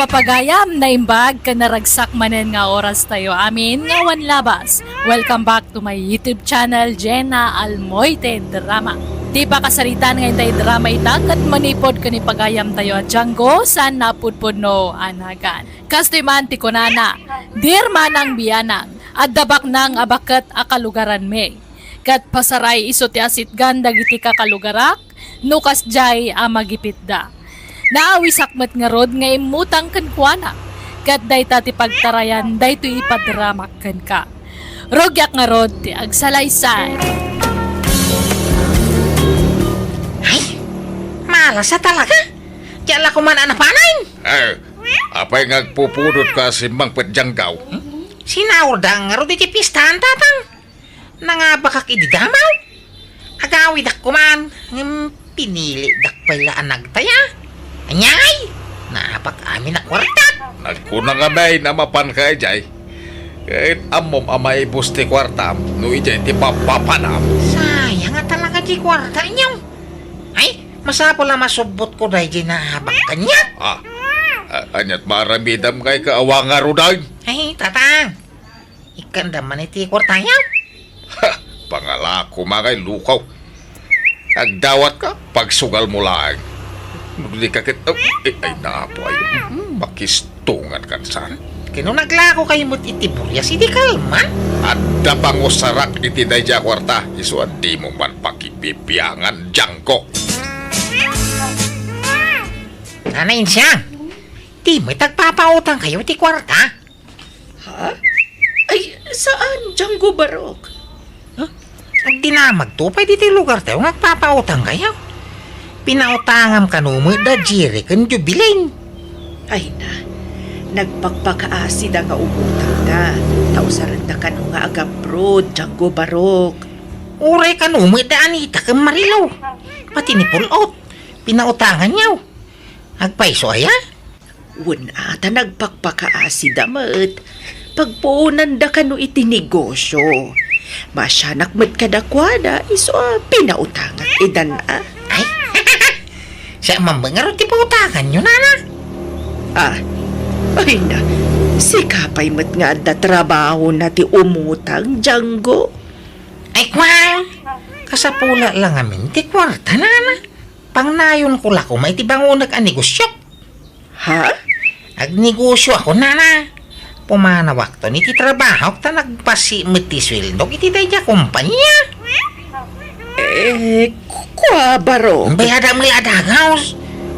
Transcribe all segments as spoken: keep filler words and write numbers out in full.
Pagayam, naimbag ken naragsak manen nga oras tayo amin nga awan labas. Welcome back to my YouTube channel, Jenna Almoite Drama. Ti pakasaritaan nga intay drama ita ket manipud ken ni pagayam tayo a Django, saan napudpudno a nagan. Kastoy man ti kunana, Dear Manang Bianang, adda baknang a baket a kalugaranmi. Ket pasaray isu ti asitgan dagiti kakalugarak no kasdiay a magipitda. Naawisak met ngarud nga immutang kenkuana, ket dayta ti pagtarayan daytoy ipadramak kenka. Rugiak ngarud ti agsalaysay. Ay, malasa talaga. Diak la koma a napanen. Eh, apay nga agpupudot ka a simmangpet, Django? Sinaurda ngarud iti pistahan, Tatang. Nangabakak idi damaw. Agawidak koman, ngem pinilidak pay la a nagtaya. Ania ngay? Naabak amin a kuartak. Nagkuna ngamin a mapanka idiay. Ket ammom a maibus ti kuartam no idiay ti papapanam. Sayang a talaga ti kuarta inyo. Ay, masapul a masubbotko daydiay naabak kaniak. Ah, a-, aniat maaramidam ngay ket awan ngaruden? Ay, Tatang. Ikkanda man iti kuartayo. Ha! Pangalako, mangay lukaw. Agdawatka, pagsugalmo laeng. No di ka ket, oh, eh, ay, naapo, ay, mm, makistungan kan saan. Ket no naglako kayo met iti burias, idi kalman? Adda pangusarak iti daydiay a kuarta, isu a dimo man pakibibiangan, Django. Nanay Insiang, di met agpapautang kayo iti kuarta? Ha? Ay, saan, Django Barok? Huh? Agdinamagto pay ditoy lugartayo nga agpapautang kayo. Pinautangam kano met da Jerry ken Jubilin. Ay na, nagpakpakaasida nga umutangda, ta usarenda kano nga agabroad, Django Barok. Uray kano met da Anita ken Marilo, pati ni Pulot, pinautanganyo. Agpayso aya? Wen a, ta nagpakpakaasida met. Pagpuonanda kano iti negosyo. Maasianak met kadakuada, isu a pinautangak idan a. Ay, siak man ngarud ti pautanganyo, nana. Ah, ay na, sika pay met nga adda trabahona ti umutang, Django. Ay, kua, kasapula la ngamin ti kuarta, nana. Pangnayonko la koma iti bangonek a negosyo. Ha? Agnegosyoak, nana. Pumanawakton iti trabahok ta nagbasi met ti sueldok iti daydiay a kompania. Eh, ku-, kua, Barok? Bayadak met la a dagaw.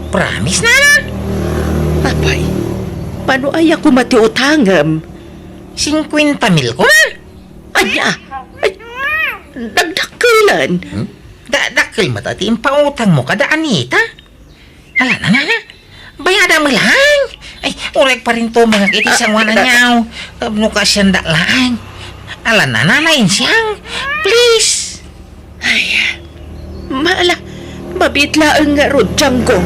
Promise, nana. Apay, mano aya koma ti utangem? Singkuenta mil koma. Ania? Ay, nagdakkelan. Hmm? Da-, dakkel met ti impautangmo kada Anita. Ala, nana, nana. Bayadak met laeng. Ay, uray agparintumengak iti sangoananyo. Tapno kaasiandak laeng. Ala, nana, nana, Insiang. Please. Ay, mala, mabiit laeng ngarud, Django.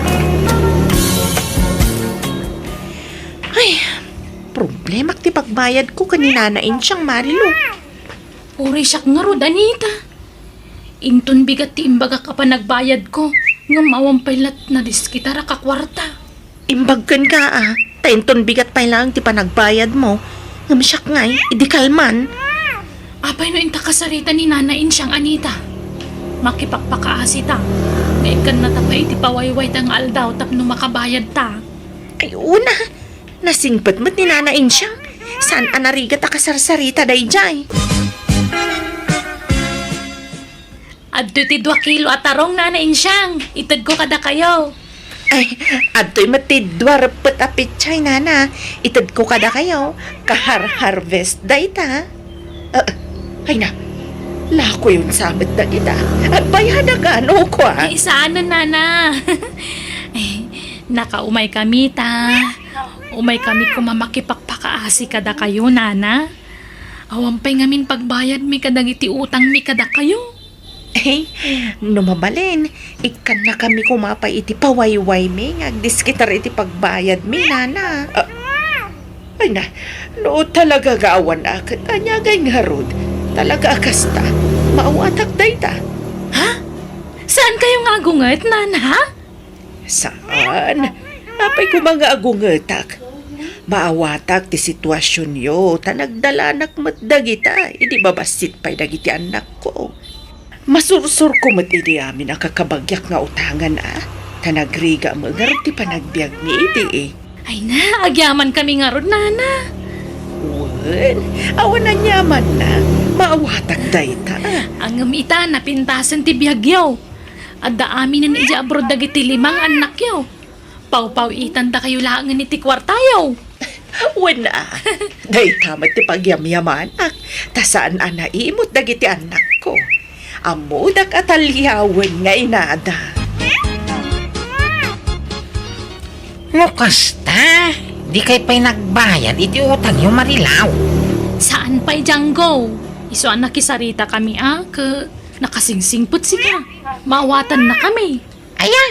Ay, problemak ti pagbayadko ken ni Nana Insiang, Marilo. Uray siak ngarud, Anita. Inton bigat ti imbagak a panagbayadko, ngem awan pay la nadeskitarak a kuarta. Imbag kenka, a, ta inton bigat pay laeng ti panagbayadmo, ngem siak ngay, idi kalman. Apay no inta kasarita ni Nana Insiang, Anita? Makipakpakaasita. Nga ikkannata pay iti pawaywayta nga aldaw tapno makabayadta. Ay, una, nasingpet met ni Nana Insiang. Saan a narigat a kasarsarita daydiay? Adtoy ti dua kilo a tarong, Nana Insiang. Itedko kadakayo. Ay, adtoy met ti dua reppet a pechay, Nana. Itedko kadakayo. Kahar-harvest dayta. Ah, ay na, lakoyon sa met dagita. Agbayadak kano, kua? Ay, saan, Nana? Ay, nakaumay kami ta. Umay kami koma makipakpakaasi kadakayo, Nana. Awan pay ngamin pagbayadmi kadagiti utangmi kadakayo. Eh, no mabalin, ikkannakami koma pay iti pawaywaymi nga agdiskitar iti pagbayadmi, nana. Ah, ay na, no talaga nga awan a ket ania ngay ngarud, talaga a kasta, maawatak dayta. Ha? Saan kayo nga agunget, nana? Saan? Apay koma nga agungetak? Maawatak ti situasionyo, ta nagdalanak met dagita idi babassit pay dagiti annakko. Masursurko met idi amin a kakabagyak nga utangan a, ta nagrigat met ngarud ti panagbiagmi idi. Ay na, agyamankami ngarud, nana. Wen, awan aniamanna, maawatak dayta. Ngem ita, napintasen ti biagyo. Adda aminen idiay abroad dagiti lima nga annakyo. Pawpaw-itandakayo laengen iti kuartayo. Wen a, dayta met ti pagyamyamanak, ta saan a naimut dagiti annakko. Ammodak a taliawen nga inada. No kasta, dikay pay nagbayad iti utangyo, Marilaw? Saan pay, Django. Isu a nakisaritakami a, ket nakasingsingpet sika. Maawatannakami. Aya?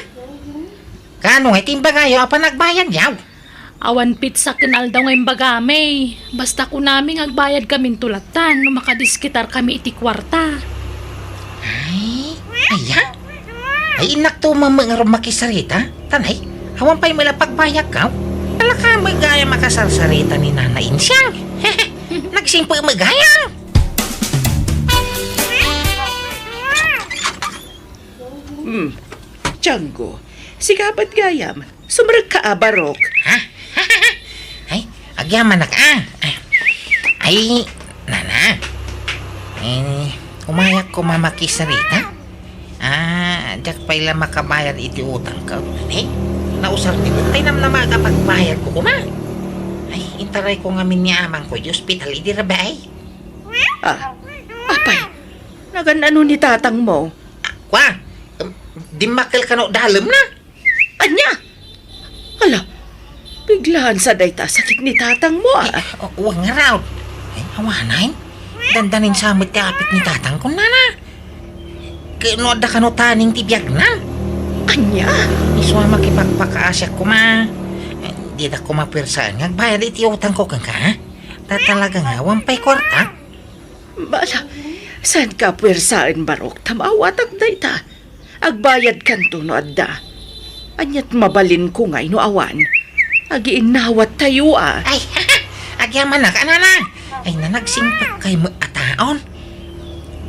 Kaano nga iti imbagayo a panagbayadyo? Awan petsa ken aldaw nga imbagami. Basta kunami nga agbayadkaminto lattan no makadiskitarkami iti kuarta. Ay, aya? Ay, innakto met ngarud makisarita. Tanay, awan pay met la pagbayadko. Alaka met gayam a kasarsarita ni Nana Insiang. Nagsingpet met gayam. Hmm. Django, sika met gayam. Sumrekka a, Barok. Ha? Ay, agyamanak a. Ay, nana. Eh, umayak koma makisarita. Ah, diak pay la makabayad iti utangko. Eh, nausar ti tay namnama a pagbayadko koma. Ay, intarayko ngamin ni amangko iti ospital idi rabii. Ah, apay, nagan-ano ni tatangmo? Kua, em, dimmakkel kano dalemna. Ania? Ala, biglaan sa dayta sakit ni tatangmo, a. Eh, o-, wen ngarud. Ay, awanen. Dandanin sa met ti apit ni tatangko, nana. Ket no adda kano taning ti biagna. Ania? Isu a makipagpakaasiak koma. Eh, dida koma puersaen nga agbayad iti utangko kenka, a. Ta talaga nga, awan pay kuarta. Bala, saanka a puersaen, Barok, ta maawatak dayta. Agbayadkanto no adda. Ania't mabalinko ngay no awan? Agiinnawattayo a. Ay, agyamanak a, nana. Ay, nanagsingpet kay met a taon.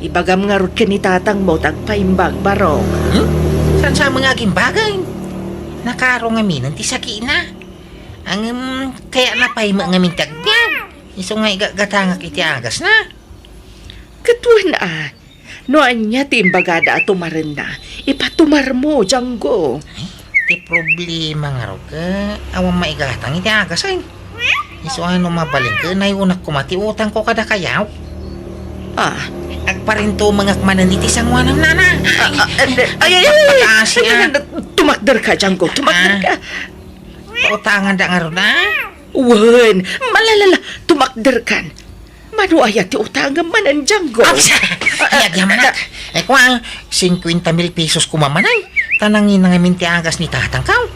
Ibagam ngarud ken ni tatangmo ta agpaimbag, Barok. Hmm? Saan sa met nga agimbagen? Nakaro ngaminen ti sakina. Ngem, kayatna pay met ngamin ti agbiag. Isu nga igagatangak iti agasna. Ket wen a, no ania ti imbagada a tumarenna, ipatumarmo, Django. Ay, ti problema ngarud ket awan maigatang iti agasen. Isu a no mabalin ket nayunak koma ti utangko kadakayo. Ah. Agparintumengak manen iti sangoanam, nana. Ah, ah, ay, ay, ay, ay, ay, pagkaasi, ah. Tumakderka, Django, tumakderka. Ah. Pautanganda ngarud, a? Wen, malalala, tumakderkan. Mano aya ti utangem manen, Django? Ay, agyamanak. Ay, kua, singkuenta mil pesos koma manen. Ta nangina ngamin ti agas ni tatangko.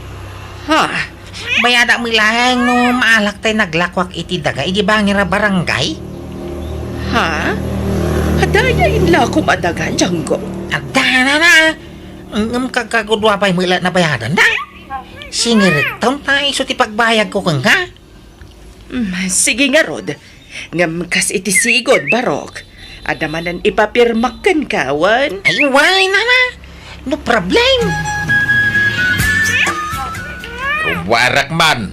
Ha? Bayadak met laeng no maalak tay naglakuak iti daga idi bangir a barangay. Ha? Adda aya inlakom a daga, Django? Adda, nana. Ngem kagkagudua pay met la nabayadanda. Singirekton ta isu ti pagbayadko kenka. Mm, sige ngarud. Ngem kas iti sigud, Barok, adda manen ipapirmak kenka, wen? Ay, wen, nana. No problem. Rubuarak man.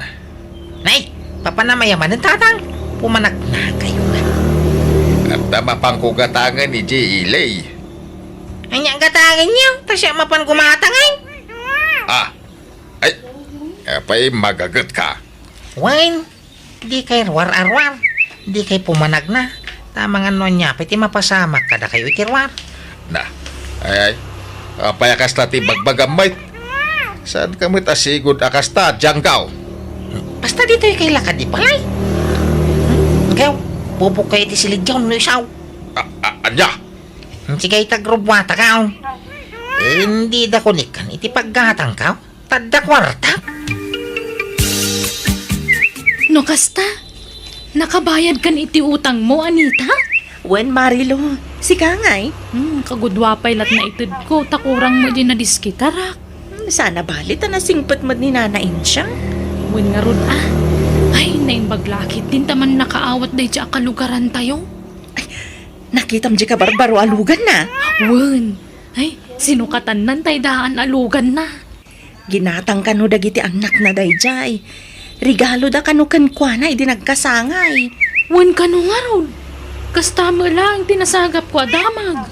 Nay, papanam aya manen, tatang? Pumanagnakayo nga. Adda mapanko gatangen idiay ili. Ania gatangenyo? Ta siak mapan gumatangen? Ah, ay, apay magagetka? Wen, dikay ruar-aruar. Dikay pumanagna. Ta amangan no ania pay ti mapasamak kadakayo iti ruar. Na, ay, ay, apay a kasta ti bagbagam met? Saanka met a sigud a kasta, Django? Basta ditoy kay lakad di palay. Hmm? Gaw, bubukay iti silidyaw no isaw. A-, a-, ania? Sige, itagrubuatakaw. Dida kunikkan iti paggatangkaw. Tadda kuarta. No kasta, nakabayadkan iti utangmo, Anita? Wen, Marilu, sika ngay? Hmm, kagudua pay lat naitedko, ta kurang mo di nadiskitarak. Hmm, sana bali ta nasingpet met ni Nana Insiang. Wen ngarud, a. Ay, naimbag la ketdin ta mannakaawat daydiay a kalugarantayo. Nakitam diay kabarbaro a luganna? Wen. Ay, sinukatanna tay daan a luganna. Ginatang kano dagiti annakna daydiay. Regaloda kano kenkuana idi nagkasangay. Wen kano ngarud. Kasta met laeng ti nasagapko a damag.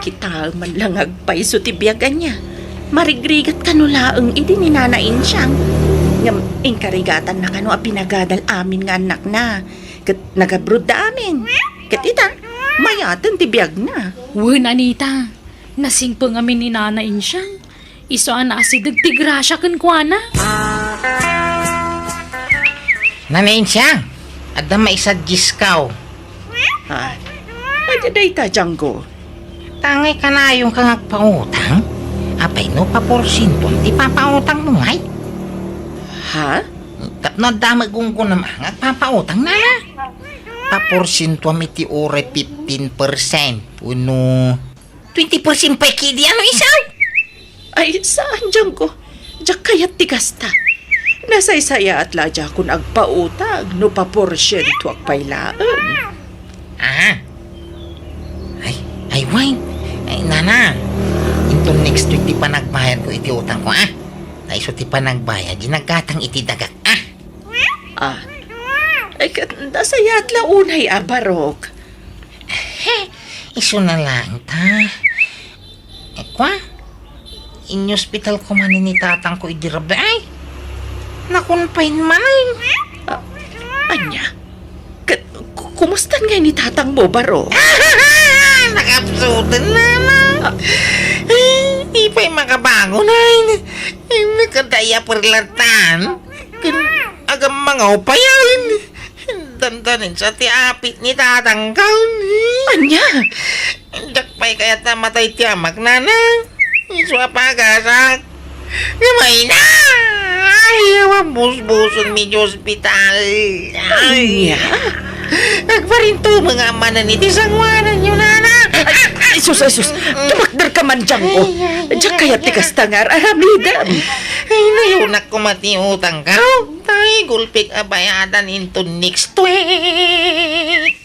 Kitaem man la nga agpayso ti biag ania. Marigrigat kano laeng idi ni Nana Insiang. Ngem inkarigatanna kano a pinagadal amin nga annakna. Ket nagabrodda amin. Ket ita, mayaten ti biagna. Wen, Anita, nasingpet ngamin ni Nana Insiang. Isu a naasideg ti grasia kenkuana. Nana Insiang, adda maisuggestkak. Ha? Ania dayta, Django? Tangay kanayonka nga agpautang? Apay no paporsientoam ti papautangmo ngay? Ha? Tapno adda met gunggonam nga agpapautang, nana. Paporsientoam iti uray fifteen percent wenno twenty percent pay ketdi, ano, isaw? Ay, saan, Django. Diak kayat ti kasta. Nasaysayaat la diakon agpautang no paporsientoak pay laeng. Aha. Ay, ay, wen. Ay, nana. Inton next week ti panagbayadko iti utangko, ah. Ta isu ti panagbayad, di naggatang iti dagak, ah. Ah. Ay, ket nasayaat la unay a barok. He, isu na laeng ta. Eh, kwa? Inyospital koma ni tatangko idi rabii, ay. Nakunpain man, ay. Ah, ania? Ket ku-, kumustan ngay ni tatangmo, baro? Nakapsuten, nana. Ah. Ay, di pay makabangon, ay. Ay, nakadaya perlatan. Ken agam mangaw pay, ay. Dandanin sa ti apit ni tatangko. Ania? Diak pay kayat a matay ti amak, nana. Isu a pagasak. Gamay na! Ay, awan busbuson mi di ospital. Ay. Ania? Agparintumeng a manen iti sanguananyo, nana. Ay, ay, sus, ay, sus. Tumakder ka man, Django. Ay, ay, ay, diak kayat ti kasta nga ar-aramidem. Ay, nayunak koma ti utangko. Tay, gulpik a bayadan inton next week.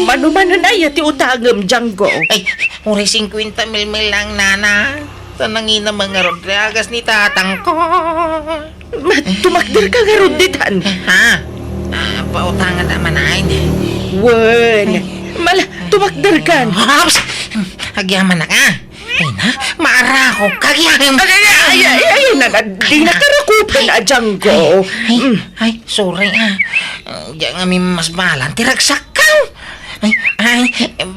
Mano-mano na aya ti utangem, Django? Ay, uray singkuenta mil lang, nana. Ta nangina man ngarud ti agas ni tatangko. Ma-, tumakder ka ngarud ditan. Ha? Ah, pautangada man ay. Wen. Mala, tumakder kan. Ops! Agyamanak, ah. Ay na, maarakop ka, agyamanak. Ay, ay, ay, ay, ay, na, na, di na karakupan, a Django. Ay, ay, Mm. Ay, sorry, ah. Diak ngamin masbalan ti ragsakko. Ay, ay,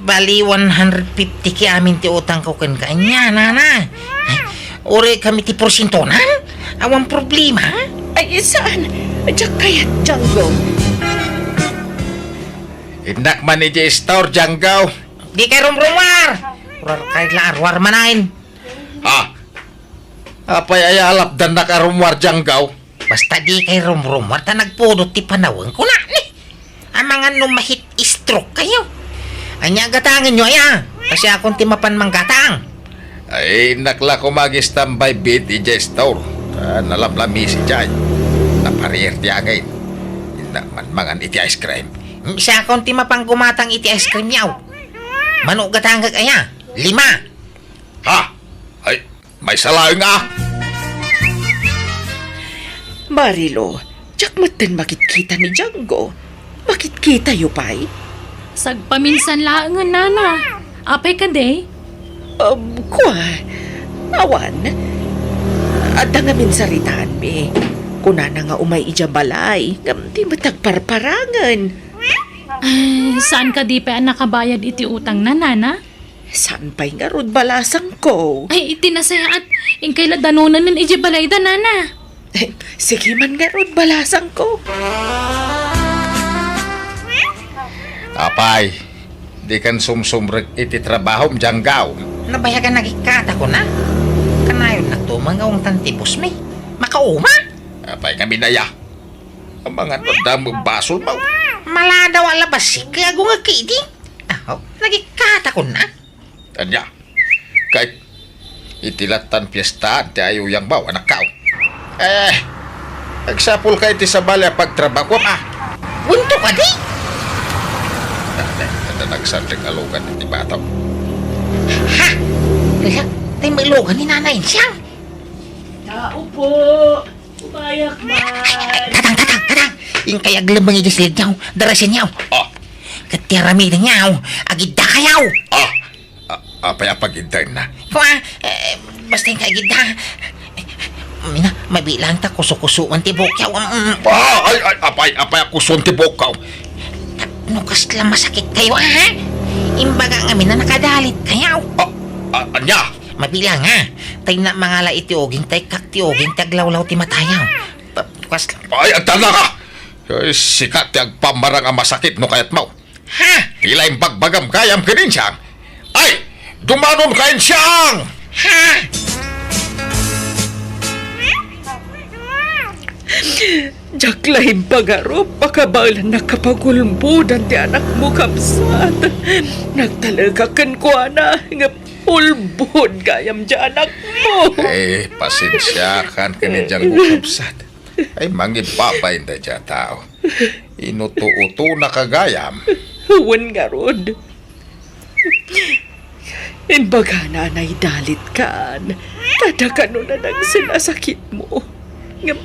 bali one hundred fifty ti amin ti utangko kenka ania, nana. Ay, uray kami ti porsientonan? Awan problema? Ay, saan? Diak kayat, Django. Innak man idiay store, Django. Dikay rumrumuar. Ruar kay la, ruar man ay. Ah. Apay aya a lapdannak a rummuar, Django? Basta dikay rumrumuar ta nagpudot ti panawen, kuna ni. Amangan no ma-heat stroke kayo. Ania a gatangenyo aya? Siakon ti mapan manggatang. Ay, innak la koma ag-standby bed idiay store. Ah, nalamlamis idiay. Naparier ti angin. Innak man mangan iti ice cream. Siakon ti mapan gumatang iti ice cream yaw. Mano gatangek aya? Lima. Ha? Ay, maysa laeng a. Marilo, diak metten makitkita ni Django. Makitkitayo pay? Sagpaminsan laengen, nana. Apay kadi? Um, kua, awan. Adda ngamin saritaanmi. Kunana nga umay idiay balay, ngem di met agparparangen. Ay, saan kadi pay a nakabayad iti utangna, nana? Saan pay ngarud balasangko? Ay, iti nasayaat, inkay la danonen idiay balayda, nana. Eh, sige man ngarud balasangko. Apay, dikan sumsumrek iti trabahom, Django? Nabayagan nagikkata, kuna? Kanayon na tumang awang tan ti boss mi. Makauma? Apay kami na ya? Amangan no adda met basolmo. Maladaw a labasik, kaya agungag idi. Aho, nagikkata, kuna? Ania? Kay, iti lattan piestaan ti ayuyangmo, anakko. Eh, Agsapulka iti sabali a pagtrabahuam, a. Wen to kadi? Nanay, adda nagsardeng a lugan iti bataw. Ha? Ala, tay met lugan ni Nanay Insiang. Tao po. Umayak man. Tatang, tatang, tatang. Inkay aglemmeng idiay silidyo. Darasenyo. Ah. Ket ti aramidenyo, agiddakayo. Ah. A-, apay a pagiddaenna? Kua, eh, basta inkay agidda. Mina, mabilang ta kusukusuan ti buokyo. Mm. Ah, ay, ay, apay, apay a kusuan ti buokko? Tapno kasla masakitkayo, ha? Imbaga ngamin a nakadalitkayo. Ah, ah, ania? Mabilang, ha? Tay na mangala iti uging, tay kak ti uging, ti aglawlaw ti matayo. Tapno kasla. Ay, agtalnaka! Ay, sika ti agpammarang a masakit no kayatmo. Ha? Ti la imbagbagam gayam ken Insiang. Ay, dumanonka, Insiang! Ha? Diak la impagarup a kabaelannak a pagulbodan ti anakmo, kabsat. Nagtalekak kenkuana, ngem ulbod gayam ti anakmo. Eh, pasensiakan ken ni Diyanggo, kabsat. Ay, mangibabain daydiay a tao. Inuto-utonaka gayam. Wen ngarud. Imbagana a naidalitkan. Tada kano nadagsen a sakitmo. Ngem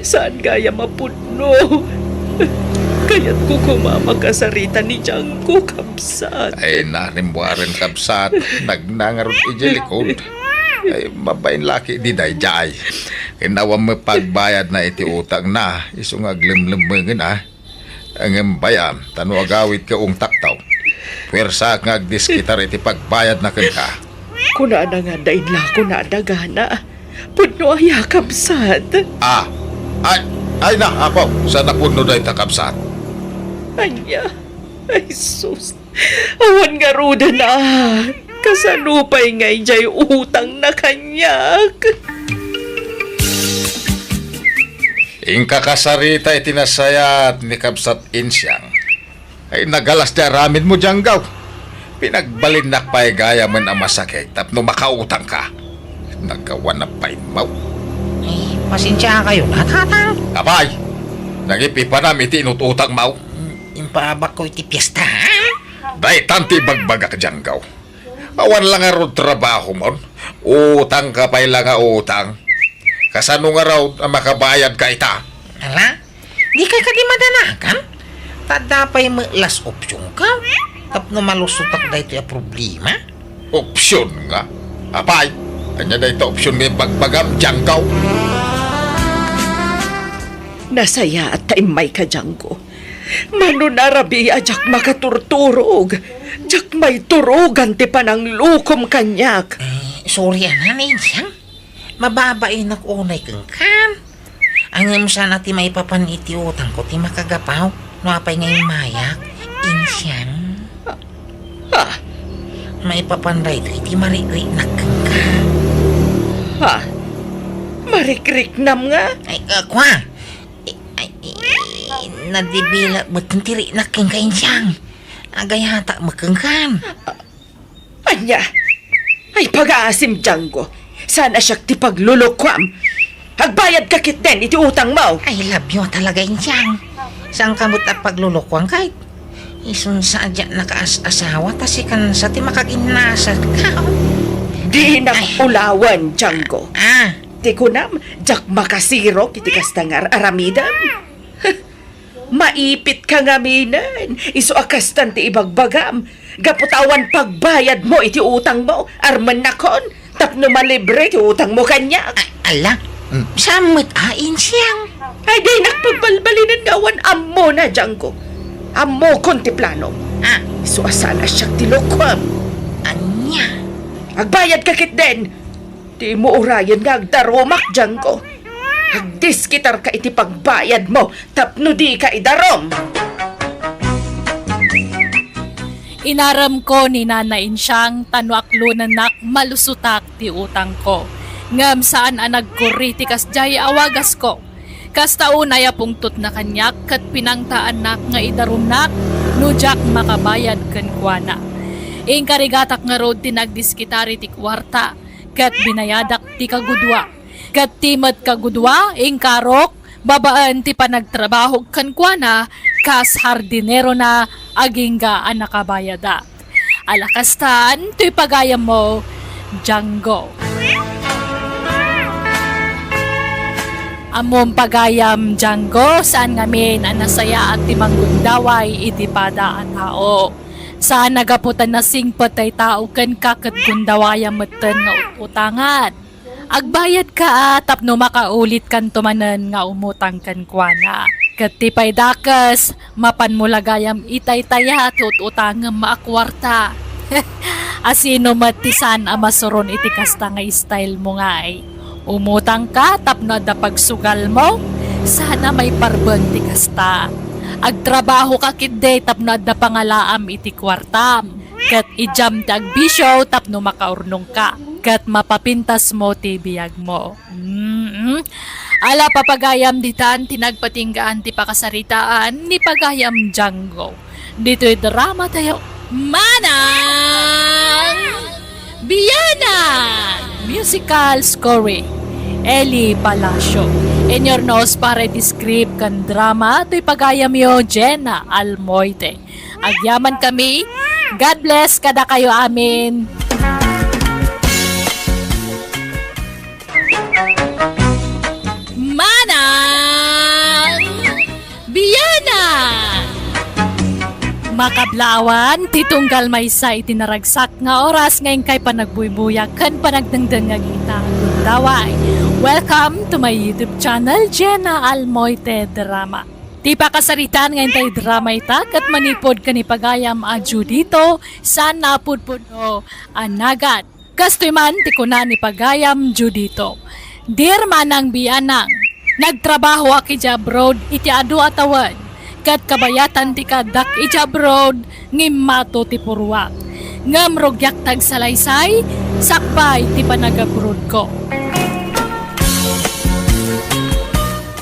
saan gayam a pudno. Kayatko koma a makasarita ni Diyanggo, kabsat. Ay, narimbuaren, kabsat. Nagnangarod idiay likod. Ay, mabain la ketdi daydiay. Ken awan met pagbayadna iti utangna, isu nga aglemlemmengen, a. Ngem bayam, ta no agawidka ungtakto, puersaak nga agdiskitar iti pagbayadna kenka. Kunana nga adda inlako na a dagana. Pudno aya, kabsat? Ah, ay, ay na, apo, saan a pudno dayta, kabsat? Ania? Ay, sus. Awan ngaruden a. Kasano pay nga idiay utangna kaniak? Inka kasarita iti nasayaat ni Kabsat Insiang. Ay, nagalas ti aramidmo, Diyanggo. Pinagbalinnak pay gayamen a masakit tapno makautangka. Nagawan a paimmaw. Eh, pasensiakayo la, Tatang. Apay, nangipipanam iti inut-utangmo. Mm, impaabakko iti piesta, ha? Daytan ti ibagbagak, Diyanggo. Awan la ngarud trabahomon. Utangka pay la nga utang. Kasano ngarud a makabayadka ita? Ala, dikay kadi madanagan? Ta adda pay met la opsionka tapno malusotak daytoy a problema. Opsion nga? Apay, ania dayta opsion nga ibagbagam, Diyanggo? Nasayaat ta immayka, Diyanggo. Mano a rabii a diak makaturturog. Diak maiturogan ti pananglokom kaniak. Eh, sorry a, Nanay Insiang. Mababainak unay kenka. Ngem saan a ti maipapan iti utangko ti makagapu no apay nga immayak, Insiang. Ha? Maipapan daytoy ti marikriknak kenka. Ha? Marikriknam nga? Ay, ah, kua. Ay, ay, nadibilak met ti riknak kenka, Insiang. Agayatak met kenka. Ania? Ay, pagaasim, Diyanggo. Saan a siak ti paglulukuam. Agbayadka ketdin iti utangmo. I love you talaga, Insiang. Saanka met a paglulukuan, kay isun sa a diak nakaas-asawa, ta sikan sa ti makaginnasak. Dinak ulawen, Diyanggo. Ah. Ti kunam, diak makasirok iti kasta nga ar-aramidem. Maipitka ngaminen, isu a kastan ti ibagbagam. Gapu ta awan pagbayadmo iti utangmo, armennakon, tapno malibre ti utangmo kaniak. A-, ala, mm, saan met a, Insiang? Ay, dinak pagbalbalinen nga awan ammona, Diyanggo. Ammokon ti planom. Ah. Isu a saan a siak ti lukuem. Ania? Agbayadka ketdin. Dimo urayen nga agdarumak, Diyanggo. Agdiskitarka iti pagbayadmo tapno dika idarum. Inaremko ni Nana Insiang ta no aklonennak, malusotak ti utangko. Ngem saan a nagkurri ti kasdiay a wagasko. Kasta unay a pungtotna kaniak ket pinangtaannak nga idarumnak no diak makabayad kenkuana. Inkarigatak ngarud ti nagdiskitar iti kuarta ket binayadak ti kagudua. Ket ti met kagudua, inkarok, Babaen ti panagtrabahok kenkuana kas hardinerona agingga a nakabayadak. Ala kastan, toy pagayammo, Django. Ammom pagayam, Django, saan ngamin a nasayaat ti manggundaway iti pada a tao. Saan a gapu ta nasingpet tay tao kenka ket gundawayam metten nga ut-utangan. Agbayadka a tapno makaulitkanto manen nga umutang kenkuana. Ket ti pay dakes, mapanmo la gayam itaytaya ti ut-utangem a kuarta. Asino met ti saan a masuron iti kasta nga style mo ngay? Umutangka tapno adda pagsugalmo? Saan a maiparbeng ti kasta. Agtrabahoka ketdi tapno adda pangalaam iti kuartam. Ket idiam ti agbisio tapno makaurnongka, ket mapapintasmo ti biagmo. Mm-mm. Ala, papagayam, ditan ti nagpatinggaan ti pakasaritaan ni pagayam Django. Ditoy drama tayo, Manang Bianang! Musical scoring, Eli Palacio. Inyurnos para iti script ken drama, toy pagayamyo, Jenna Almoite. Agyaman kami. God bless kadakayo amin. Manang Bianang! Makablawan, ti tunggal maysa iti naragsak nga oras nga inkay panagbuybuyak ken panagdengdengngeg ita a gundaway. Welcome to my YouTube channel, Jenna Almoite Drama. Ti pakasaritaan nga intay drama ita ket manipud ken ni pagayam a Judito, saan a pudpudno a nagan. Kastoy man ti kuna ni pagayam Judito, Dear Manang Bianang, nagtrabahoak idiay abroad iti adu a tawen, ket kabayatan ti kaaddak idiay abroad nga immato ti puruak. Ngem rugiak ti agsalaysay, sakbay ti panagabroadko.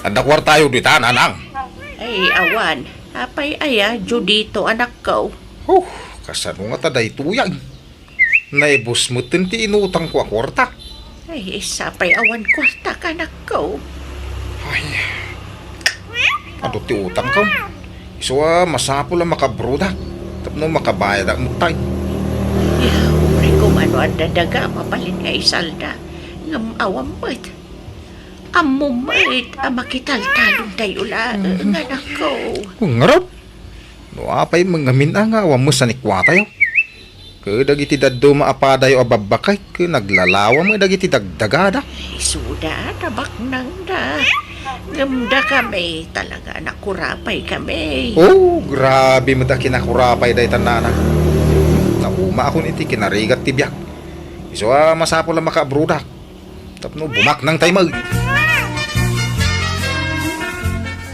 Adda kuartayo dita, nanang? Ay, awan. Apay aya, Judito, anakko? Huh, kasano ngata daytoy, ay? Naibus metten ti inutangko a kuarta. Ay, sapay awan kuartak, anakko. Ay, adu ti utangko? Isu a masapul a makabroadak tapno makabayadak metten. Ya, uray koma no adda daga mabalin nga isalda. Ngem awan met. Ammom met a makitaltalontayo laeng, anakko. Ngarud, no apay met ngamin a nga awan met sanikuatayo. Ket dagiti dadduma a padayo a babbaket ket naglalawa met dagiti dagdagada. Isuda, tabaknangda. Ngem dakami, talaga nakurapay kami. Oh, grabe met a kinakurapay dayta, nanang. Naumaakon iti kinarigat ti biag. Isu a masapul a makaabroadak. Tapno bumaknangtay met.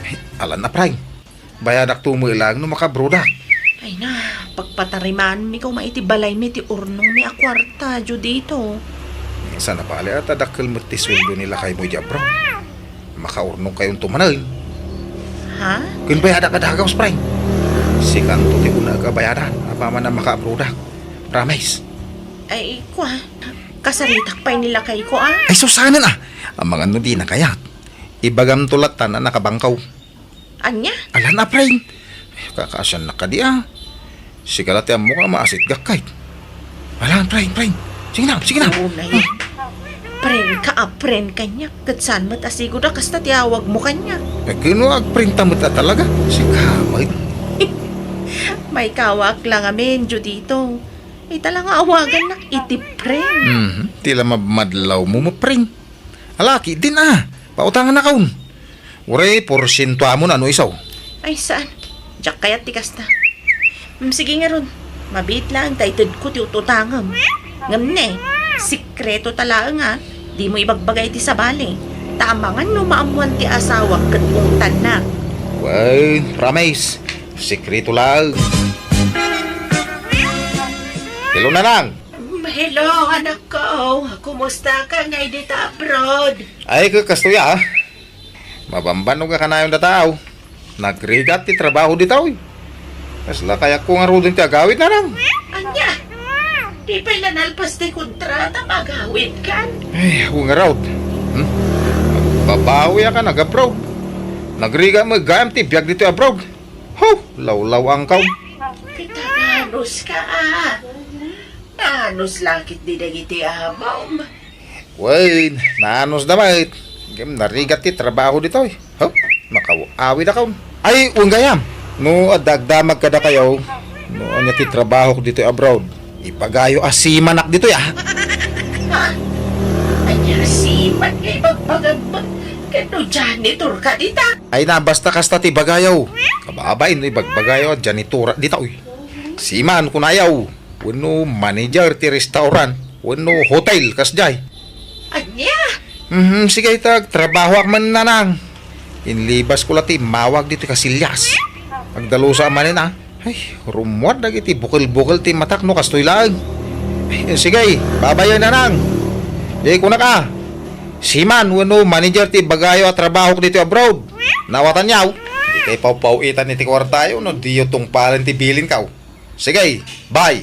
Ay, alan a, Pray. Bayadakto met laeng no makaabroadak. Ay na, pagpatarimaanmi koma iti balaymi ti urnongmi a kuarta, Judito. Saan a bale a ta dakkel met ti sueldo ni lakaymo idiay abroad. Makaurnongkayonto manen. Ha? Ken bayadak a dagaws, Pray. Sikanto ti unaek a bayadan, apaman a makaabroadak. Promise. Ay, kua, kasaritak pay ni lakayko, a? Ay, sus, saanen, a. Amangan no dina kayat. Ibagamto latta a nakabangkaw. Ania? Alan a, Pray. Ay, kakaasiannak kadi, a. Sika la ti ammok a maasitgak, kayat. Alan, Pray, Pray. Sige na, sige na. Oo, nay. Pray ka, a, pray kaniak. Ket saan met a sigud a kasta ti awagmo kaniak. Ay, ken no agpray ta met a talaga. Sika met. Maikawak la ngamin, Judito. Ita la nga awagannak iti pray. Mhm. Ti la mabmadlawmo, mapray. Ala, ketdin a. Pautangannakon. Uray, porsientoamon a no isu. Ay, saan? Diak kayat ti kasta. Mm, sige ngarud. Mabiit laeng ta itedko ti ut-utangem. Ngem ne, sikreto ta laeng a, dimo ibagbaga iti sabali. Ta amangan no maammoan ti asawak ket ungtannak. Wen, promise. Sikreto laeng. Hello, Nanang. Mm, hello, anakko. Kumusta ka ngay dita abroad? Ay, ka-, kastoy a. Mabambanog a kanayon dataw. Nagrigat ti trabaho ditaw. Kasla kayatko ngaruden ti agawid, Nanang. Ania? Di pay la nalpas ti kontrata, magawid kan? Ay, ako ngarud. Hmm? Babawi a kan, agabroad. Nagrigat met gayam ti biag ditoy abroad. Ho, lawlawangkaw. Taga-anus ka, a. Naanus la ketdi dagiti amom. Wen, naanusda met. Ngem narigat ti trabaho ditoy. Ho, makaw-awidakon. Ay, wen gayam. No adda agdamag kadakayo, no ania ti trabahok ditoy abroad, ibagayo a seamanak ditoy, a. Ha? Ania a seaman nga ibagbagam? Ket no janitor ka dita? Ay na, basta kasta ti ibagayo. Kababain no ibagbagayo a janitora ditoy. Seaman, kunayo. Wenno manager ti restaurant, wenno hotel, kasdiay. Ania? Mhm, sige, ita, agtrabahoak man, nanang. Inlibasko la ti immawag ditoy Casillas. Agdalusa manen, a. Ay, rummuar dagiti bukel-bukel ti matak no kastoy laeng. Ay, sige, babay, nanang. Di kunak, a. Seaman wenno manager ti ibagayo a trabahok ditoy abroad. Nawatanyo? Dikay pawpaw-itan iti kuartayo no diyo tungpalen ti bilinkaw. Sige, bye!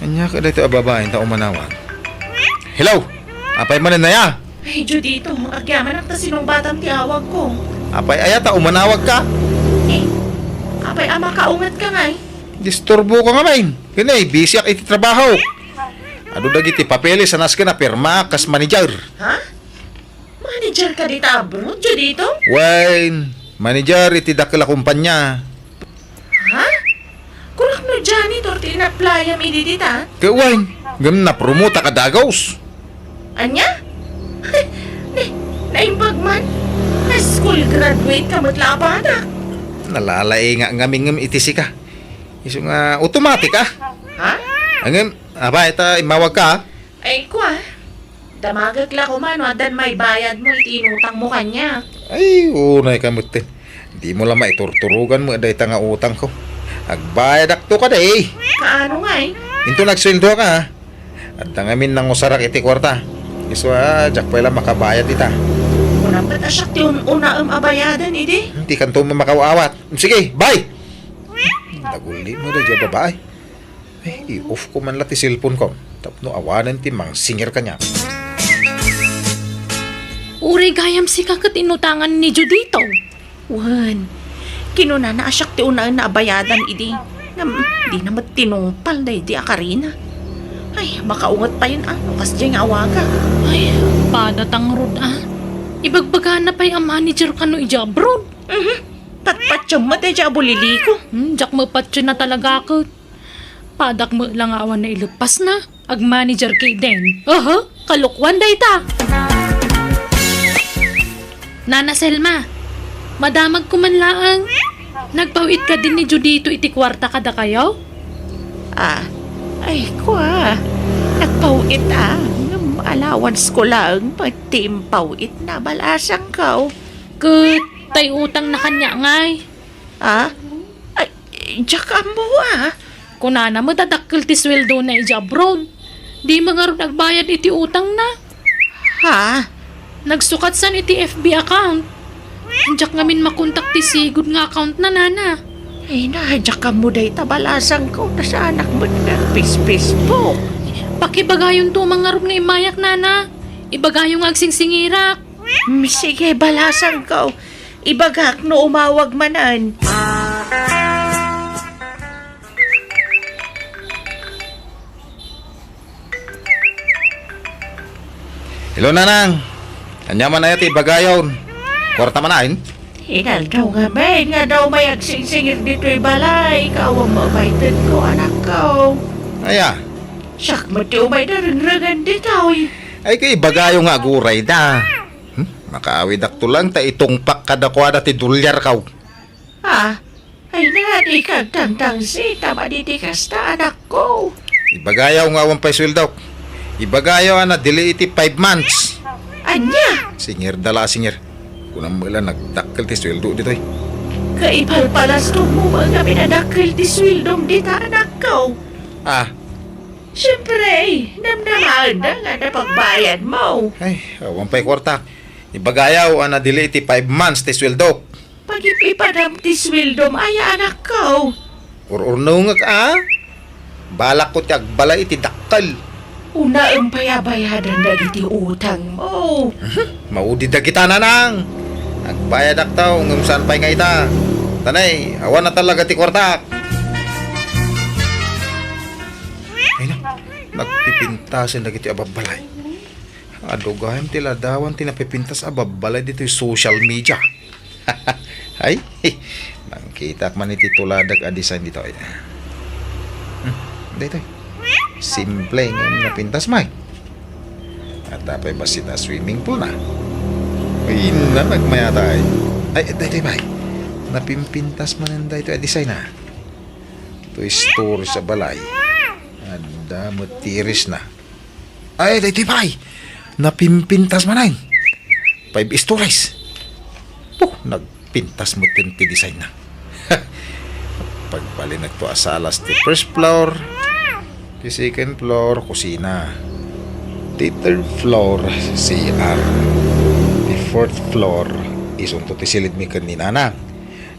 Ania kadi daytoy a babae ta umanawag? Hello! Apay manen aya? Ay, Judito, agyamanak ta sinungbatam ti awagko. Apay aya ta umanawagka? Eh, apay a makaungetka ngay? Disturboka ngamin. Ken, busyak iti trabaho. Adu dagiti papeles a nasken a pirmaak kas manager. Ha? Manager ka dita abroad, Judito? Wen, manager iti dakkel a kumpanya. Ha? Kunak no janitor ti inaplayam idi dita? Ket wen, ngem napromotak a dagus. Ania? Na-, naimbag man? Na-school graduate ka met la a badak. Nalalaingak ngamin ngem iti sika. Isu nga automatic, a. Ha? Ngem, apay ta immawagka, a? Ay, kua. Damagek la koma no addan maibayadmo iti inutangmo kaniak. Ay, unayka metten. Dimo la maiturturogan met dayta nga utangko. Agbayadakto kadi. Kaano ngay? Inton agsueldoak, a. Adda ngamin nangusarak iti kuarta. Isu a, diak pay la makabayad ita. Kunam ket a siak ti un-unaem a bayaden idi. Dikanto met makaw-awat. Sige, bye! Nagulli met daydiay a babae. Ay, i-off ko man la ti cellphone ko tapno awanen ti mangsingir kaniak. Uray gayam sika ket inutangan ni Judito. Wen, kinunana a siak ti unaenna a bayadan idi. Ngem, dina met tinungpal daydi a karina. Ay, makaunget payen a no kasdiay nga awaga. Ay, pada ta ngarud a. Ibagbagana pay a manager kano idiay abroad. Mhm. Patpatiem met daydiay a buliliko. Hmm, diak mapatien a talaga ket. Padak met la nga awan naileppasna. Agmanager ketdin. Aha, kalokuan dayta. Nana Selma, madamagko man laeng. Nagpaw-it kadin ni Judito iti kuarta kadakayo? A, ay, kua. Nagpaw-it a. Ngem allowance ko laeng met ti impaw-itna, balasangko. Ket tay utangna kaniak ngay? A? Ay, diak ammo a. Kunana met a dakkel ti sueldona idiay abroad. Dimo ngarud agbayad iti utangna. Ha? Nagsukatsan iti F B account. Diak ngamin makontak ti sigud nga accountna, nana. Ay na, diak ammo dayta, balasangko, ta saanak met nga agfacefacebook. Pakibagayonto man ngarud nga immayak, nana. Ibagayo nga agsingsingirak. Mm, sige, balasangko. Ibagak no umawag manen. Hello, nanang. Ania man aya ti ibagayon? Kuarta man ain? Inaldaw ngamin nga adda umay agsingsingir ditoy balay, ket awan met a maitedko, anakko. Aya? Siak met ti umay narengrengen ditoy. Ay, ket ibagayo nga aguray da. Hmm? Makaawidakto lang ta itungpak kadakuada ti dolyarko. Ah, ay na, dika agtangtangsit a madi ti kasta, anakko. Ibagayo nga awan pay sueldok. Ibagayo a nadili iti five months. Ania? Singir da la, singir. Kunam met la nagdakkel ti sueldo ditoy. Kaipalpalasdokmo met a pinadakkel ti sueldom dita, anakko. Ah. Siempre, namnamaenda nga adda pagbayadmo. Ay, awan pay kuarta. Ibagayo a nadili iti five months ti sueldok. Pagip-ipadam ti sueldom aya, anakko. Ur-urnongek a. Balakko ti agbalay iti dakkel. Unaem pay a bayadan dagiti utangmo. Mhm. Maudi dagita, nanang. Agbayadakto, ngem saan pay nga ita. Tanay, awan na talaga ti kuartak. Ay na, nagpipintasen dagiti ababbalay. Adu gayam ti ladawan ti napipintas a babbalay ditoy social media. Ay, nangkitak man iti tuladak a design ditoy. Hmm, daytoy. Simple nga napintas, Mike. At apay bassit a swimming pool na. Ay, nanagmayatay. Ay, daytoy, Mike. Napimpintas man daytoy a design na. Two stories a balay. Adda met terrace na. Ay, daytoy pay. Napimpintas manen. Five stories. Puh, nagpintas met ti design na. Pagbalinekto a salas ti first floor. Ti second floor, kusina. Ti third floor, C R. Ti fourth floor, isunto ti silidmi ken ni Nanang.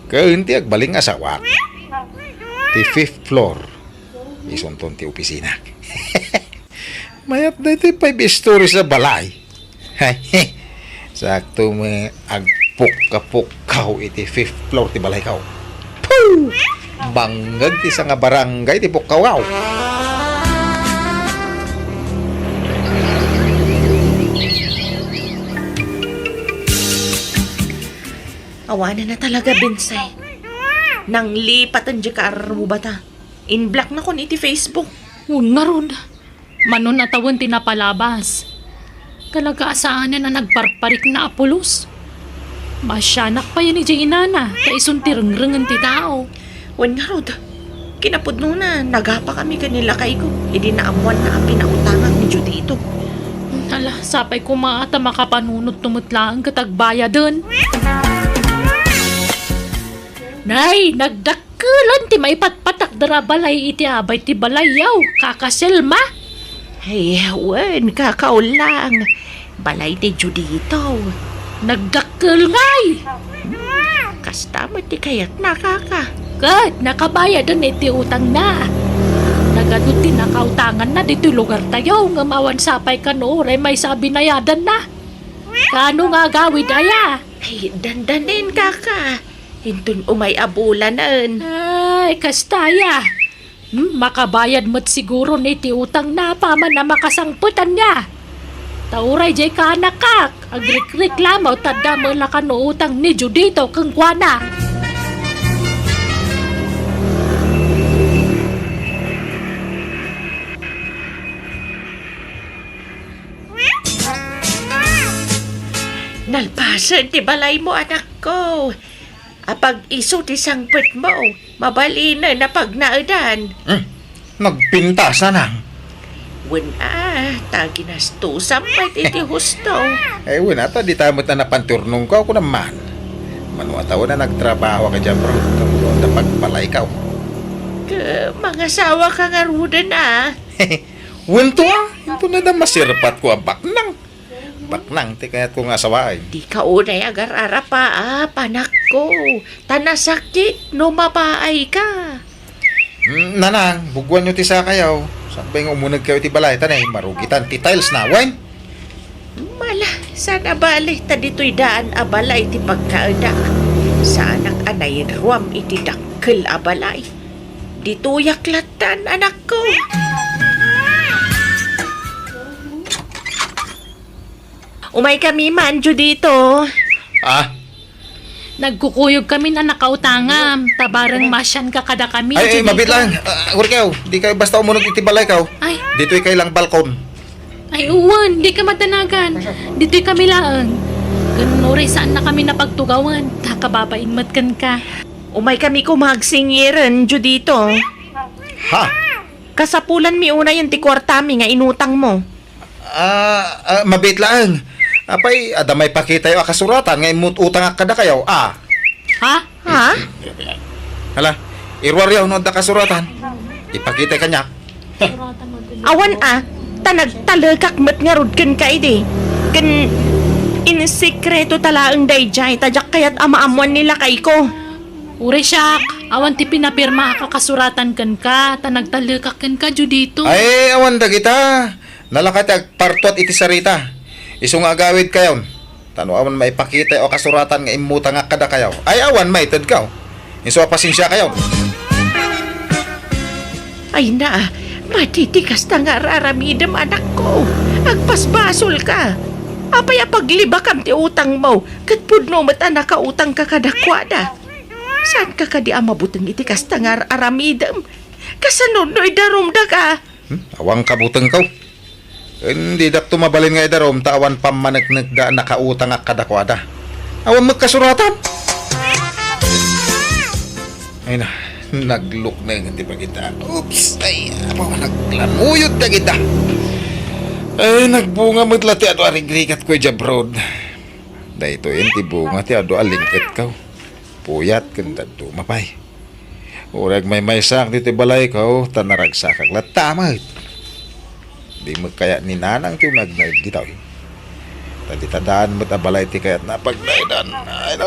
Ken ti agbalin nga asawak. Ti fifth floor, isunton ti opisina. Mayat daytoy five stories a balay. Sakto met agpukka-pukkaw iti fifth floor ti balayko. Puh! Bangag ti sanga barangay ti pukkawko. Awanen a talaga, Bensay. Nanglipaten diay kaarrubata. In-blocknakon iti Facebook. Wen ngarud, mano a tawen ti napalabas. Talaga a saanen a nagparparikna a pulos. Maasianak payen idiay inana, ta isun ti rengrengen ti tao. Wen ngarud, kinapudnona, nagapakami ken ni lakayko, idi naammoanna a pinautangak ni Judito. Ala, sapay koma ta makapanunotto met laeng ket agbayaden. Nay, nagdak- Kelon ti maipatpatakder a balay iti abay ti balayyo, Kaka Selma? Ay, wen, Kaka Ulang. Balay ni Judito. Nagdakkel ngay! Kasta met ti kayatna, Kaka. Ket nakabayaden iti utangna. Nagadu ti nakautanganna ditoy lugartayo, ngem awan sapay kano uray maysa a binayadanna. Kaano nga agawid aya? Ay, dandanin, Kaka. Inton umay a bulanen. Ay, kasta aya. Hmm, makabayad met siguro ni ti utangna apaman a makasangpet ania. Ta uray diay kaanakak, agrikreklamo ta adda met la kano utang ni Judito kenkuana. Nalpasen ti balaymo, anakko. Apag isu ti sangpetmo, mabalinen a pagnaedan. Hmm, nagpintas, nanang. Wen a, ta ginastosam pay iti husto. Eh, wen a, ta dita met a napan ti urnongko, kunam man. Mano a tawen a nagtrabahoak idiay abroad, tapno ta pagbalayko. Ket mangasawaka ngaruden a. Wen to a, inton adda maserpatko a baknang. Baknang ti kayatko nga asawaen. Dika unay agararapa, a, panakko, ta nasakit no mapaayka. Mm, nanang, buguanyo ti sakayo. Sakbay nga umunegkayo iti balay, ta nay, marugitan ti tiles na, wen? Mala, saan a bale, ta ditoy daan a balay ti pagkaeda. Saanak a nainruam iti dakkel a balay. Ditoyak lattan, anakko. Umaykami man, Judito. Ah? Nagkukuyogkamin a nakautangam, ta bareng maasianka kadakami, Ay, ay, Judito. Mabit lang. Ah, Urkew, dikayo basta umuneg iti balayko. Ay. Ditoy kay lang balkon. Ay, uwan, dika madanagan. Ditoy kami laeng. Ken uray saannakami napagtugawen, ta kababain met kenka. Umaykami koma agsingiren, Judito. Ha? Kasapulanmi unayen ti kuartami nga inutangmo. Ah, ah, mabit laeng. Apay, adda maipakitayo a kasuratan nga immut-utangak kadakayo, a? Ha? Ha? Hala, iruaryo no adda kasuratan. Ipakitay kaniak. Awan a, ta nagtalekak met ngarud kenka idi. Ken insekreto ta laeng daydiay, ta diak kayat a maammoan ni lakayko. Uray siak, awan ti pinapirmaak a kasuratan kenka, ta nagtalekak kenka, Judito. Ay, awan dagita. Nalaka ti agpartuat iti sarita. Isu nga agawidkayon. Ta no awan maipakita o kasuratan nga immutangak kadakayo, ay awan maitedkaw. Isu a pasensiakayon. Ay na, madi ti kasta nga ar-aramidem, anakko. Agpasbasolka. Apay a paglibakam ti utangmo, ket pudno met a nakautangka kadakuada? Saanka kadi a mabuteng iti kasta nga ar-aramidem? Kasano no idarumdaka? Hmm? Awan kabutengko. Ken didakto mabalin nga idarum ta awan pammaneknekda a nakautangak kadakuada. Awan met kasuratan. Ay na, naglukneng ti pagita. Oops, ay, apo, naglamuyot dagita. Ay, nagbunga met la ti adu a rigrigatko idiay abroad. Daytoyen ti bunga ti adu a lingketko. Puyat ken dadduma pay. Uray agmaymaysaak ditoy balayko, ta naragsakak latta met. Di met kayat ni Nanang ti umagnaed ditoy. Ta dita daan met a balay ti kayatna a pagnaedan. Ay, no.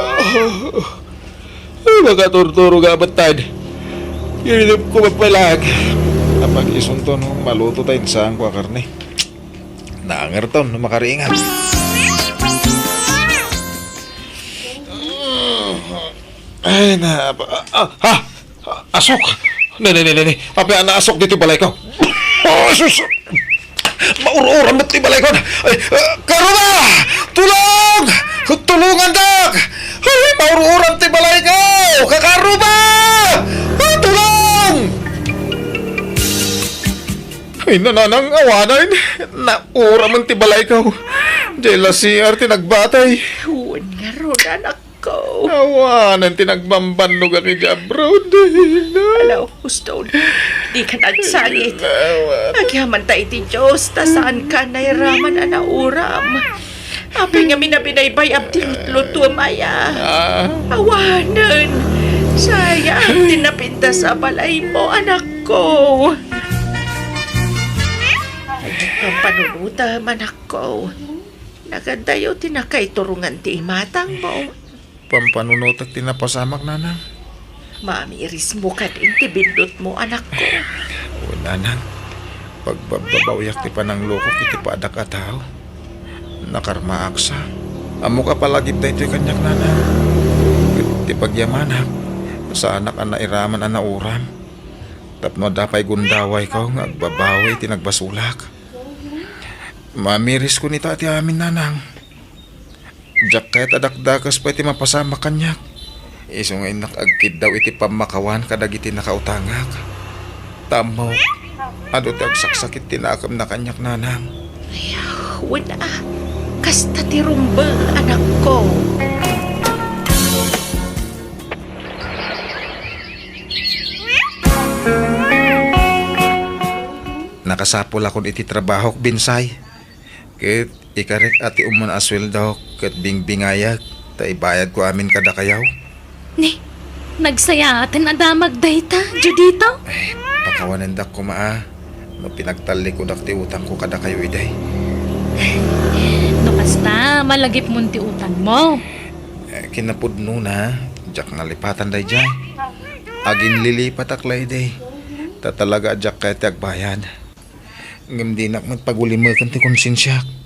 Ay, makaturturo nga abettad. Iridep ko mapalag. Apag isunton, maluto ta insaanko a karne. Nangerton, no makaringat. Ay, na, ah, ah, ha? Asok! Ne, ne, ne, ne, ne. Apay a naasok ditoy balayko? Oh, sus! Maur-uram met ti balayko. Ay, ah, Karuba! Tulong! Tulungandak! Ay, maur-uram ti balayko! Kakaruba! Ah, tulong! Ay, nanang, awanen. Nauramen ti balayko. Diay la C R ti nagbatay. Wen ngarud, anakko. Awanen ti nagbambannogak idiay abroad. Ala, Houston, dika agsangit. Agyamanta iti Dios, ta saanka nairaman a nauram. Apay ngamin a binaybay-am ti lutlutuem aya? Ah. Awanen. Sayang ti napintas a balaymo, anakko. Pampanunutem, anakko. Nagadayo ti nakaiturongan ti imatangmo. Pampanunotek ti napasamak, nanang. Maamirismo kadin ti biddutmo, anakko. Wen, nanang. Pagbabbabawiak ti pananglukok iti padak a tao. Nakarmaak sa. Ammok a palagip daytoy kaniak, nanang. Ket ti pagyamanak, saanak a nairaman a nauram. Tapno adda pay gundawayko nga agbabawi iti nagbasolak. Maamiris kunita ti amin, nanang. Diak kayat a dakdakes pay ti mapasamak kaniak. Isu nga innak agkiddaw iti pammakawan kadagiti nakautangak. Ta ammok, adu ti agsaksakit ti nakemna kaniak, nanang. Ay, wen a, kasta ti rumbeng, anakko. Nakasapulakon iti trabahok, Binsay. Ket ikarek a ti umuna a sueldok ket bingbingayek ta ibayadko amin kadakayo. Ni, nagsayaaten a damag dayta, Judito? Ay, pakawanendak koma a no pinagtallikudak ti utangko kadakayo idi. No kasta, malagipmon ti utangmo. Eh, kinapudnona, diak nalipatan daydiay. Aginlilipatak la idi. Ta talaga a diak kayat ti agbayad. Ngem dinak met pagulimeken ti konsensiak.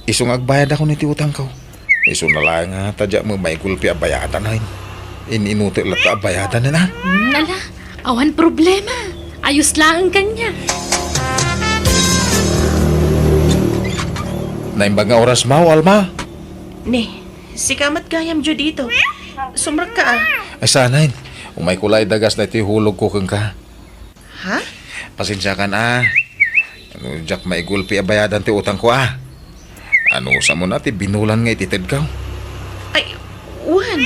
Isu nga agbayadakon iti utangko. Isuna laeng a ta diak met maigulpi a bayadanen. In-inutek latta a bayadanen, a? Hmm, ala, awan problema. Ayos laeng kaniak. Naimbag nga orasmo, Alma. Ni, sika met gayam, Judito. Sumrekka, a. Ay, saanen. Umayko la idagas daytoy hulogko kenka. Ha? Pasensiakan, a. Ano, diak maigulpi a bayadan ti utangko, a. Anusam a ti binulan nga ititedko? Ay, wen.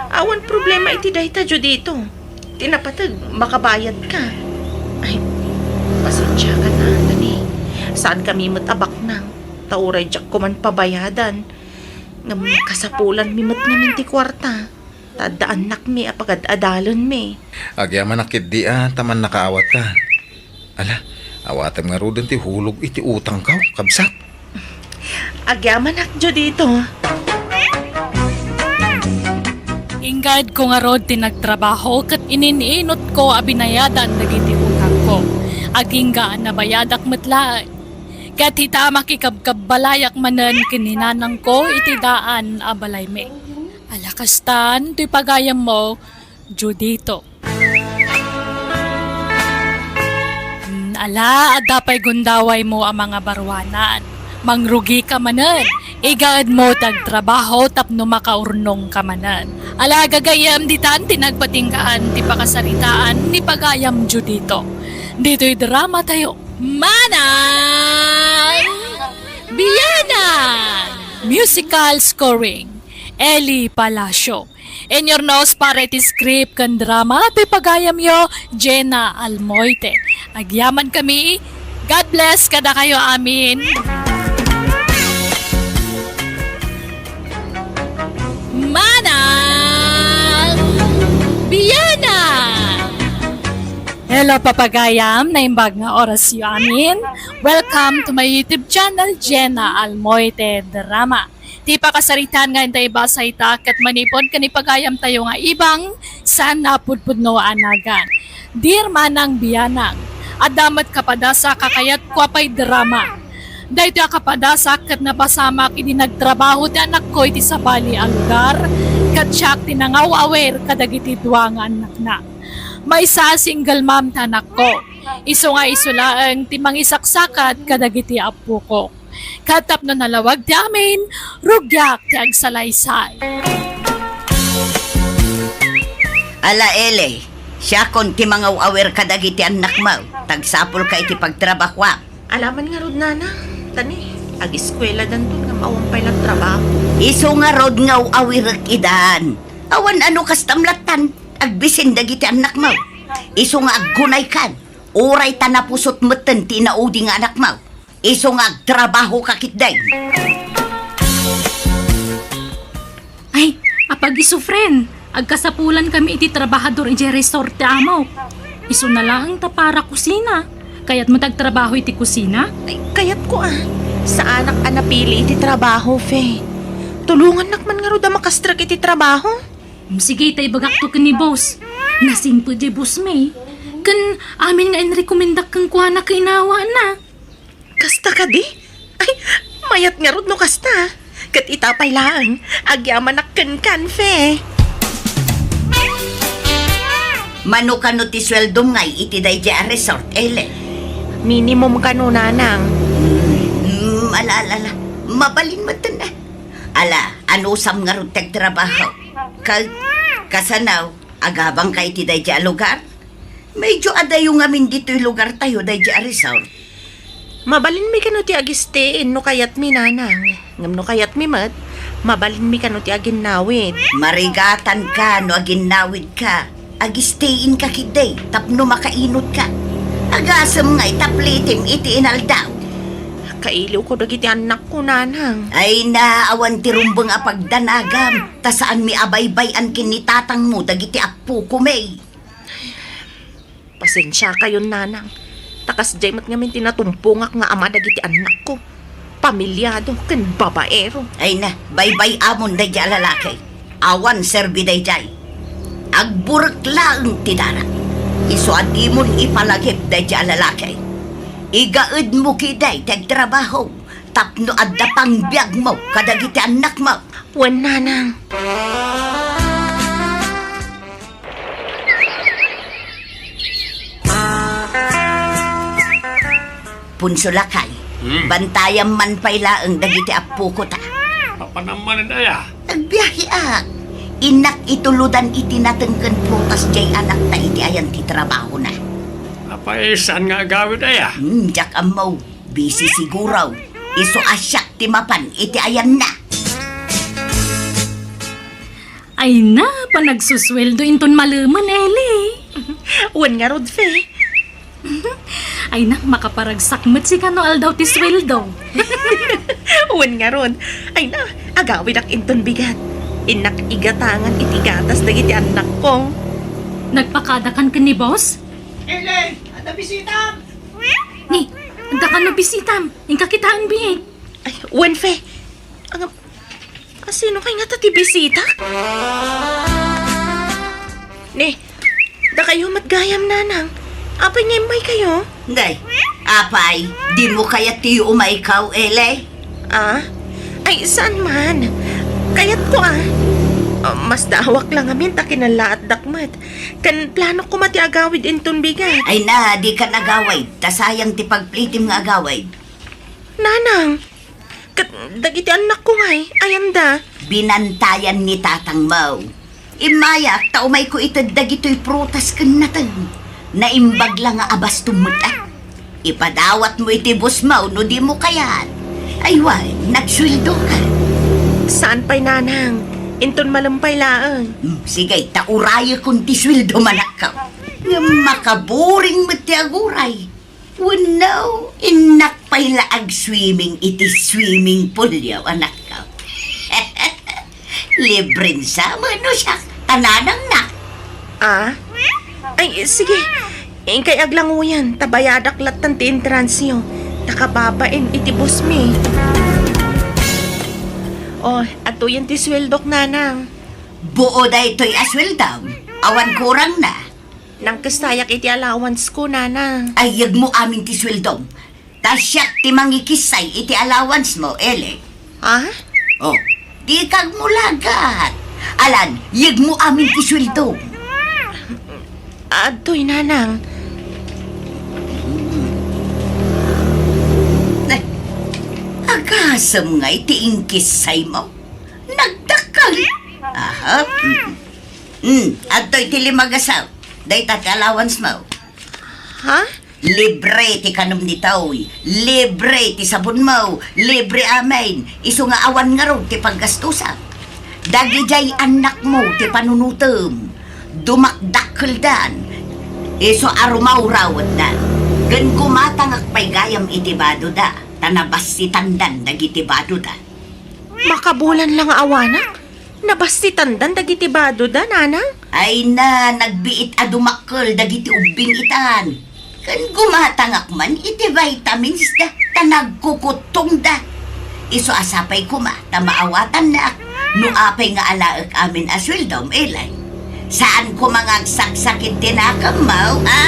Awan problema iti dayta, Judito. Ti napateg, makabayadka. Ay, pasensiakan, a, Tani. Saankami met a baknang. Ta uray diak koman pabayadan. Ngem kasapulanmi met ngamin ti kuarta. Ta adda annakmi a pagad-adalenmi. Agyamanak ketdi a ta mannakaawatka. Ala, awatem ngaruden ti hulog iti utangko, kabsat. Agyamanak, Judito. Inggadko ngarud ti nagtrabaho ket inin-inutko a binayadan dagiti utangko. Agingga a nabayadak met laeng. Ket ita, makikabkabbalayak manen ken ni nanangko iti daan a balaymi. Ala kastan, toy pagayammo, Judito. Hmm, ala, adda pay gundawaymo a mangabaruanan. Mangrugika manen. Igaedmo ti agtrabaho tapno makaurnongka manen. Ala, gagayyem, ditan ti nagpatinggaan ti pakasaritaan ni pagayam Judito. Ditoy drama tayo. Manang Bianang! Musical scoring, Eli Palacio. Inyurnos para iti script ken drama ti pagayamyo, Jenna Almoite. Agyaman kami. God bless kadakayo amin. Manang Bianang! Hello, papagayam. Naimbag nga orasyo amin. Welcome to my YouTube channel, Jenna Almoite Drama. Ti pakasaritaan nga intay basa ita ket manipud ken ni pagayamtayo nga ibang saan a pudpudno a nagan. Dear Manang Bianang, adda met kapadasak a kayatko a pay drama. Daytoy a kapadasak ket napasamak idi nagtrabaho ti anakko iti sabali a lugar, ket siak ti nangaw-awir kadagiti dua nga annakna. Maysa, single mom ti anakko. Isu nga isu laeng ti mangisaksakat kadagiti appoko. Ket tapno nalawag ti amin, rugiak ti agsalaysay. Ala, Eli, siakon ti mangaw-awir kadagiti annakmo. Tagsapulka iti pagtrabahoak. Ala man ngarud, Nanang. Tani, ageskueladanton ngem awan pay la trabaho. Isu ngarud nga aw-awirek idan. Awan a no kastam lattan, agbisin dagiti annakmo. Isu nga aggunaykan, uray ta napusot metten ti inaudi nga anakmo. Isu nga agtrabahoka ketdi. Ay, apag-isu, friend. Agkasapulankami iti trabahador idiay resort ti amok. Isuna laeng ta para kusina. Kayatmo ti agtrabaho iti kusina? Ay, kayatko a. Saanak a napili iti trabaho, Fe. Tulongannak man ngarud a makastrek iti trabaho. Mm, sige, ta ibagakto ken ni boss. Nasingpet diay boss mi. Ken amin nga inrekomendak kenkuana kainawana. Kasta kadi? Ay, mayat ngarud no kasta. Ket ita pay laeng, agyamanak kenkan, Fe. Mano kano ti sueldom ngay iti daydiay a resort, Eli? Minimum kano, Nanang. Mm, ala, ala, ala. Mabalin metten a. Ala, anusam ngarud ti agtrabaho? Kal-, kasano, agabangka iti daydiay a lugar? Medyo adayo ngamin ditoy lugartayo daydiay a resort. Mabalinmi kano ti agistay no kayatmi, Nanang. Ngem no kayatmi met, mabalinmi kano ti aginnawid. Marigatanka no aginnawidka. Agistayka ketdi tapno makainutka. Agasem ngay ta plitim iti inaldaw. Kailiwko dagiti annakko, Nanang. Ay na, awan ti rumbeng a pagdanagam, ta saanmi a baybay-an ken ni tatangmo dagiti appoko, May. Pasensiakayon, Nanang. Ta kasdiay met ngamin ti natumpongak nga ama dagiti annakko. Pamilyado ken babaero. Ay na, baybay-amon daydiay a lalaki. Awan serbi daydiay. Agburek laeng ti dara. Isu a dimon ipalagip daydiay a lalaki. Igaedmo ketdi ti agtrabaho tapno adda pangbiagmo kadagiti annakmo. Wen, Nanang. Punso, lakay, hmm, bantayam man pay laeng dagiti appoko ta. Apanam manen aya? Agbiaheak. Innak itulodan iti nateng ken prutas diay anakta iti ayan ti trabahona. Apay, saan nga agawid aya? Hmm, diak ammo. Busy siguro. Isu a siak ti mapan iti ayanna. Ay na, panagsusueldo inton malemen, Eli. Wen ngarud, Fe. Ay na, makaparagsak met sika no aldaw ti sueldo. Wen ngarud. Ay na, agawidak inton bigat. Innak igatangan iti gatas dagiti annakko. Nagpakadakan ken ni boss? Eli, adda bisitam! Ni, adda kano bisitam? Inka kitaen biit. Ay, wen, Fe. Ang, asino kay ngata ti bisita? Ni, dakayo met gayam, Nanang. Apay nga immaykayo? Day, Apay, dimo kayat ti umaykaw, Eli? Ah? Ay, saan man. Kayatko, ah. Ah, masdaawak la ngamin ta kinallaatdak met. Ken planok koma ti agawid inton bigat. Ay na, dika agawid. Ta sayang ti pagplitim nga agawid. Nanang, ket dagiti annakko ngay, ayanda? Binantayan ni tatangmo. Immayak ta umayko ited dagitoy prutas ken nateng. Naimbag la nga abastom met, ah. Ipadawatmo iti bossmo no dimo kayat. Ay wen, nagsueldoka. Saan pay, nanang? Inton malem pay laeng. Hmm, sige, ta urayekon ti sueldom, anakko. Ngem makaboring met ti aguray. Wenno, innak pay la agswimming iti swimming poolyo, anakko. Libren sa, mano siak, ta nanangnak. Ah? Ay, sige. Inkay aglanguyan, ta bayadak lattan ti entransyo. Ta kababain iti bossmi. Oh, adtoyen ti sueldok, nanang. Buo daytoy a sueldom. Awan kurangna. Nangkessayak iti allowance ko, nanang. Ay, yegmo amin ti sueldom. Ta siak ti mangikissay iti allowance mo, Eli. Ha? Oh, dika agmulagat. Alan, yegmo amin ti sueldom. Adtoy, nanang. Ay, agasem ngay ti inkissay mo? Nagdakkel. Aha. Mm. Mm, adtoy ti lima a gasaw. Dayta ti allowance mo. Ha? Libre ti kanem ditoy. Libre ti sabonmo. Libre amin. Isu nga awan ngarud ti paggastusak. Dagidiay annakmo ti panunotem. Dumakdakkeldan. Isu a rumawrawetdan. Ken gumatangak pay gayam iti badoda. Ta nabassitandan dagiti badoda. Makabulan la nga awanak? Nabassitandan dagiti badoda, nanang? Ay na, nagbiit a dumakkel dagiti ubbing itan. Ken gumatangak man iti vitamins da, ta nagkukuttongda. Isu a sapay koma, ta maawatannak no apay nga alaek amin a sueldom, Eli. Saan koma nga agsaksakit ti nakemmo, a?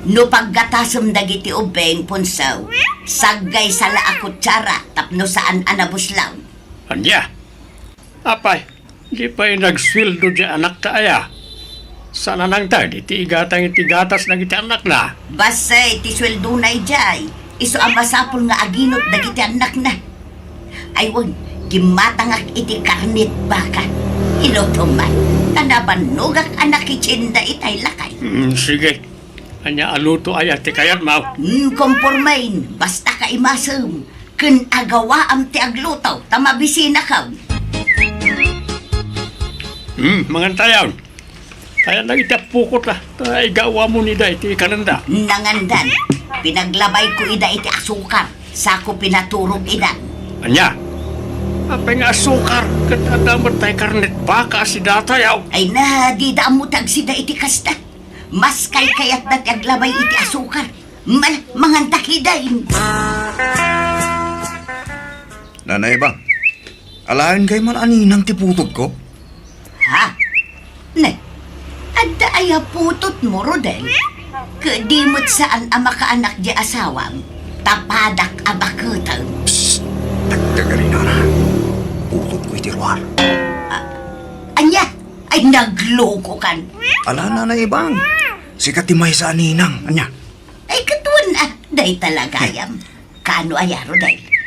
No paggatasem dagiti ubbing, Punsaw, saggaysa la a kutsara tapno saan a nabuslaw. Ania? Apay, di pay nagsueldo diay anakta aya? Saan a nangted iti igatang iti gatas dagiti annakna? Bassit ti sueldona idiay, isu a masapul nga aginot dagiti annakna. Ay wen, gimmatangak iti karnet baka. Ilutom man, ta nabannogak a nakitienda itay lakay. Mm, sige. Ania a luto aya ti kayatmo? Mm, kompormen, basta kaimasem. Ken agawaam ti agluto, ta mabisinakon. Hmm, mangantayon. Kayat lang iti apokot, ah. Ta igawamon ida iti kanenda. Nangandan, pinaglabayko ida iti asukar, sako pinaturog idan. Ania? Apay nga asukar, ket adda met tay karnet baka a sidatayo. Ay na, dida ammo ti agsida iti kasta. Maskay kayatda ti aglabay iti asukar. Mal-, mangantak idan. Nanay Bang, alaen kay man a ninang ti putotko? Ha? Ne, adda aya putotmo, Rodel? Ket di met saan a makaanak diay asawam, ta padak a baketem. Psst! Dagdagarinana. Putotko iti ruar. Ah, ania? Ay, naglokokan. Ala, Nanay Bang. Sika ti maysa a ninang, ania? Ay, ket wen, ah, dayta la gayam. Kaano aya, Rodel?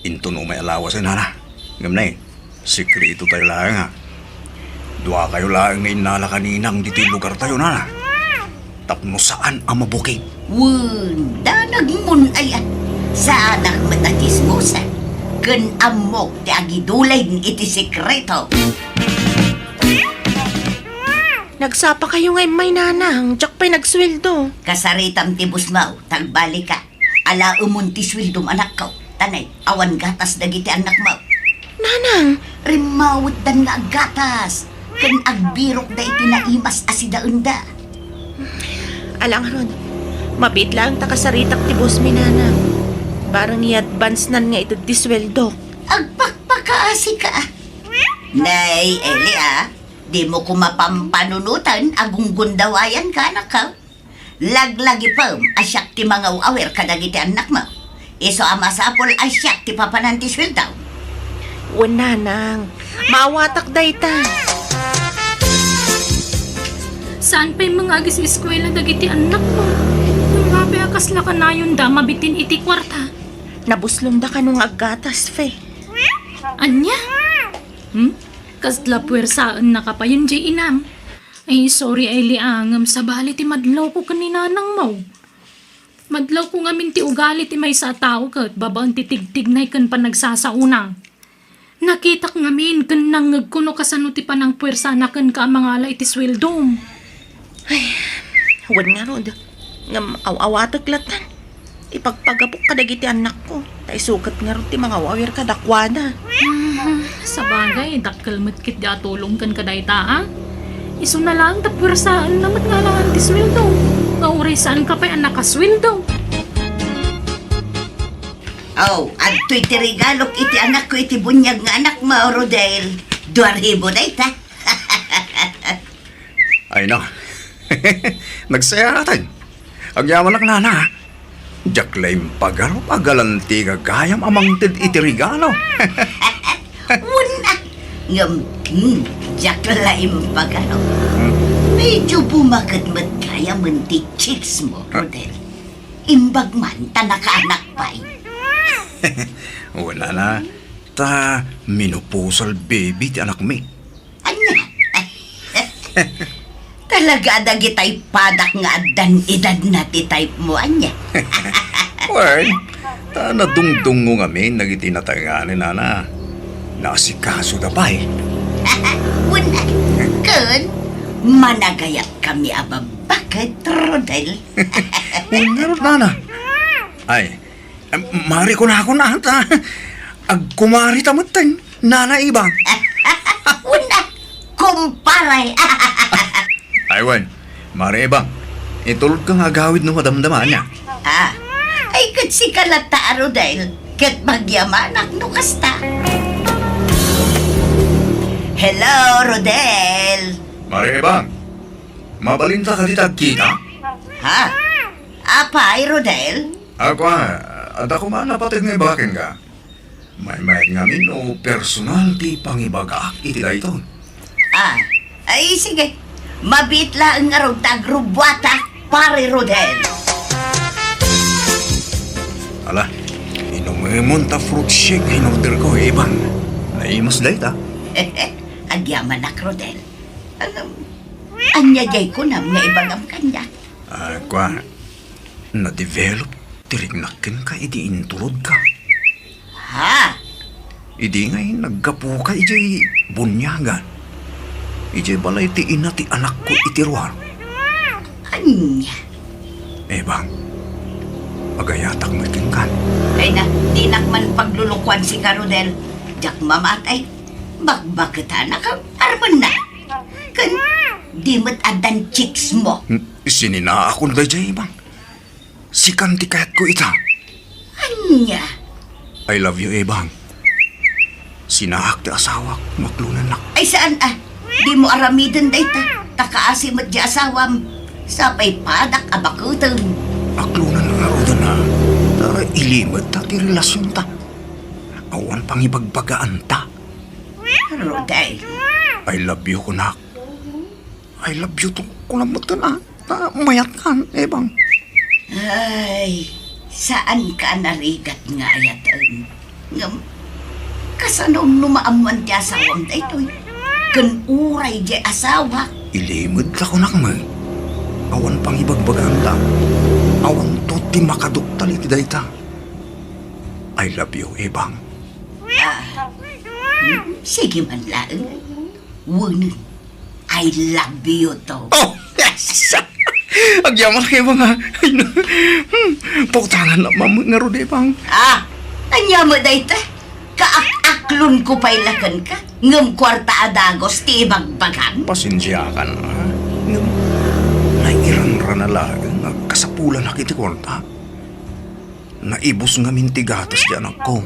Inton umay a lawasen, nana. Ngem nay, sekreto tayo laeng, ha. Dua kayo laeng nga innalak a ninang ditoy lugar tayo, nana. Tapno saan a mabukig. Wen, danagmon aya. Saanak met a tsismosa. Ken ammok ti agidulin iti sekreto. Nagsapa kayo nga immay, nanang. Diak pay nagsueldo. Kasaritam ti busmaw, ta agbalika. Alaemon ti sueldom, anakko. Tanay, awan gatas dagiti annakmo. Nanang! Rimmawetdan nga aggatas. Ken agbirokda iti naimas a sidaenda. Ala ngarud, mabiit laeng ta kasaritak ti bossmi, nanang. Bareng i-advance-nan nga ited ti sueldok. Agpakpakaasika. Nay, Eli, a. Dimo koma pampanunoten a gunggundawayanka, anakko. Laglagipem a siak ti mangaw-awir kadagiti annakmo. Isu a masapul a siak ti papanan ti sueldo. Wen, nanang, maawatak dayta. Saan pay nga agis-eskuela dagiti annakmo? Ngem apay a kasla kanayonda mabitin iti kuarta? Nabuslongda kano nga aggatas, Fe. Ania? Hmm? Kasla puwersaennaka payen diay inam? Ay, sorry, Eli, a, ngem sabali ti madlawko ken ni nanangmo. Madlawko ngamin ti ugali ti maysa a tao ket babaen ti tigtignay ken panagsasaona. Nakitak ngamin ken nangngegko no kasano ti panangpuersana kenka a mangala iti sueldom. Ay, wen ngarud. Ngem aw-awatek latta. Ipagpagapok kadagiti annakko, ta isu ket ngarud ti mangaw-awir kadakuada. Hmm, sabagay, dakkel met ketdi a tulong kenka dayta, a? Isuna laeng ta puersaenna met nga alangan ti sueldo, nga uray saanka pay a nakasueldo. Aw, adtoy ti regalok iti anakko iti buniag nga anakmo, Rodel. Dua ribu dayta. Ay, no. Nagsayaaten. Agyamanak, nana. Diak la impagarup a galanti gayam a mangted iti regalo. Wen a. Ngem, hmm, diak la impagarup. Hmm. Medyo bumaket met gayamen ti chicks mo, Rodel. Imbag man ta nakaanak pay. Wen a, nana. Ta menopausal baby ti anakmi. Ania? Talaga a dagitay padak nga addan edadna ti type mo, ania? Wen, ta nadungdungngo ngamin dagiti natangani, nana. Naasikasoda pay. Wen, ken managayat kami a babbaket, Rodel. Wen ngarud, nana. Ay, Em, mari kunakon ata. Agkumarita metten, Nana Ibang. Wen a, kumpare. Ay, wen, Mari Ibang. Itulodka nga agawid no madamdama ania. Ah, ay, ket sika latta a Rodel, ket magyamanak no kasta. Hello, Rodel. Mari Ibang, mabalinta kadi ti agkita? Ha? Apay, Rodel? A, kua, adda koma a napateg nga ibaga kenka. Maymayat ngamin no personal ti pangibagaak iti daytoy. Ah, ay, sige. Mabiit laeng ngarud ta agrubbuatak, Pare Rodel. Ala, inumemon ta fruit shake nga in-orderko, Ibang. Naimas dayta. Agyamanak, Rodel. Ngem, ania diay kunam nga ibagam kaniak? A, kua, na-develop ti riknak kenka idi inturodka. Ha? Idi ngay naggapuka idiay buniagan, idiay balay ti ina ti anakko iti ruar. Ania? Ibang, agayatak met kenka. Ay na, dinak man paglulukuan sika, Rodel. Diak mamatay. Bakbaketanak a armenna. Ken di met addan chicks mo. Hmm, sininaakon daydiay, Ibang. Sikan ti kayatko ita. Ania? I love you, Ibang. Sinaak ti asawak, maklonennak. Ay, saan a? Dimo aramiden dayta, ta kaasi met diay asawam. Sapay padak a bakuten. Aklonen ngaruden a, ta ilimedta ti relasionta. Awan pangibagbagaanta. Rodel. I love you, kunak. I love you too, kunam metten a. Ta mayatkan, Ibang. Ay, saanka a narigat nga ayaten. Ngem, kasano no maammoan ti asawam daytoy? Ken uray diay asawak. Ilimedta, kunak met. Awan pangibagbagaanta. Awanto ti makaduktal iti dayta. I love you, Ibang. Ah, hmm, sige man laeng. Wen, I love you too. Oh, yes! Agyamanak, Ibang, a. Ay, na. Hmm, pautangan na, ma'am, ngarud, Ibang. Ah, ania met dayta? Kaak-aklonko pay la kenka, ngem kuarta a dagus ti ibagbagam? Pasensiakan, a. Ngem, nairanrana laeng nga kasapulanak iti kuarta. Naibus ngamin ti gatas ti anakko.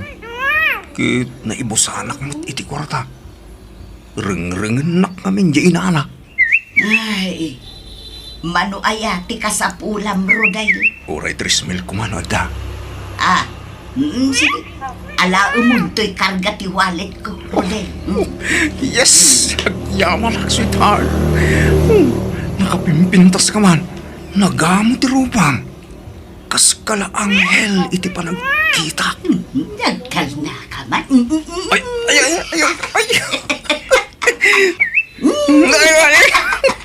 Ket naibusanak met iti kuarta. Rengrengennak ngamin diay inana. Ay, Mano aya ti kasapulam, Rodel? Uray tres mil koma no adda. Ah, mm, sige. Alaemon toy karga ti wallet ko, Rodel. Mm. Yes! Agyamanak, sweetheart. Hmm, nakapimpintas ka man. Nagamo ti rupam. Kas kala anghel iti panagkitak. Mm, nagkalna ka man. Mm, mm, mm. Ay, ay, ay, ay, ay. Ay, ay, ay.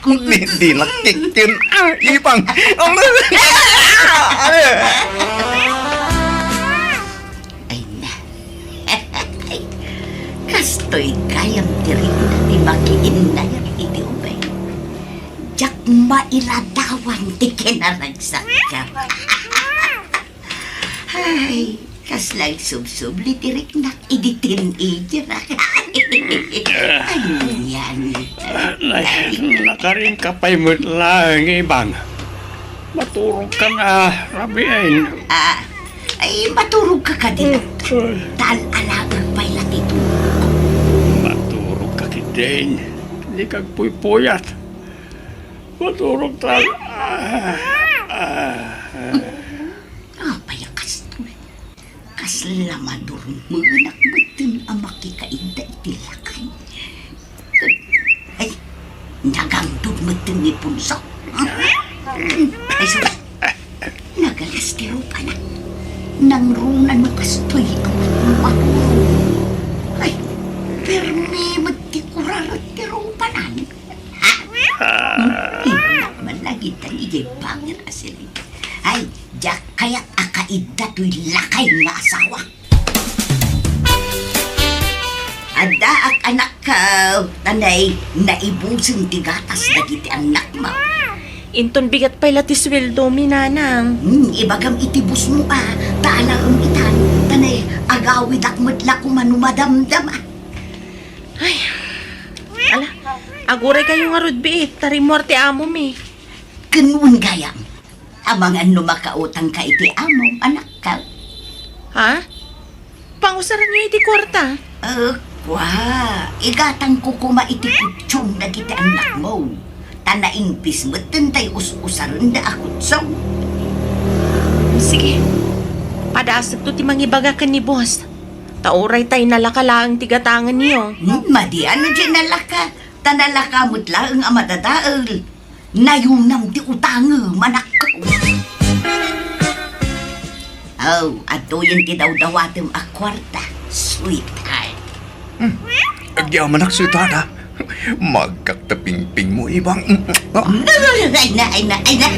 Di, di nakkikin. Ah, ipang. Ay, na. Kastoy gayam ti rikna ti makiinnayat iti ubing. Diak mailadawan ti kinaragsakka. Ay, kasla agsubsubli ti riknak idi teenager. Anian. Ay, nakarinka pay met laeng, Ibang. Maturog ka na, Rabiin. Ah, ay, maturog ka kadi. Tal-alaag pay la ti turog. Maturog ka, kidin. Di kagpuypuyat. Maturog tal-, ah, ah, ah. Apay a kastoy? Kasla madurmenak metten a makikaidda iti lakay. Ay, nagangdud metten ni Punso. Ay, sus. Nagalas ti rupana. Nangruna no kastoy a maturog. Ay, permi met ti kuraret ti rupanan. Ha? Ibanak man lagi ta idiay bangir a siling. Ay, diak kayat a kaidda toy lakay nga asawa. Addaak, anakko, ta nay, naibusen ti gatas dagiti annakmo. Inton bigat pay la ti sueldomi, nanang. Hmm, ibagam iti bossmo a, ta alaem itan, ta nay, agawidak met la koma no madamdama. Ay, ala, aguray kayo ngarud, biit, ta rimmuar ti amomi. Ken wen gayam, amangan no makautangka iti amom, anakko. Ha? Pangusaranyo iti kuarta? Eh, kua, igatangko koma iti kutsyon dagiti annakmo. Ta naingpis metten tay us-usarenda a kutsyon. Sige, padasekto ti mangibaga ken ni boss. Ta uray tay nalaka laeng ti gatangenyo. Hmm, madi, ano di nalaka? Ta nalaka met laeng a madadael. Nayunam ti utangem, anakko. Oh, adtoyen ti dawdawatem a kuarta, sweetheart. Hmm. Agyamanak, sweetheart, ha? Magkak ta pingpingmo, Ibang. Mm, ah. Ay na, ay na, ay na.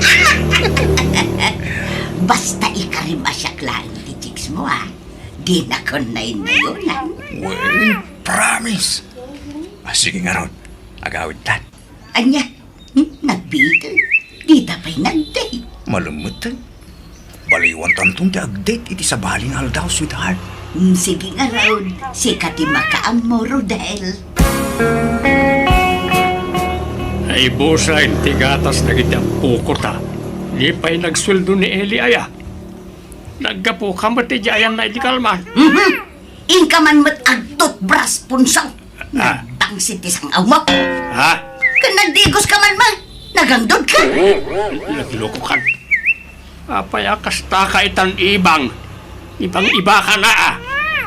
Basta ikarim a siak laeng ti chicks mo, ha? Dinakon naynayonan. Well, promise. Ah, sige ngarud, agawidtan. Ania? Hmm? Nagbiiten? Dita pay nag-date? Malemmeten. Baliwantanton ti ag-date iti sabali nga aldaw, sweetheart. Hmm, sige ngarud, sika ti makaammo, Rodel. Naibusen ti gatas dagiti ampoko ta. Di pay nagsueldo ni Eli aya. Naggapuka met idiay ayanna idi kalman. Mhm. Inka man met agtutbras, Punso. Ah. Nagtangsit ti sang-awmo. Ha? Ken nagdigos ka man, ma. Nagangdud ka. Naglokokan. Apay a kasta ka itan, Ibang? Ibang-iba ka na, ah.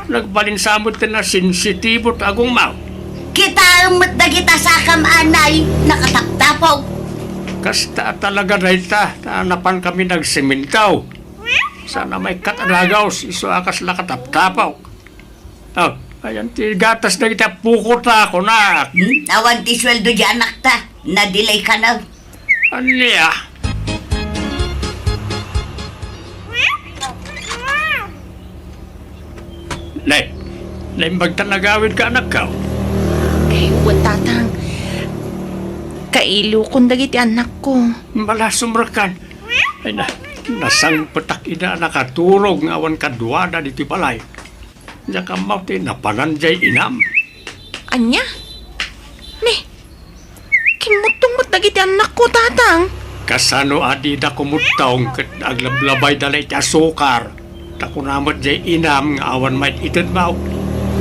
Nagbalin sa met ti nasensitibo ti agongmaw. Kitaem met dagita sakam, anay, nakataptapog. Kasta a talaga dayta, ta napan kami nagsementaw. Sana maikkat a dagaws, isu a kasla kataptapok. Oh, ayan ti gatas dagiti ampoko ta, kunak. Hmm? Awan ti sueldo di anakta. Nadelay ka na. Ania? Nay, naimbag ta nagawid ka, anakko? Ay, wen, tatang. Kailokon dagiti annakko. Bala, sumrekkan. Ay na, nasangpetak ida a nakaturog nga awan kaduada ditoy balay. Diak ammo ti napanan diay inam. Ania? Ni, kimmuttong met dagiti annakko, tatang. Kasano a dida kumuttong ket aglablabayda la iti asukar? Ta kuna met diay inam nga awan maited-itedmo.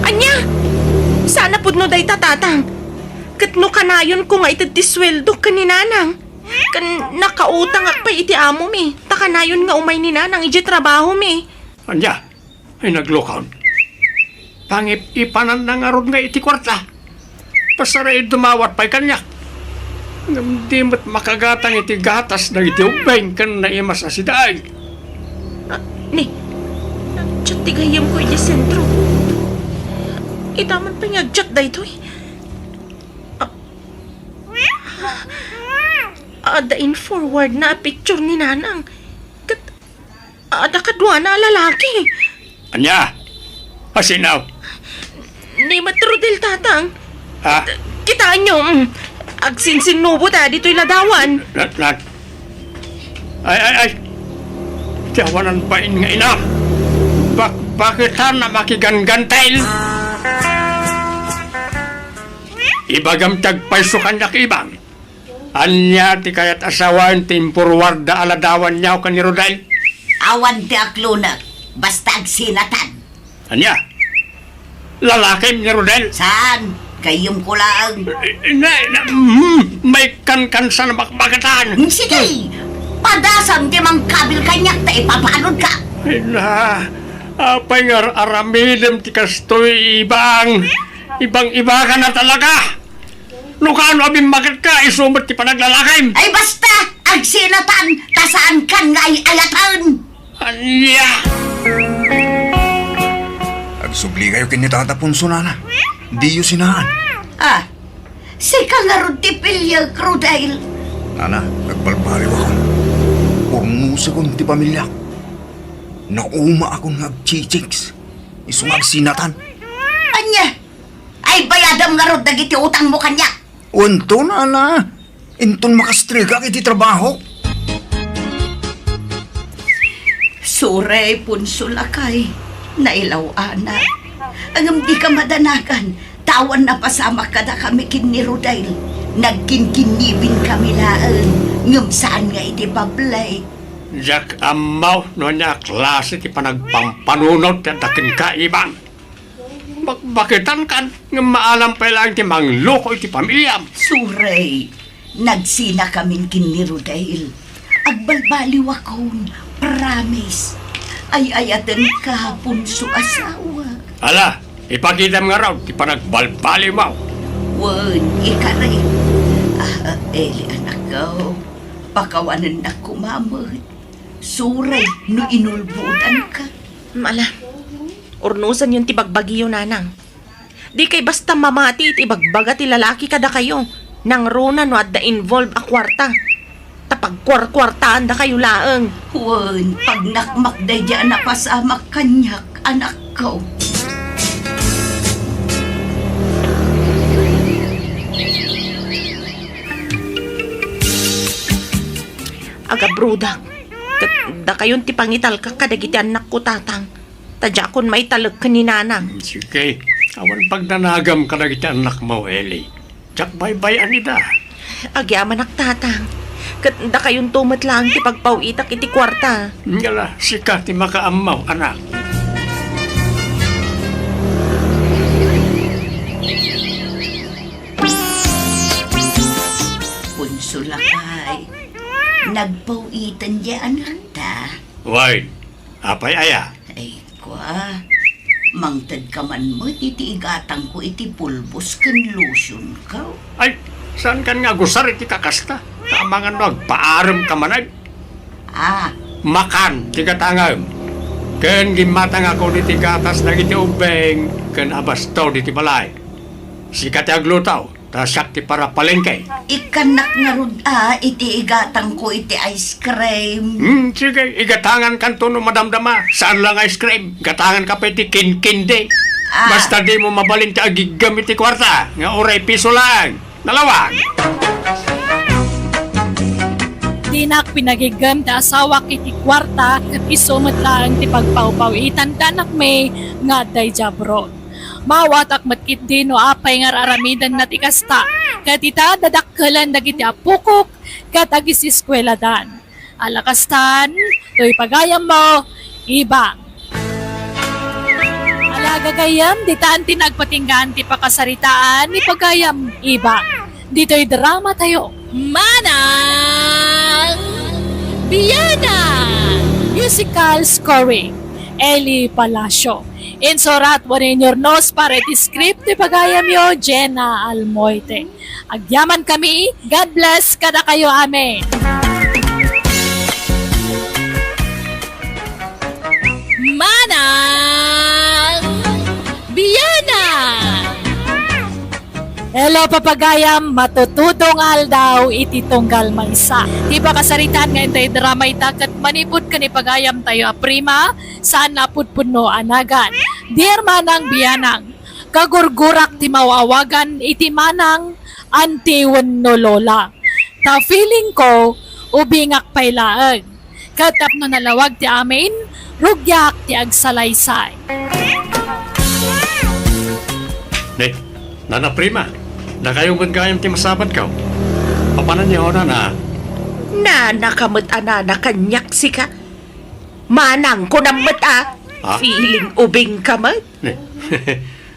Ania? Saan a pudno dayta, tatang. Ket no kanayonko nga ited ti sueldo ken ni nanang, Ken nakautangak pay iti amomi, ta kanayon nga umay ni Nanang idiay trabahomi. Ania? Ay, naglukon. Pangip-ipananna ngarud nga iti kuarta. Pasaraid dumawat pay kaniak. Ngem di met makagatang iti gatas dagiti ubbing ken naimas a sidaig. Ah, ni, nag-chat ti gayyemko idiay sentro. Ita man pay nga nag-chat daytoy. Ah, adda in-forwardna a picture ni Nanang. Ket adda kaduana a lalaki. Ania? Asino? Ni Mat Rodel, Tatang. Ha? Kitaenyo, mm, agsinsinnubo ta ditoy ladawan. Na, na, ay, ay, ay. Ti awanan bain nga ina. Bakbaketan a makiganggantel. Ibagam ti agpayso kaniak, Ibang. Ania ti kayat a sawen ti in-forwardda a ladawanyo ken ni Rodel? Awan ti aklonek, basta agsinatan. Ania? Lalakim ni Rodel? Saan? Gayyemko laeng. Ina, ina, mm, maikkankansan a bakbaketan. Mm, sige! Padasam ti mangkabil kaniak ta ipapanodka. Ina, apay nga ar-aramidem ti kastoy, Ibang? Ibang-iba ka na talaga! No kaano a bimmaketka, isu met ti panaglalakim. Ay, basta! Agsinatan, ta saankan nga ay-ayaten! Ania? Agsubli kayo ken ni Tata Ponso, nana. Diyo sinaan. Ah, sika ngarud ti piliek, Rodel. Nana, agbalbaliwakon. Urnosekon ti pamiliak. Naumaakon nga agchichicks. Isu nga agsinatan. Ania? Ay, bayadam ngarud dagiti utangmo kaniak. Wenton, nana. Inton makastrigak iti trabaho. Sorry, Ponso lakay. Nailaw-anak. Ngem dika madanagan. Ta awan napasamak kadakami ken ni Rodel. Nagkinkinnibinkami laeng. Ngem saan nga iti public. Diak ammo no ania a klase ti panagpampanunot ti adda kenka, Ibang. Bakbaketankan, ngem maalam pay laeng ti mangloko iti pamiliam. Sorry, nagsinakamin ken ni Rodel. Agbalbaliwakon, promise. Ay-ayatenka, Ponso asawa. Ala, ipakitam ngarud ti panagbalbaliwmo. Wen, ikarit. Ah, Eli, anakko, pakawanennak koma met. Sorry no inulbodanka. Ala, urnosenyon ti bagbagiyo, nanang. Dikay basta mamati iti ibagbaga ti lalaki kadakayo. Nangruna no adda involved a kuarta. Ta pagkuarkuartaandakayo laeng. Wen, pagnakmak daydi a napasamak kaniak, anakko. Agabrodak, ket dakayon ti pangitalkak kadagiti annakko, tatang. Ta diakon maitalek ken ni nanang. Sige, awan pagdanagam kadagiti annakmo, Eli. Diak baybay-an ida. Agyamanak, tatang. Ket dakayonto met laeng ti pagpaw-itak iti kuarta. Ngala, sika ti makaammo, anak. Ponso lakay, nagpaw-iten diay anakta. Wen, apay aya? Ay, kua, mangtedka man met iti igatangko iti pulbos ken lotionko. Ay, saankan nga agusar iti kakasta? Amangan no agpaaremka manen. Ah. Makan ti gatangem. Ken gimmatangakon iti gatas dagiti ubbing ken abasto diti balay. Sika ti agluto, ta siak ti parapalengke. Ikkannak ngarud a iti igatangko iti ice cream. Hmm, sige, igatangankanto no madamdama. Saan lang ice cream? Gatanganka pay iti kinkindi. Ah. Basta dimo mabalin ti agiggem iti kuarta, nga uray piso laeng. Nalawag! Dinak pinagiggem ti asawak iti kuarta, ket isu met laeng ti pagpawpaw-itan ti anakmi nga adda idiay abroad. Maawatak met ketdi no apay nga ar-aramidenna ti kasta, ket ita, dadakkelen dagiti appokok ket agiseskueladan. Ala kastan, toy pagayammo, Ibang. Ala gagayyem, ditan ti nagpatinggaan ti pakasaritaan ni pagayam, Ibang. Ditoy dramatayo, Mana! Biana! Musical scoring, Eli Palacio. Insurat wenno inurnos para iti script ti pagayamyo, Jenna Almoite. Agyamankami, God bless kadakayo amin. Manang Biana! Hello, papagayam, matutudong aldaw iti tunggal maysa. Ti pakasaritaan nga intay drama ita ket manipud ken ni pagayamtayo a Prima, saan a pudpudno a nagan. Dear Manang Bianang, kagurgurak ti maawagan iti manang, anti wenno lola. Ta feeling ko, ubingak pay laeng. Ket tapno nalawag ti amin, rugiak ti agsalaysay. Ne, Nana Prima, dakayo met gayam ti masabadko. Papananyo, Nana? Nana ka met a nana kaniak sika. Manang kunam met a. Ha? Feeling ubing ka met. Ne,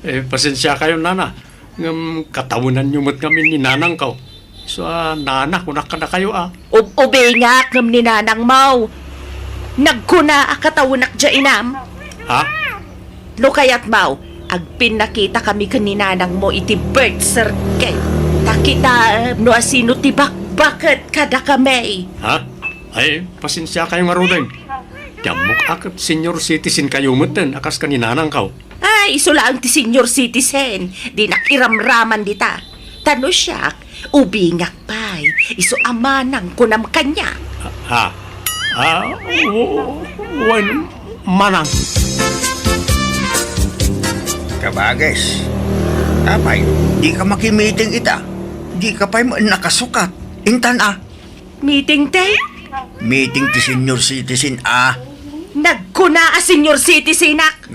eh, pasensiakayo, Nana. Ngem katawenanyo met ngamin ni nanangko. Isu a nana, kunak kadakayo a. Ub-, ubingak ngem ni nanangmo. Nagkuna a katawenak diay inam. Ha? No kayatmo, agpinnakitakami ken ni nanangmo iti birth cert-ko. Ta kitaem no asino ti bakbaket kadakami. Ha? Ay, pasensiakayo ngaruden. Ti ammok a ket senior citizenkayo metten a kas ken ni nanangko. Ay, isu laeng ti senior citizen. Dinak iramraman dita. Ta no siak, ubingak pay. Isu a manang kunam kaniak. Ha? Ah, w-, wen, manang. Kabages, apay, dika makimiting ita. Dika pay met nakasukat. Intan a. Meeting ti? Meeting ti senior citizen a. Nagkuna a senior citizenak.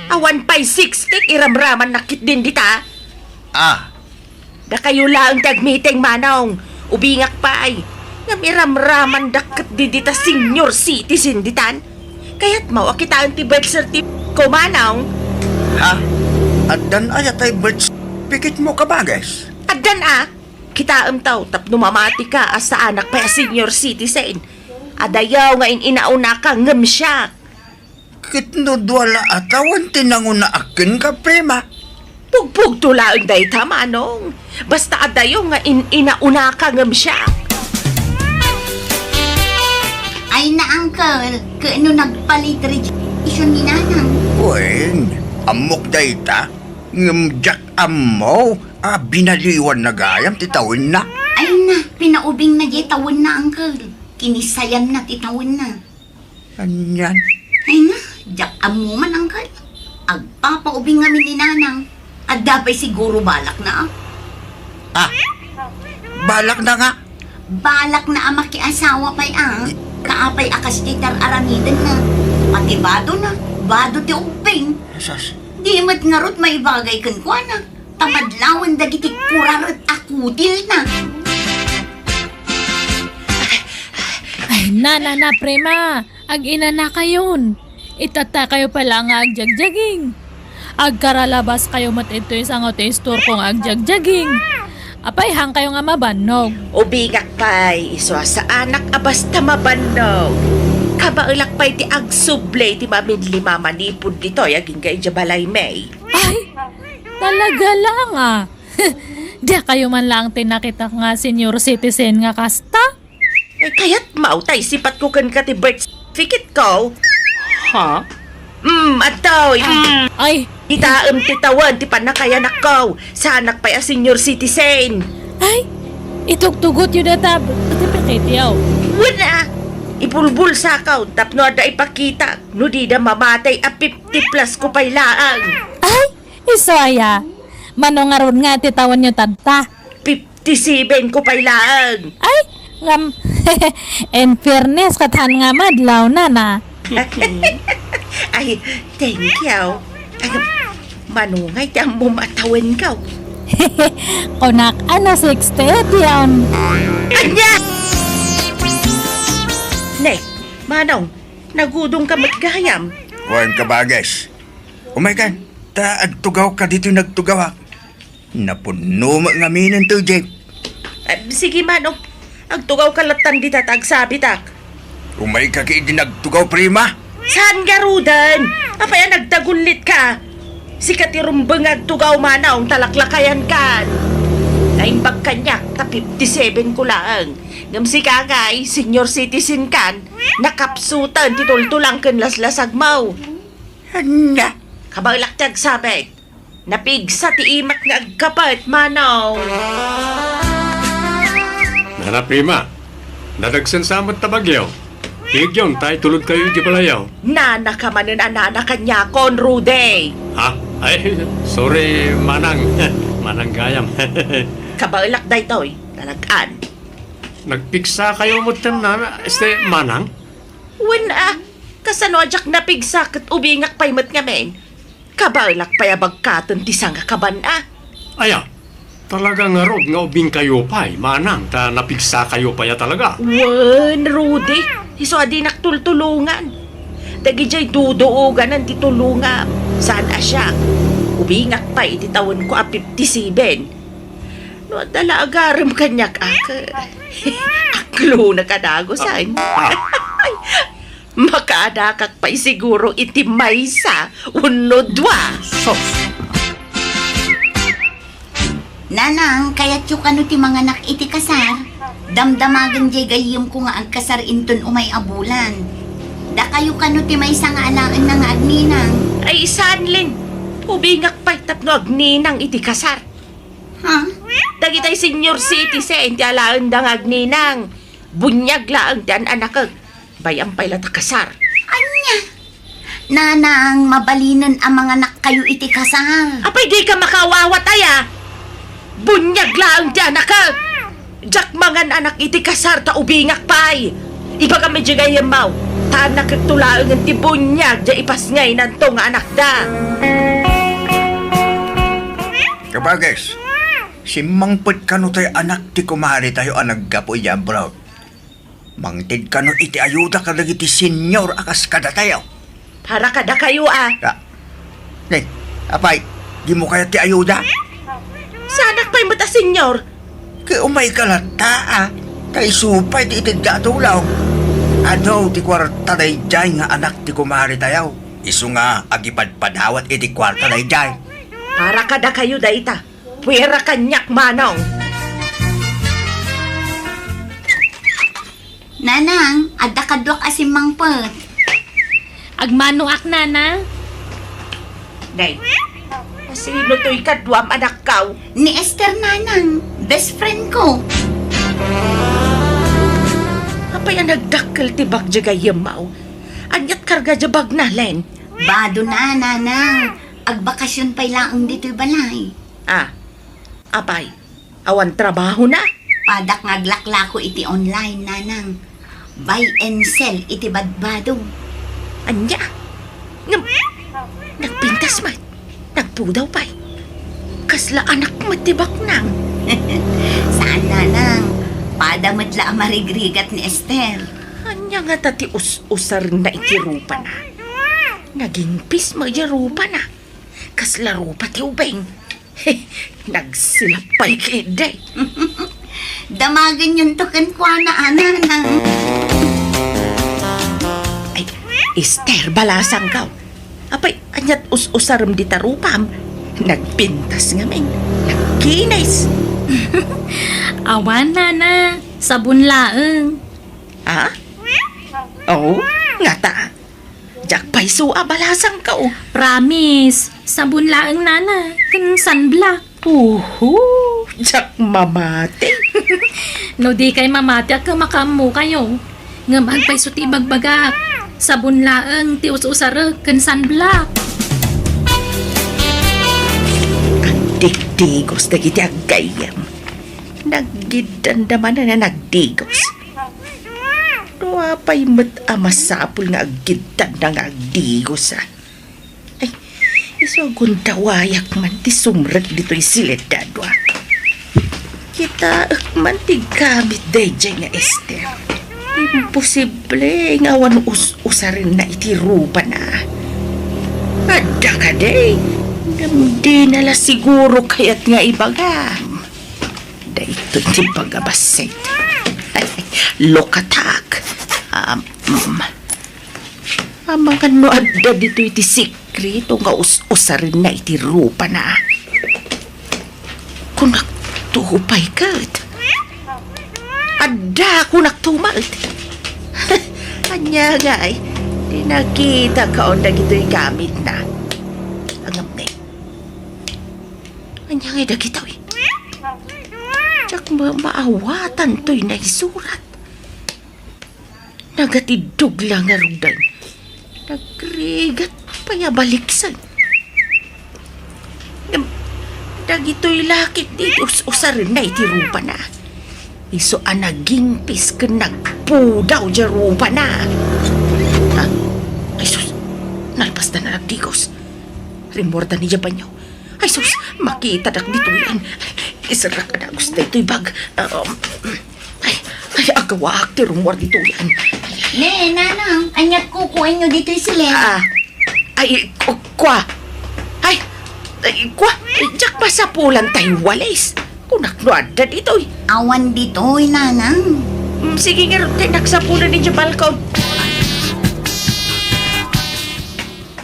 Awan pay sixty, iramramannak ketdin dita. A. Dakayo laeng ti agmeeting, manong. Ubingak pay. Ngem iramramandak ketdi dita senior citizen ditan. Kayatmo a kitaen ti birth certificate-ko, manong? Ha? Addan aya tay birth certificate-mo, kabages? Addan a. Kitaemto tapno mamatika a saanak pay a senior citizen. Adayo nga in-inaunaka ngem siak. Ket no dua la a tawen ti nangunaak kenka, Prima? Pugpugto laeng dayta, manong. Basta adayo nga in-inaunaka ngem siak. Ay na, uncle, ket no nagpalit registration ni nanang? Wen, ammok dayta, ngem diak ammo a binaliwanna gayam ti tawenna. Ay na, pinaubingna diay tawenna, uncle. Kinisayanna ti tawenna. Anian? Ay na, diak ammo man, uncle. Agpapaubing ngamin ni nanang. Adda pay siguro balakna, a. Ah, balakna nga. Balakna a makiasawa pay, a. Kaapay a kas diay tar-aramidenna. Pati badona, bado ti ubbing. Sus. Di met ngarud maibagay kenkuana. Ta madlawen dagiti kuraret a kutilna. Ay, na, na, na, Prima, ag-inanakayon. Itattakayo pay la nga agjagjaging. Agkaralabaskayo met ditoy sango ti istorko nga agjagjaging. Apay, haankayo nga mabannog? Ubingak pay, isu a saanak a basta mabannog. Kabaelak pay ti agsubli ti maminlima manipud ditoy agingga idiay balaymi. Ay, talaga lang, a. Diakayo man laeng ti nakitak nga senior citizen nga kasta? Ay, kayatmo tay sipatko kenka ti birth certificate-ko? Ha? Mm, adtoy. Mm. Ay. Kitaem ti tawen ti pannakayanakko. Saanak pay a senior citizen. Ay, itugtugotyo dayta birth certificate-yo. Wen a, ibulbulsakon tapno adda ipakitak no dida mamatay a fifty plus ko pay laeng. Ay, isu aya. Mano ngarud nga ti tawenyo tatta? Fifty-seven ko pay laeng. Ay, ngem, in fairness, ket haan nga madlaw, nana. Ay, thank you. Ay, mano ngay ti ammom a tawenko? Kunak a no sixty-eight yon. Ania? Ne, manong, nagudongka met gayam. Wen, kabages. Umaykan, ta agtugawka ditoy nagtugawak. Napunno met ngaminen ti jeep. Ah, sige, manong. Agtugawka lattan dita ta agsabitak. Umayka ket idi nagtugaw, prima? Saan ngaruden? Apay a nagdagullitka? Sika ti rumbeng nga agtugaw, manong, ta laklakayankan. Naimbag kaniak ta fifty-seven ko laeng. Ngem sika ngay, senior citizen kan, nakapsuten ti tultulang ken laslasagmo. Ania? Kabaelak ti agsabit. Napigsa ti imak nga agkapet, manong. Nana, prima, nadagsen sa met ta bagyo. Tigyon, ta itulodkayo idiay balayo. Nana ka manen a nana kaniakon, Rudy. Ha? Ay, sorry, manang. Manang gayam. Kabaelak daytoy, talagan. Nagpigsakayo met ken nana, este, manang? Wen a, kasano a diak napigsa ket ubingak pay met ngamin? Kabaelak pay a bagkaten ti sangakaban a. Aya, talaga ngarud nga ubingkayo pay, manang, ta napigsakayo pay a talaga. Wen, Rudy, isu a dinak tultulongan. Dagidiay duduoganan ti tulongam, saan a siak. Ubingak pay iti tawenko a fifty-seven. No adda la agarem kaniak a ket, aklonek a dagusan. Ah, ah. Ay, makaadakak pay siguro iti maysa wenno dua. Sus! Nanang, kayatyo kano ti manganak iti kasar? Damdamagen diay gayyemko nga agkasar inton umay a bulan. Dakayo kano ti maysa nga alaenna nga agninang? Ay, saan, Len. Ubingak pay tapno agninang iti kasar. Ha? Dagitay senior citizen ti alaenda nga agninang. Buniag laeng ti an-anakek. Bay-am pay la ta kasar. Ania? Nanang, mabalinen a manganakkayo iti kasar. Apay, dika makaawawat aya? Buniag laeng ti anakek. Diak mangan-anak iti kasar ta ubingak pay. Ibagam idiay gayyemmo, ta annakekto laengen ti buniag diay ipasngaynanto nga anakda. Kabages, simmangpet kano tay anak ti kumaretayo a naggapu idiay abroad? Mangted kano iti ayuda kadagiti senior a kas kadatayo? Para kadakayo a. Ah, ne, apay, dimo kayat ti ayuda? Saanak pay met a senior. Ket umayka latta a. Ta isu pay ti itedda a tulong. Adu ti kuarta daydiay nga anak ti kumaretayo. Isu nga agipadpadawat iti kuarta daydiay. Para kadakayo dayta. Puera kaniak, manong. Nanang, adda kaduak a simmangpet. Agmanoak, nana. Nay, sino toy kaduam, anakko? Ni Esther, nanang, best friend ko. Apay a nagdakkel ti bag diay gayyemmo? Aniat karga diay bagna, Len? Bado na, nanang. Agbakasyon pay laeng ditoy balay. Ah, apay, awan trabahona? Padak nga aglaklako iti online, nanang. Buy and sell iti badbado. Ania? Ngem, nagpintas met. Nagpudaw pay. Kasla anak met ti baknang. Saan, nanang. Pada met la a marigrigat ni Esther. Ania ngata ti us-usarenna iti rupana? Nagingpis met diay rupana. Kasla rupa ti ubing. Nagsilap pay ketdi. Damagenyonto kenkuana, a, nanang. Ay, Esther, balasangko. Apay, aniat us-usarem dita rupam? Nagpintas ngamin. Nagkinis. Awan, nana. Sabon laeng. Ah? Oh, ngata. Diak pay su a balasangko. Promise, sabon laeng, nana, ken sunblock. Uhu, diak mamati. No dikay mamati, a, ket makaammokayo. Ngem agpayso ti ibagbagak, sabon laeng ti us-usarek ken sunblock. Agdigdigos dagiti aggayyem. Naggiddanda manen a nagdigos. No apay met a masapul nga aggiddanda nga agdigos, a? Ay, isu a gundawayak man ti sumrek ditoy sileddad, a. Kitaek man ti gamit daydiay nga Esther. Imposible nga awan us-usarenna iti rupana. Adda kadi, ngem dina la siguro kayat nga ibagam. Daytoy ti baga bassit. Look attack. Am, mm. Amangan no adda ditoy ti sekreto nga us-usarenna iti rupana. Kunak to pay ket. Adda, kunak to met. Ania ngay, ti nakitaka on dagitoy gamitna. Ngem ni, ania ngay dagitoy? Diak ma-, maawatan toy naisurat. Nagatiddog la ngaruden. Nagrigat pay a baliksan. Ngem, dagitoy lakit ti us-usarenna iti rupana. Isu a nagingpis ken nagpudaw diay rupana. Ah, ay sus, nalpasda na nagdigos. Rimmuarda ni diay banio. Ay sus, makitadak ditoyen. Iserrak a dagus daytoy bag. Um, ay, ay, agawaak ti rummuar ditoyen. Ne, nanang, aniat kukuenyo ditoy silen? Ah, ay, ku-, kua. Ay, ay, kua. Diak masapulan tay walis. Kunak no adda ditoy. Awan ditoy, nanang. Mm, sige ngarud, tay nagsapulan idiay balkon.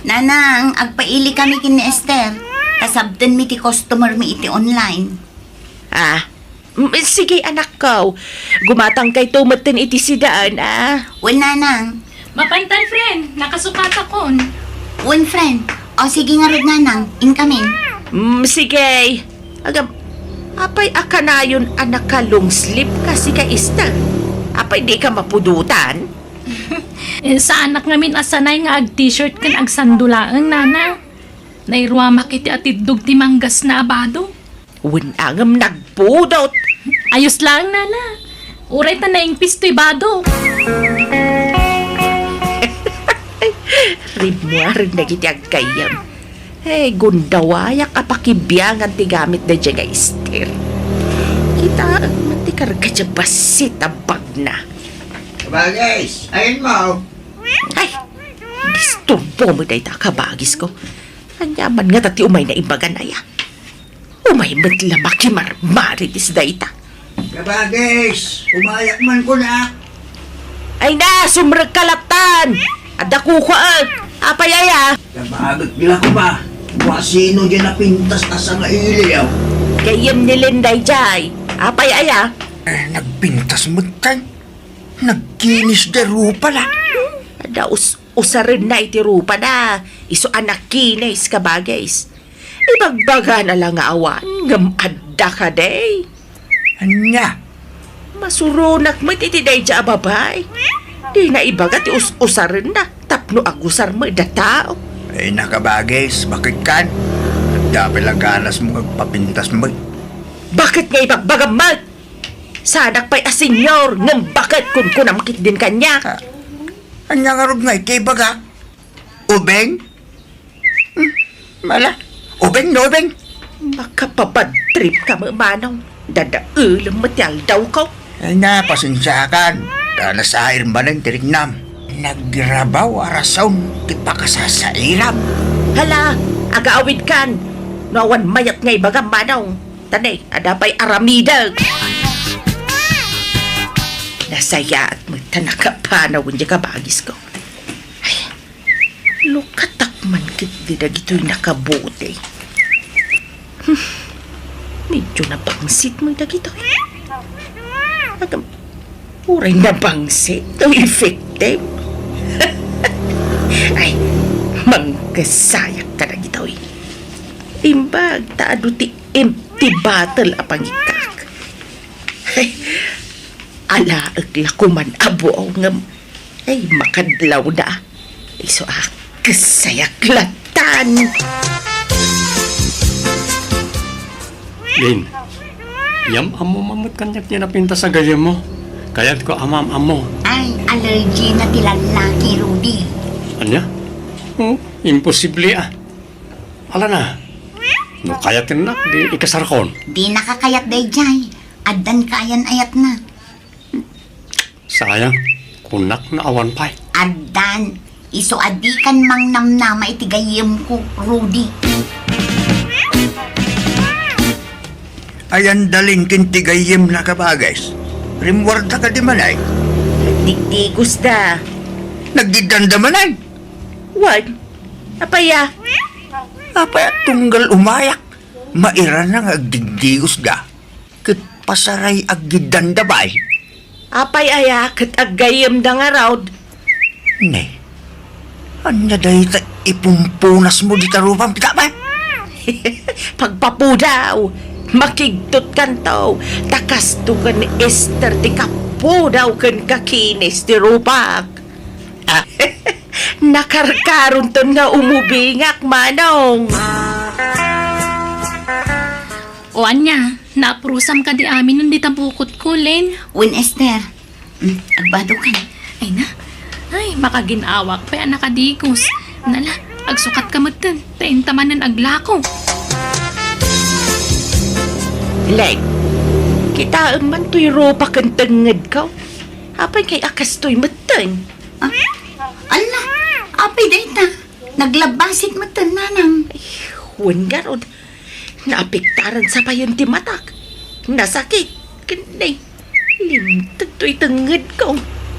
Nanang, agpaili kami ken ni Esther. Kasabten mi ti customer mi iti online. Ah, mm, sige, anakko. Gumatang kayto metten iti siudad, ah. Wen, nanang. Mapantan, friend. Nakasukatakon. Wen, friend. O, sige ngarud, nanang. Inkamin. Mm, sige. Agam, apay a kanayon a naka-long sleeve ka, sika, Esther? Apay di ka mapudotan? Eh, saanak ngamin a sanay nga ag-t-shirt ken agsando laeng, nana. Nairuamak iti atiddog ti manggasna a bado. Wen a ngem nagpudot. Ayos laeng, nana. Uray ta naingpis toy bado. Rimmuaren dagiti aggayyem. Eh, gundawayak a pakibiangan ti gamit daydiay nga Esther. Kitaem met ti karga diay bassit a bagna. Kabagis, ayan mo. Ay, disturbo met dayta, kabagisko. Ania man ngata ti umayna ibagan aya? Umay met la makimarmarites dayta. Kabagis, umayak man kunak. Ay na, sumrekka lattan. Adda kukuaek. Apay aya? Kabagik la kuma. Kua sino diay napintas a sangailiw? Gayyem ni Linda idiay. Apay aya? Eh, nagpintas metten. Nagkinis diay rupana. Adda us-, usarenna iti rupana. Isu a nagkinis, kabagisko. Ibagbagana la nga awan, ngem adda kadi. Ania? Masuronak met iti daydiay a babai. Dina ibaga ti us-usarenna tapno agusar met a tao. Ay, nakabagis, baket kan? Adda pay la ganasmo nga agpapintas met. Baket nga ibagbagam met? Saanak pay a senior, ngem baket kunkunam ketdin kaniak. Ah, ania ngarud nga iti ibagak? Ubing? Hmm, mala. Ubing no ubing. Makapabad trip ka met, manong. Dadaelem met ti aldawko. Ay na, pasensiakan. Ta nasair manen ti riknam. Nagrabaw a rason ti pakasasairam. Hala, agaawidkan. No awan mayat nga ibagam, manong. Ta ne, adda pay aramidek. Nasayaat met ta nakapanawen diay kabagisko. Ay, lukatak man ketdi dagitoy nakabuti. Hmm, medyo nabangsit met dagitoy. Agam-, uray nabangsit, no effective. Ay, mangkasayak kadagitoy. Imbag ta adu ti empty bottle a pangikkak. Ay, alaek la koman a buaw ngem, ay, makadlawda. Isu a kasayak lattan. Lin, yam-ammom met kaniak ti napintas a gayyemmo. Kayatko a maam-ammo. Ay, allergy na ti lallaki, Rudy. Ania? Oh, imposible a. Ala na. No kayatennak, di ikasarkon. Dinaka kayat daydiay. Addan kaayan-ayatna. Sayang, kunak no awan pay. Addan, isu a dikan mangnamnama iti gayyemko, Rudy. Ayan dalin ken ti gayyemna, kabagisko. Rimmuarda kadi man ay? Digdigosda. Naggiddanda manen? Wen. Apay a? Apay a tunggal umayak? Mairana nga agdigdigosda. Ket pasaray aggiddanda bay. Apay aya ket aggayemda ngarud? Ne, ania dayta ipumpunasmo dita rupam, kita bay? Pagpapudaw, makigtotkanto, ta kasto ken ni Esther ti kapudaw ken kakinis ti rupak. Nakarkaronton nga umubingak, Manong. O ania, naprusam kadi amin dita bukotko, Len? Wen, Esther. Mm, agbado kan. Ay na. Ay, makagin-awak pay a nakadigos. Nala, agsukat ka metten, ta inta manen aglako. Len, kitaem man toy rupak ken tengngedko. Apay ngay a kastoy metten? Ah, ala, apay dayta? Naglabbasit metten, Nanang. Ay, wen ngarud. Naapektaran sa payen ti matak. Nasakit. Ken ne, limteg toy tengngedko.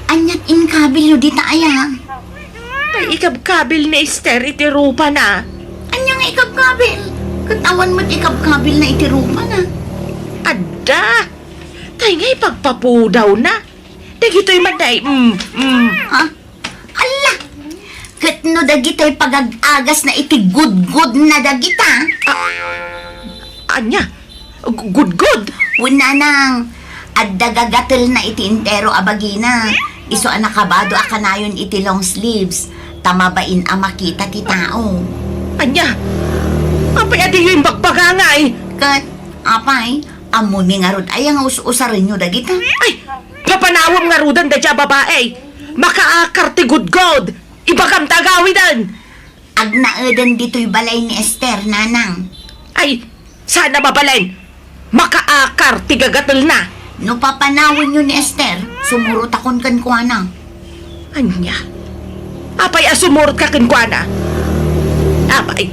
Aniat inkabilyo dita aya? Ay, ikabkabil ni Esther iti rupana. Ania nga ikabkabil? Ket awan met ikabkabilna iti rupana. Adda! Tay nga ipagpapudawna. Dagitoy man day, mm, mm. Ha? Alla! Ket no dagitoy pagag-agasna iti gudgodna dagita? Ah, ania? Gu-, gudgod? Wen, Nanang, adda gagatelna iti entero a bagina. Isu a nakabado a kanayon iti long sleeves, ta mabain a makita ti tao. Ania? Apay a diyo imbagbaga ngay? Ket, apay, ammoni ngarud aya nga us-usarenyo dagita? Ay, papanawem ngaruden dayta a babai. Makaakar ti gudgod. Ibagam ta agawiden. Agnaeden ditoy balay ni Esther, Nanang. Ay, saan a mabalin? Makaakar ti gagatelna. No papanawenyo ni Esther, sumurotakon kenkuana. Ania? Apay a sumurotka kenkuana? Apay,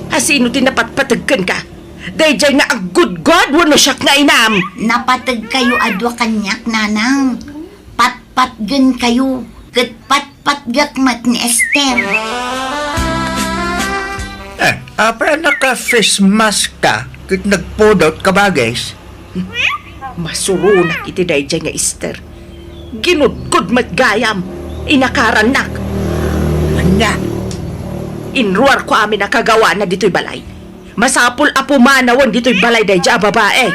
asino ti napatpateg kenka? Daydiay nga aggudgod wenno siak nga inam? Napategkayo a dua kaniak, Nanang. Patpatgenkayo, ket patpatgek met ni Esther. Eh, apay a naka-face mask ka ket nagpudot ka, Bagis? Masuronak iti daydiay nga Esther. Ginudgod met gayam, inakarannak. Ania? Inruarko amin a kagawana ditoy balay. Masapul a pumanawen ditoy balay daydiay a babai.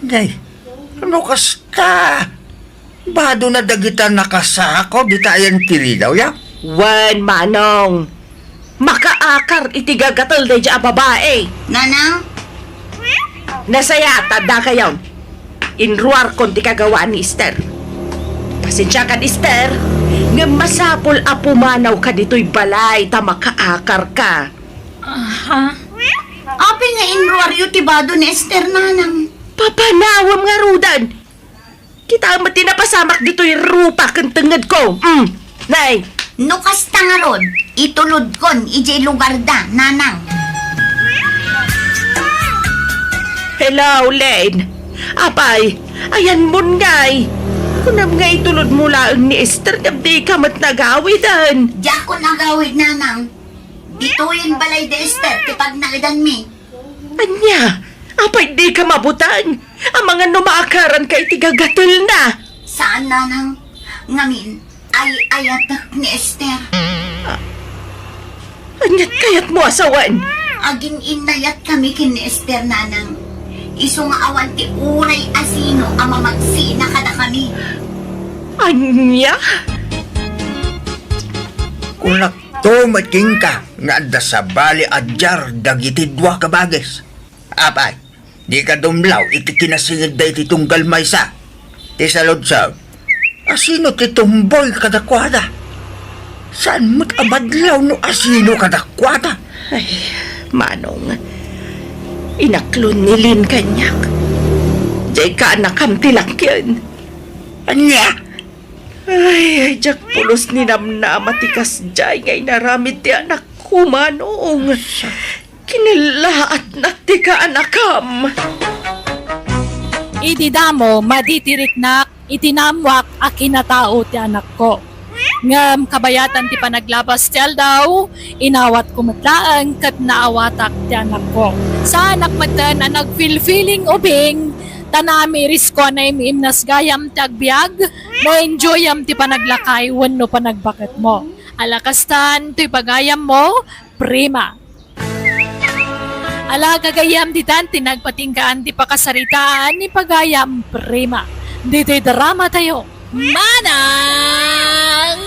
Nay, no kasta, badona dagita nakasako dita ayan ti ridaw, ya? Wen, Manong. Makaakar iti gagatel daydiay a babai. Nanang? Nasayaat, addakayon. Inruarkon ti kagawaan ni Esther. Pasensiakan, Esther, ngem masapul a pumanawka ditoy balay ta makaakarka. Aha. Apay nga inruaryo ti bado ni Esther, Nanang? Papanawem ngaruden. Kitaem met ti napasamak ditoy rupa ken tengngedko. Mm. Nay. No kasta ngarud, itulodkon idiay lugarda, Nanang. Hello, Lane. Apay, ayanmon ngay. Kunam nga itulodmo laeng ni Esther ngem dika met nagawiden. Diakon agawid, Nanang. Ditoyen balay da Esther ti pagnaedanmi. Ania? Apay dika mabuteng? Amangan no maakaranka iti gagatelna. Saan, Nanang. Ngamin, ay-ayatek ni Esther. Ah, aniat kayatmo a sawen? Agin-innayatkami ken ni Esther, Nanang. Isu nga awan ti uray a sino a mamagsina kadakami. Ania? Kunak to met kenka nga adda sabali a diar dagiti dua ka bagis. Apay, dika dumlaw iti kinasingedda iti tunggal maysa. Ti saludsod, asino ti tumboy kadakuada? Saan met a madlaw no asino kadakuada? Ay, Manong, inaklon ni Lin kaniak. Diay kaanakam ti lakien. Ania? Ay, ay, diak pulos ninamnama ti kasdiay nga inaramid ti anakko, Manong. Kinellaatnak ti kaanakam. Idi damo, madi ti riknak, Iti naammoak a kinatao ti anakko. Ngem kabayatan ti panaglabas ti aldaw, inawatko met laeng ket naawatak ti anakko. Saanak metten a nag-feeling ubing, ta naamirisko a naim-imnas gayam ti agbiag, na-enjoyam ti panaglakay wenno panagbaketmo. Ala kastan, toy pagayammo, Prima. Ala, gagayyem, ditan ti nagpatinggaan ti pakasaritaan ni pagayam Prima. Ditoy drama tayo, Manang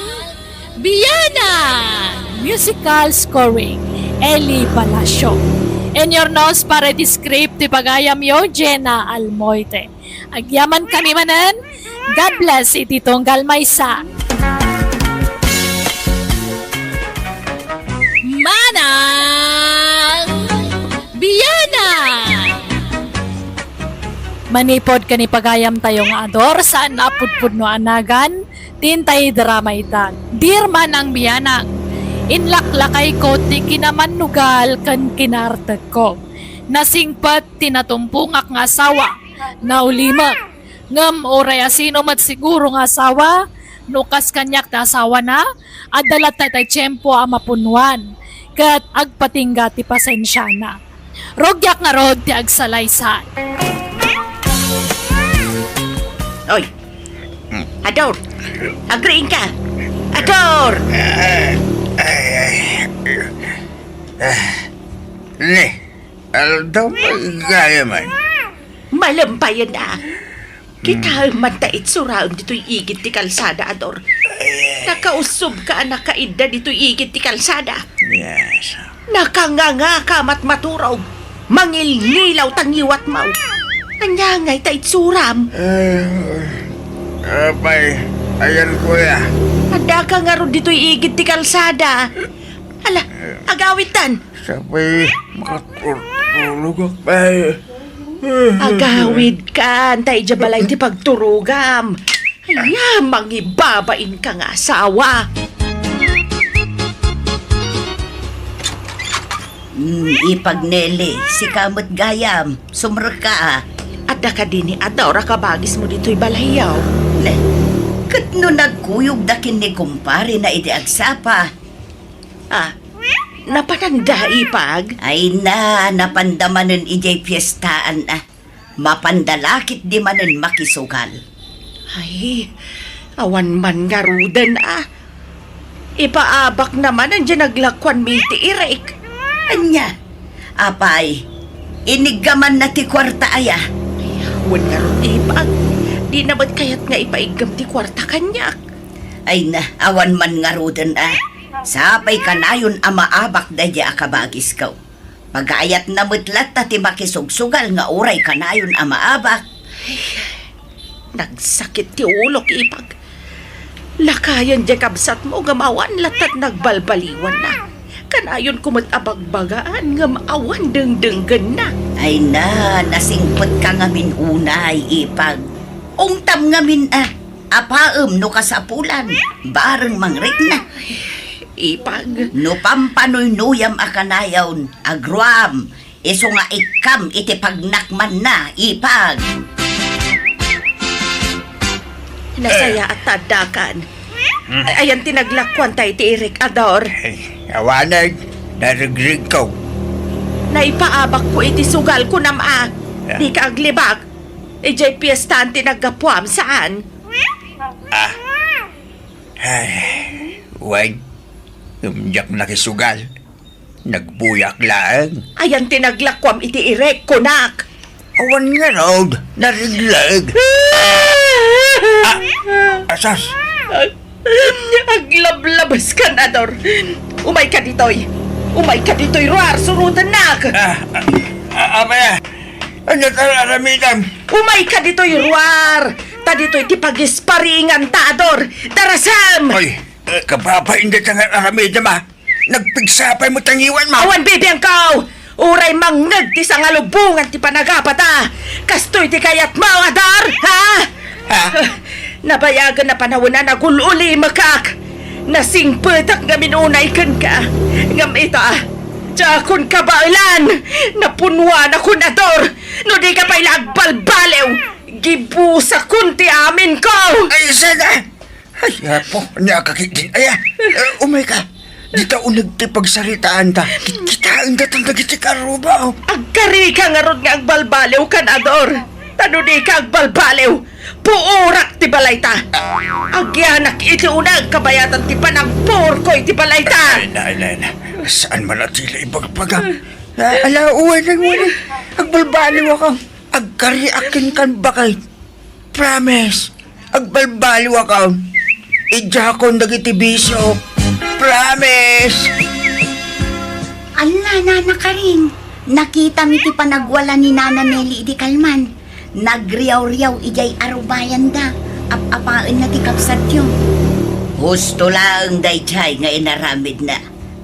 Bianang! Musical scoring, Eli Palacio. In your nose, para ti script ti pagayamyo, Jenna Almoite. Agyaman kami manen. God bless iti tunggal maysa. Manang Bianang! Manipod ken ni pagayam tayo nga Ador, saan a pudpudno a nagan, ti intay drama ita. Dear Manang Bianang, inlaklakayko ti kinamannugal ken kinaartegko. Nasingpet ti natumpongak nga asawa, naulimek. Ngem uray asino met siguro nga asawa, no kas kaniak ti asawana, adda latta tay tiempo a mapunnoan, ket agpatingga ti pasensiana. Rugiak ngarud ti agsalaysay. Oy! Hmm. Ador! Agriingka! Ador! Ay, ay. Ah. Ne, aldaw, gayam man. Malempayen a. Kitaem man ta itsuraem ditoy igid ti kalsada, Ador. Nakaussobka a nakaidda ditoy igid ti kalsada. Yes. Nakangangaka a matmaturog. Mangilngilaw ta ngiwatmo. Ania ngay ta itsuram? Eh, apay, ayan, kuya. Addaka ngarud ditoy igid ti kalsada. Ala, agawidtan. Sapay makatulogak pay. Agawidkan, ta idiay balay ti pagturogam. Aya, mangibabainka nga asawa. Mm, Ipag Nelly, sika met gayam, sumrekka a. Adda kadi ni Ador a kabagismo ditoy balayyo? Ne, ket no nagkuyogda ken ni kumparena idi agsapa, Ah, napananda, Ipag? Ay na, napanda manen idiay piestaan a. Mapanda la ketdi manen makisugal. Ay, awan man ngaruden a. Ipaabakna manen diay naglakuanmi iti irik. Ania? Apay, iniggamanna ti kuarta aya? Ay, wen ngarud, Ipag. Dina met kayat nga ipaiggam ti kuarta kaniak. Ay na, awan man ngaruden a. Sapay kanayon a maabak daydiay a kabagisko. Pagayatna met latta ti makisugsugal nga uray kanayon a maabak. Ay, nagsakit ti ulok, Ipag. Lakayen diay kabsatmo ngem awan latta ti nagbalbaliwanna. Kanayonko met a bagbagaan ngem awan dengdenggenna. Ay na, nasingpetka ngamin unay, Ipag. Ungtam ngamin a. Apaem no kasapulan, bareng mangrikna. Ipag. No pampanuynuyam a kanayon, agruam, isu nga ikkam iti pagnakmanna, Ipag. Nasayaat ta addakan. Hmm. Ay, ayan ti naglakuanta iti irik, Ador. Ay, awanen, naregregko. Naipaabakko iti sugal, kunam a. Ah. Dika aglibak. Idiay piestaan ti naggapuam, saan? Ah. Ay, wen, ngem diak nakisugal. Nagbuyak laeng. Ayan ti naglakuam iti irik, kunak. Awan ngarud, naregleg. Ah, asas. Aglablabeskan, Ador. Umayka ditoy. Umayka ditoy, ruar, surotennak. Ah, ah, ah, apay, ah. Ania ti ar-aramidem? Umayka ditoy, ruar. Ta ditoy ti pagisparinganta, Ador. Darasem! Oy, eh, kababain dayta nga ar-aramidem, ah. Nagpigsa pay met ti ngiwanmo. Awan bibiangko! Uray mangngeg ti sangalubongan ti panagapata. Kastoy ti kayatmo, Ador, ha? Ha? Nabayagen a panawen a nagul-ulimekak. Nasingpetak ngamin unay kenka. Ngem ita, diakon kabaelan. Napunnoanakon, Ador. No dika pay la agbalbaliw, Gibusakon ti aminko! Ay, saan, ah? Ay, apo, ania ka ketdin. Ay, ah, eh, umayka. Dita uneg ti pagsaritaanta. Kitkitaen datan dagiti karruba, oh. Agkarika ngarud nga agbalbaliwkan, Ador. Ta no dika agbalbaliw, puorak ti balayta. Agyanak iti uneg kabayatan ti panagpuorko iti balayta. Ay, na, na, na. Saan man a ti la ibagbaga? Ah, ala, uwan, uwan. Agbalbaliwakon. Agkariak kenka, baket. Promise. Agbalbaliwakon. Idiakon dagiti bisio. Promise. Ala, Nana Karing, nakitam iti panagwala ni Nana Nelly idi kalman. Nagriawriaw idiay arubayanda. Ap-apaenna ti kabsatyo. Husto laeng daydiay nga inaramidna.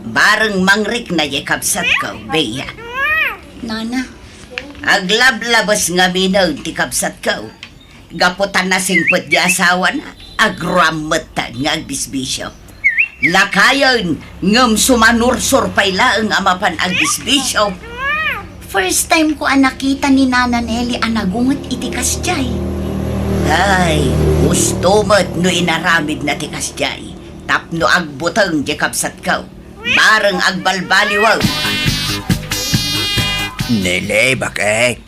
Bareng mangrikna diay kabsatko, Bea. Nana, aglablabes ngaminen ti kabsatko. Gapu ta nasingpet ti asawana, agrammetta nga agbisbisio. Lakayen, ngem sumanursor pay laeng a mapan agbisbisio. First time ko a nakita ni Nana Nelly a nagunget iti kasdiay. Ay, husto met no inaramidna ti kasdiay. Tapno agbuteng ti kabsatko. Bareng agbalbaliwen. Nelly, baket.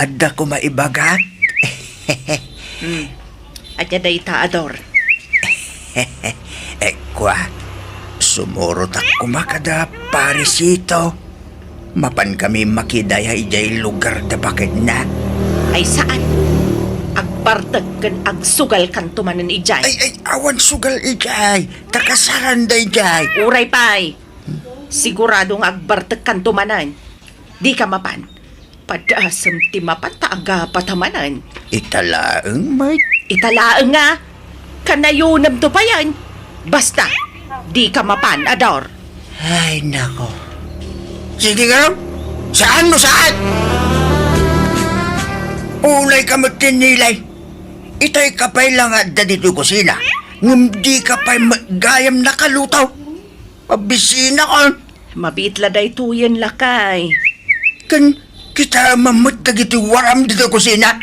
Adda koma ibagak. Hmm. Ania dayta, Ador? Eh, kua, sumurotak koma kada Parisito. Mapan kami makidaya idiay lugar da baketna. Ay, saan? Agbartek ken agsugalkanto manen idiay. Ay, ay, awan sugal idiay. Ta kasaranda idiay. Uray pay. Sigurado nga agbartekkanto manen. Dika mapan. Padasem ti mapan ta agapata manen. Ita laeng met. Ita laeng nga. Kanayonemto payen. Basta, dika mapan, Ador. Ay, nako. Sige nga. Saan mo saan? Ulayka met ti Nelly. Itay ka pay la nga adda ditoy kusina. Ngem dika pay met gayam nakaluto. Mabisinakon. Mabiit la daytoyen, lakay. Ken kitaem met dagiti waram ditoy kusina.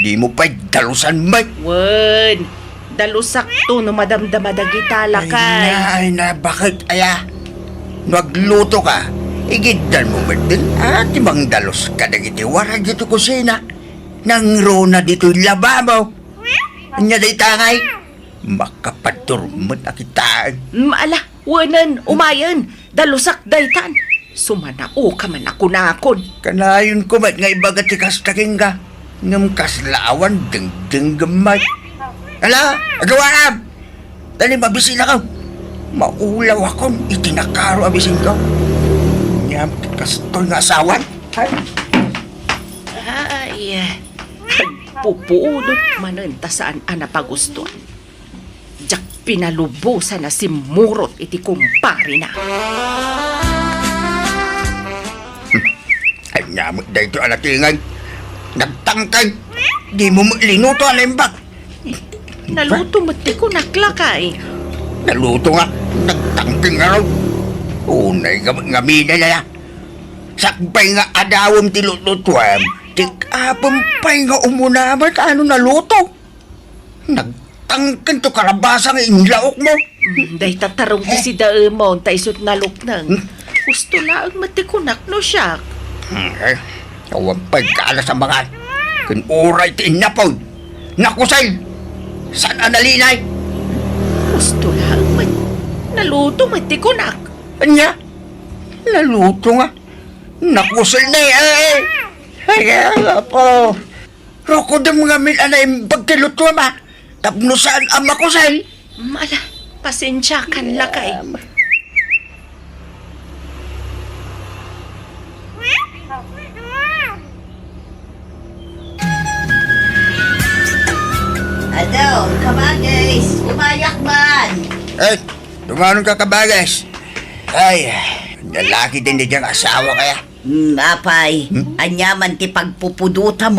Dimo pay dalusan met. Wen, dalusakto no madamdama dagita, lakay. Ay na, ay na, baket aya? No aglutoka, igiddanmo met din a ti mangdalus kadagiti waram ditoy kusina. Nangruna ditoy lababo. Ania dayta ngay? Makapaddor met a kitaen. Mm, ala, wenen, umayen, dalusak daytan. Sumanaoka man a kunakon. Kanayonko met nga ibaga ti kasta kenka, ngem kasla awan dengdenggem met. Ala, agawam! Dali, mabisinakon. Maulawakon iti nakaro a bisinko. Ania met ti kastoy nga asawan. Ay. Ay, agpupuodot manen ta saan a napagustuan. Diak pinalubosan a simmurot iti kumparena. Ania met daytoy a natinged? Nagtangken. Dimo met linuto a naimbag. Naluto met ti kunak, lakay. Naluto nga, nagtangken ngarud. Unay nga, ngaminay aya. Sakbay nga adawem ti lutlutuem, ti apem pay nga umuna met a no naluto. Nagtangken to kalabasa nga inlaokmo. Mm, dayta tarong ti sidaemon, ta isut' nalukneng. Hmm? Husto laeng met ti kunak no siak. Hmm, eh, awan pay kaalas a mangan. Ken uray ti innapuy. Nakusel! Saan a nalinay? Husto laeng met. Naluto met ti kunak. Ania? Naluto nga. Nakusel ni, eh, eh. Ay, apo. Rukodem ngamin a naimbag ti lutuem, a. Tapno saan a makusel. Mm, ala, pasensiakan, lakay. Ado, kabagis, umayak man. Eh, dumanon ka, kabagis. Ay, lalaki din di diyang asawa kaya. Hmm, apay, hmm? Ania man ti pagpupudotam?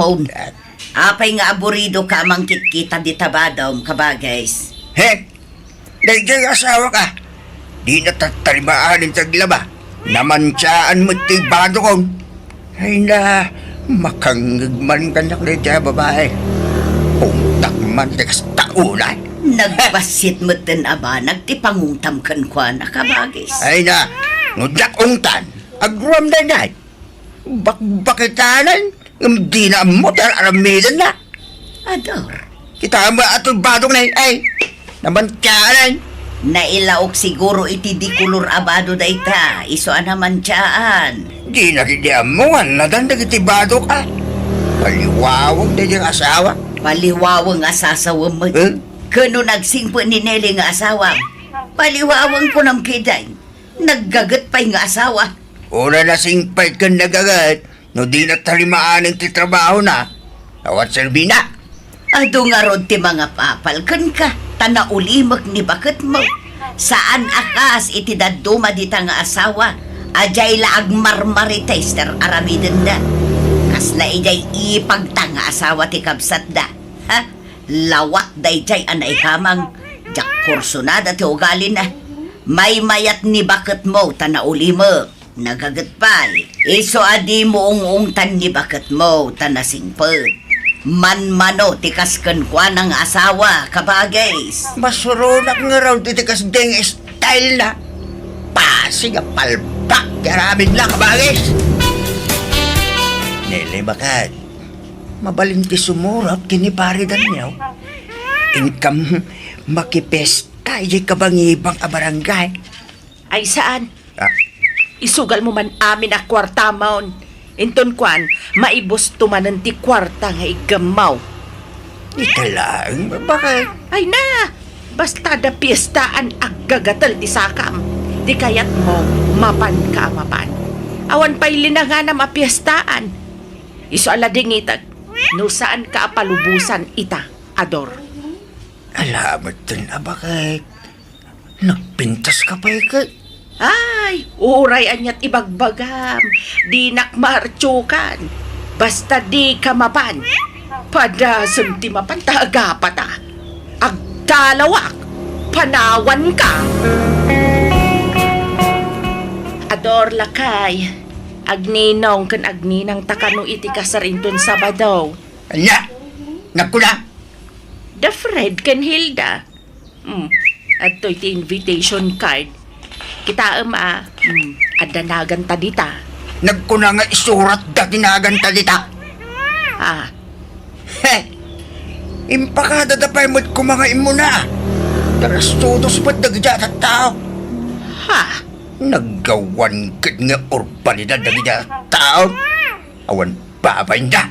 Apay nga aburidoka a mangkitkita dita badom, kabagis? He? Daydiay asawak, a. Dina tattarimaan ti aglaba. Namantiaan met ti badokon. Ay na, Makangngeg man kaniak daydiay a babai. Ungtak man ti kasta unay. Nagbassit metten a banag ti pangungtam kenkuana, kabagis. Ay na, no diak ungtan, agruam daydiay. Bakbakitanan, ngem dina ammo ti ar-aramidenna. Ador. Kita met a ti badok na, ay, namantianan. Nailaok siguro iti di kolor a bado dayta, isu a namantiaan. Dina ketdi ammo nga annadan dagiti badok, a. Paliwaweng daydiay nga asawa. Paliwaweng a sasawem met. Eh? Ken no nagsingpet ni Nelly nga asawa, paliwaweng kunam ketdi. Naggaget pay nga asawa. Uray nasingpet ken nagaget, no dina tarimaanen ti trabahona, awan serbina. Adu ngarud ti mangapapal kenka, ta naulimek ni baketmo. Saan a kas iti dadduma dita nga asawa, a diay la agmarmarites ti ar-aramidenda. Kasla idiay ipagta nga asawa ti kabsatda. Ha? Lawat daydiay a naikamang, diak kursunada ti ugalina. Maymayat ni baketmo ta naulimek. Nagaget pay, isu a dimo ung-ungtan ni baketmo ta nasingpet. Manmano ti kas kenkuana nga asawa, kabagis. Masuronak ngarud iti kasdiay nga style na. Pasig a palpak ti aramidna, kabagis. Nele, baket. Mabalin ti sumurot ken ni Pare Daniel. Inkam makipesta idiay kabangibang a barangay. Ay, saan? Ah. Isugalmo man amin a kuartamon. Inton kuan, maibusto manen ti kuarta nga iggammaw. Ita laeng, baket. Ay na! Basta adda piestaan, aggagatel ti sakam. Ti kayatmo, mapanka a mapan. Awan pay linanganam a piestaan. Isu a ladingitek, no saanka a palubosan ita, Ador. Ala metten a baket. Nagpintas ka pay ket. Ay, uray aniat ibagbagam. Dinak maartiokan. Basta dika mapan. Padasem ti mapan ta agapata. Agtalawak. Panawanka. Ador, lakay. Agninong ken agninang ta kano iti kasar inton Sabado. Ania? Nagkuna? Da Fred ken Hilda. Hmm. Adtoy ti invitation card. Kitaem a. Hmm. Adda naganta dita. Nagkuna nga isuratda ti naganta dita. Ah. He! Impakadada pay met koma nga immuna. Tarasudos met dagiti a tattao. Ha? Naggawan ket nga urbanidad dagiti a tattao. Awan babainda.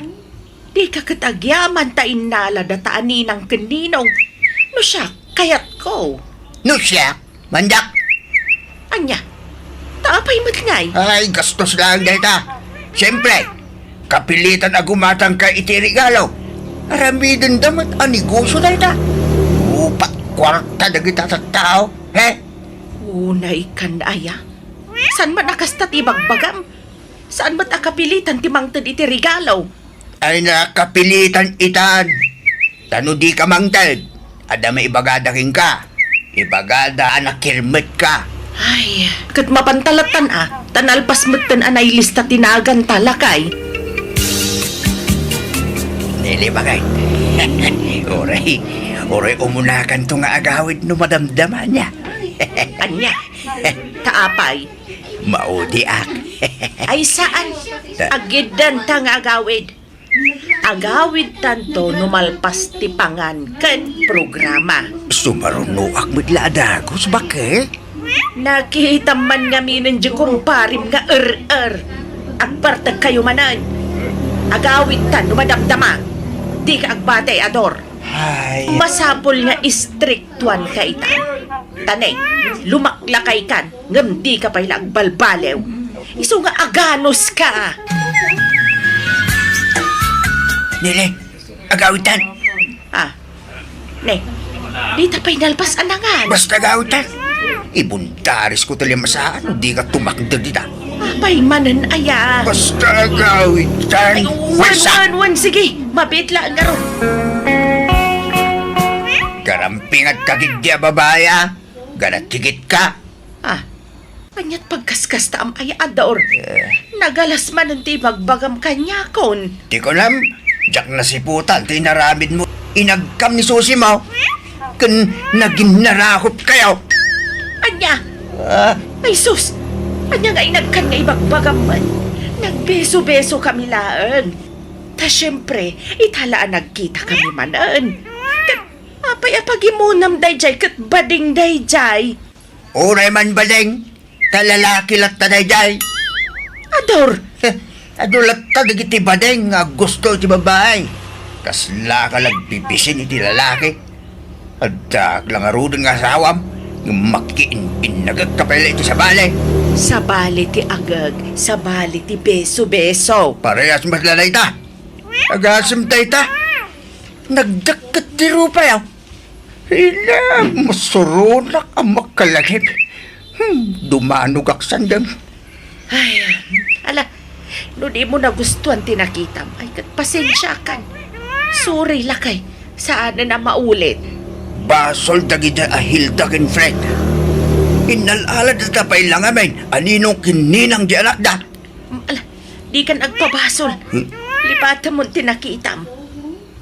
Dika ket agyaman ta innalada ta a ninang ken ninong. No siak, kayatko. No siak, mandak. Ania? Ta apay met ngay? Ay, gastos laeng dayta. Siempre, kapilitan a gumatangka iti regalo. Aramidenda met a negosio dayta. Upat kuarta dagita tattao, he? Unay kan aya. Saan man a kasta ti bagbagam? Saan met a kapilitan ti mangted iti regalo? Ay, nakapilitan itan. Ta no dika mangted, adda maibagada kenka. Ibagada a nakirmetka. Ay, ket mapan ta lattan a, ta nalpas metten a nailista ti naganta, lakay. Nili, baket. Uray, uray umunakanto nga agawid no madamdama nia. Ania? Ta apay? Maudiak. Ay, saan? Ta- Agiddan ta nga agawid. Agawid tanto no malpas ti pangan ken programa. Sumarunoak met la a dagus, baket? Nakitam man ngaminen di kumparim nga er-er. Agbartek kayo manen. Agawid tan no madamdama. Dika agbati, Ador. Ay. Masapul nga istriktuan ka ita. Ta ne, lumaklakay kan, ngem dika pay la agbalbaliw. Isu nga aganos ka. Nili, agawid tan. Ah, ne, dita pay nalpas a nangan. Basta agawid tan. Ibundaris ko ti limasaan, dika tumakder dita. Apay manen aya? Basta agawid tan. Ay, wen, wen, wen, sige. Mabit la ngarud. Garampingat ka giddi a babai, a. Garatigit ka. Ah. Ania't pagkaskastaam ay, Ador? Eh. Nagalas manen ti ibagbagam kaniakon. Ti kunam, diak nasiputan ti inaramidmo. Inagkam ni Susimo ken naginnarakup kayo. Ania? Ah. Ay sus! Ania nga inagkan nga ibagbagam man? Nagbeso-beso kami laeng. Ta siempre, ita la a nagkita kami manen. Ket apay a pagimunam daydiay ket bading daydiay? Uray man bading, ta lalaki latta daydiay. Ador! Heh, adu latta dagiti bading nga gusto iti babai. Kaslaka nagbibisin iti lalaki. Addaak la ngaruden nga asawam, ngem makiinbinnagek ka pay la iti sabali. Sabali ti agek, sabali ti beso-beso. Parehas met la dayta. Agasem dayta. Nagdakket ti rupayo. Ila, masuronak a makalagip. Hmm, dumanogak sandem. Ay, ala, no di mo nagustuan ti nakitam, ay, ket pasensiakan. Sorry, lakay. Saanen a maulit. Basol dagiti a Hilda ken Fred. Innal-alad ta pay la ngamin a ninong ken ninang di anakda. Mm, ala, di kan agpabasol. Hmm? Lipatem ti nakitam.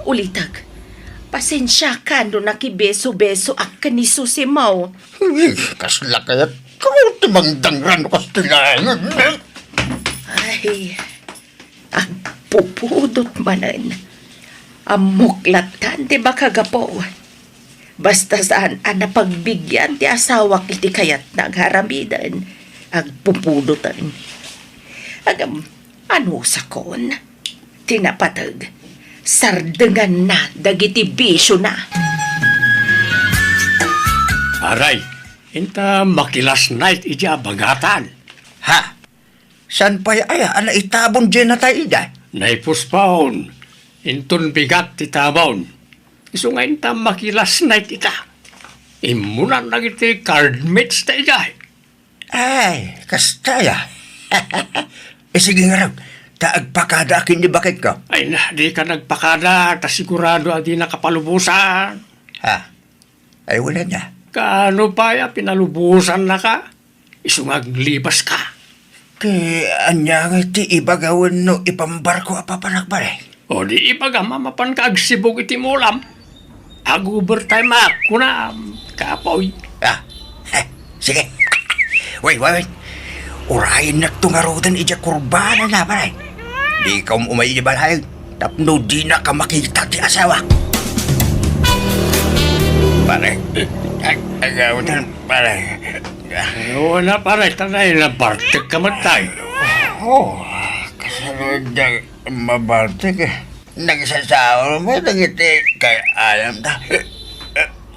Ulitek. Pasensiakan no nakibeso-besoak ken ni Susimo. Uy, kasla kayat ko ti mangdangran no kastilaengen. Ay, agpupudot manen. Ammok lattan ti makagapu. Basta saan a napagbigian ti asawak iti kayatna nga aramiden, agpupudoten. Agam, ano sakon? Ti napateg, sardenganna dagiti bisiona. Aray, inta makilas night iti abagatan. Ha? Saan pay aya a naitabon diay natay ida? Naipuspon. Inton bigat ti tabon. Isu nga inta makilas night ita. Immunan dagiti card mates ta idiay. Ay, kasta ya. Eh, sige ngarud, ta agpakadaak ken ni baketko. Ay na, di ka nagpakada, ta sigurado a di nakapalubosan. Ha? Ay, wala na. Kaano pay a pinalubosannaka? Isu nga aglibas ka. Ti ania nga ti ibagawen no ipambarko a papanak, pare? O di ibagam a mapan ka agsibog iti mulam. Ag-overtime ak, kunam, kapoy. Ah, eh, sige. Wait, wait, wait. Urayennak to ngaruden idiay kurbana na, pare. Di ka umay idiay balay tapno dina ka makita ti asawa. Pare, ay, agawdan, pare. Ay, oo na, pare, tanay, nabartek ka man tayo. Oo, kasano da mabartek eh. Nagsasaon mo dagiti kay alam ta.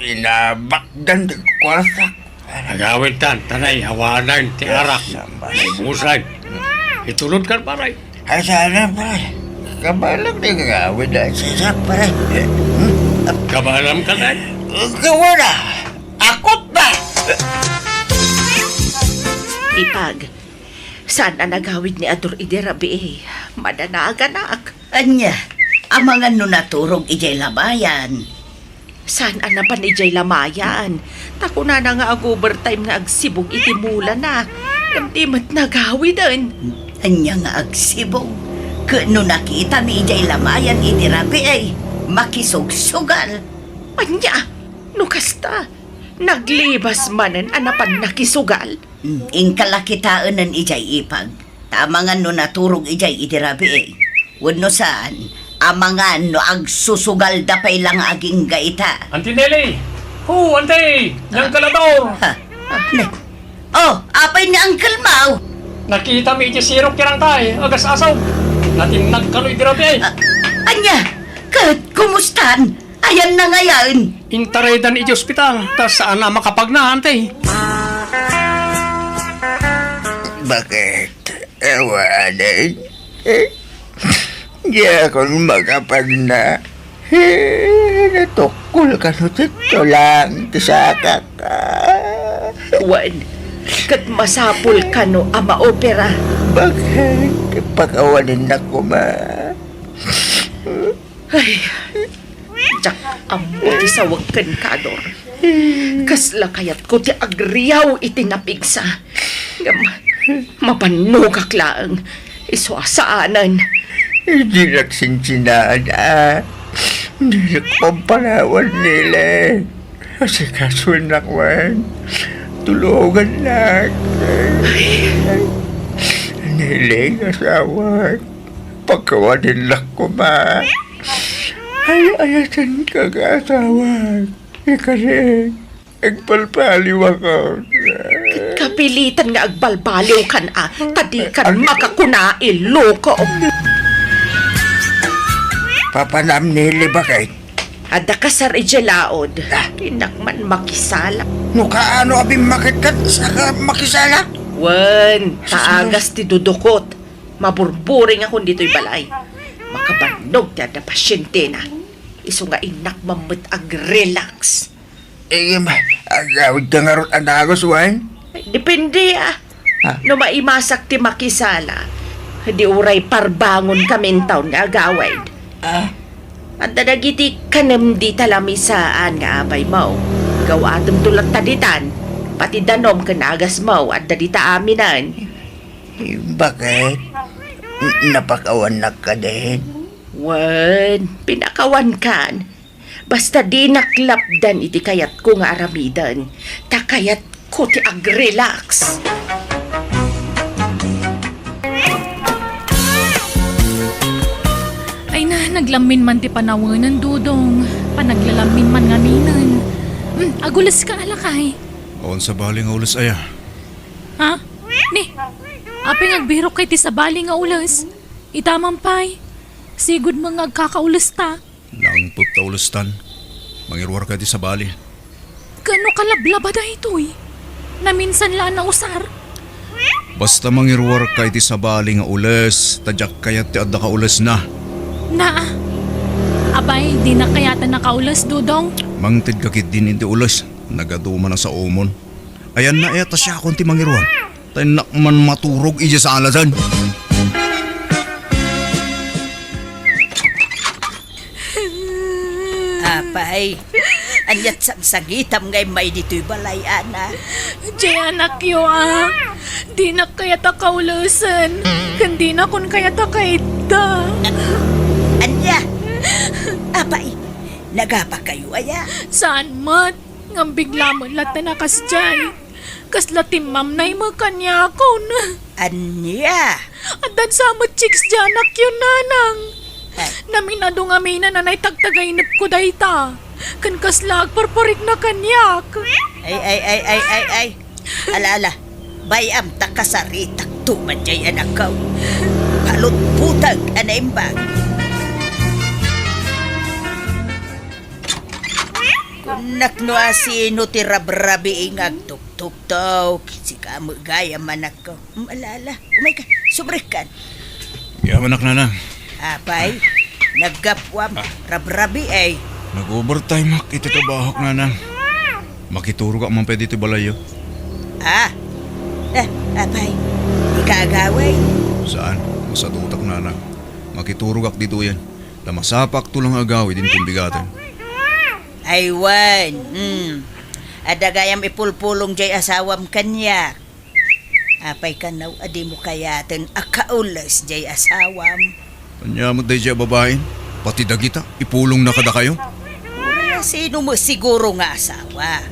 Inabakdan ti kwarta. Agawid tan, tanay, awanan ti arak. Ay, musay. Itulod kan, pare. Ay, sana, pare. Kabalam di agawid, ay, sisa, pare. Hmm? Kabalam ka, tay? Kawana. Akot ba? Ipag, saan a nagawid ni Ador idi rabii? Madanaganak. Ania, amangan no naturog idiay lamayan? Saan a napan idiay lamayan? Ta kunana nga ag-overtime nga agsibog iti mulana. Ngem di met nagawiden. Ania nga agsibog? Ket no nakitami idiay lamayan idi rabii, makisugsugal. Ania? No kasta, naglibas manen a napan nakisugal? Hmm, inka la kitaenen idiay ipag. Ta amangan no naturog idiay idi rabii. Wenno saan, amangan no agsusugalda pay la nga agingga ita. Auntie Nelly! Ho, Auntie! Ni Uncle Ador! Ha? Ne? Oh, apay ni Uncle Mau? Nakitami iti sirok ti rangkay, agas-asaw. Natinag kano idi rabii. Ah, ania? Ket kumustan? Ayanna ngayen? Intaraydan iti ospital, ta saan a makapagna, Auntie. Bakit? Awanen? Eh, diakon makapagna. Eh, natukkol kano ti tulang ti sakak. Ah. Wen, ket masapul kano a maopera. Bakit? Pakawanennak koma. Ay, diak ammo ti sawek kenka, Ador. Kasla kayatko ti agriaw iti napigsa. Em, mabannogak laeng. Isu a saanen. Dinak sinsinada. Dinak pampanawan, Nele. Asikasuennak man. Tulongannak. Nele, asawak. Pakawaninnak koma. Ay-ayatenka nga asawak. Ikari. Agbalbaliw ako. Kapilitan nga agbalbaliwkan a, ta dikan makakuna, iloko. Papanam ni Libakay. Adda kasar idiay laod. Ah. Dinak man makisala. No kaano a bimmaketkat, saka makisala? Wen, ta agas ti dudukot. Maburburing akon ditoy balay. Makabannog ti adda pasientena. Isu nga innak man met ag-relax. Eh, agawidka ngarud a dagus, wen? Depende, ah. Ah. No maimasak ti makisala, di uray parbangon kami intawn nga agawid. Ah. Adda dagiti kanem dita lamisaan nga abaymo. Gaw-atemto latta ditan. Pati danom ken agasmo, adda dita aminen. Bakit? N-, napakawannak kadin? Wen, pinakawankan. Basta dinak lapdan iti kayatko nga aramiden, ta kayatko ti ag-relax. Ay na, naglammin man ti panawenen, Dudong. Panaglalamin man ngaminen. Hmm, aguleska a lakay. Awan sabali nga ules aya. Ha? Ni, apay nga agbirok ka iti sabali nga ules? Ita man pay, sigud met nga agkakaulesta. Nangpet ta ulestan. Mangiruarka iti sabali. Ken no kalablaba daytoy? Naminsan la a nausar? Basta mangiruarka iti sabali nga ules, ta diak kayat ti adda kaulesna. Naa. Apay, dinak kayaten a kaules, Dudong? Mangtedka ketdin iti ules. Nagadu man a saomon. Ayanna aya ta siakon ti mangiruar. Ta innak man maturog idiay salasen. Apay, ania't sangsangitam nga immay ditoy balay, Ana? Diay anakyo, a. Dinak kayat a kaulesen. Ken dinakon kayat a kaidda. Ania? Apay, nagapakayo aya? Saan met. Ngem bigla met latta a kasdiay. Kasla timmamnay met kaniakon. Ania? Addan sa met chicks diay anakyo, Nanang. Ay. Naminado ngaminen a naitagtagainepko dayta. Ken kasla agparparikna kaniak. Ay, ay, ay, ay, ay, ay. Ala, ala. Bay-am ta kasaritakto man diay anakko. Palutputag a naimbag. Kunnak no asino ti rabrabii nga agtuktuktok, sika met gayam, anakko. Mm, ala, ala, umayka, sumrekkan. Yamanak, Nanang. Apay, naggapuam, Ah. rabrabii. Nag-overtime ak iti trabahok, Nanang. Makiturogak man pay ditoy balayyo. Ah, eh, apay, ikaagaway? Saan, masadutak, Nanang. Makiturogak ditoyen. Ta masapakto la nga agawid inton bigaten. Ay wen, hmm. Adda gayam ipulpulong diay asawam kaniak. Apay kano a dimo kayaten a kaules diay asawam? Ania met daydiay a babain? Pati dagita, ipulongna kadakayo? Uray, sino met siguro nga asawa?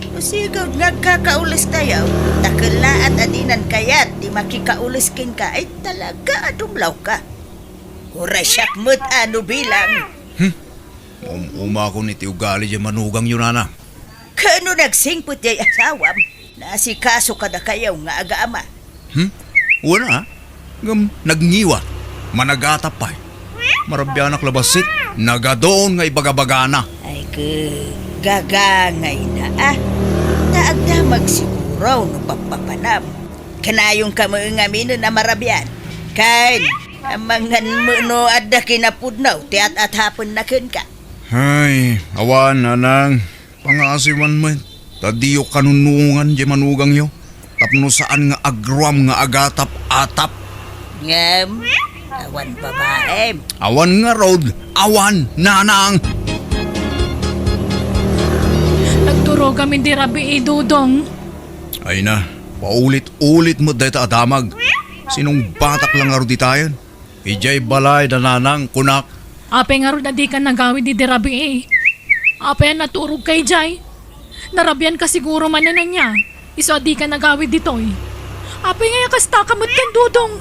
No sigud nga agkakaulestayo, ta kellaat a dinan kayat ti makikaules kenka, ay talaga a dumlawka. Uray siak met a no bilang. Hmm? Maum-umakon iti ugali diay manugangyo, Nana. Kano nagsingpet diay asawam? Naasikaso kadakayo nga agama. Hmm? Wen a. Ngem nagngiwa. Managatap pay. Marabianak la bassit. Nagadun nga ibagabagana. Ay, ke, gagangayna, ah. Ta agdamag siguro no pappapanam. Kanayonka met ngaminen a marabian. Ken, amangan met no adda kinapudno ti at-atapenna kenka. Ay, awan, Nanang. Pangasiwan met. Ta diyo kanunongan diay manugangyo. Tapno saan nga agruam nga agatap-atap. Ngem, awan babaem. Awan ngarud, awan, Nanang. Nagturogam iti rabii, Dudong. Ay na, Paulit-ulit met dayta a damag. Sinungbatak la ngarud ditayen. Idiay balay da nanang, kunak. Apay ngarud a dika nagawid idi rabii? Apay a naturogka idiay? Narabianka siguro manen ania, isu a dika nagawid ditoy. Apay ngay a kastaka met ken Dodong?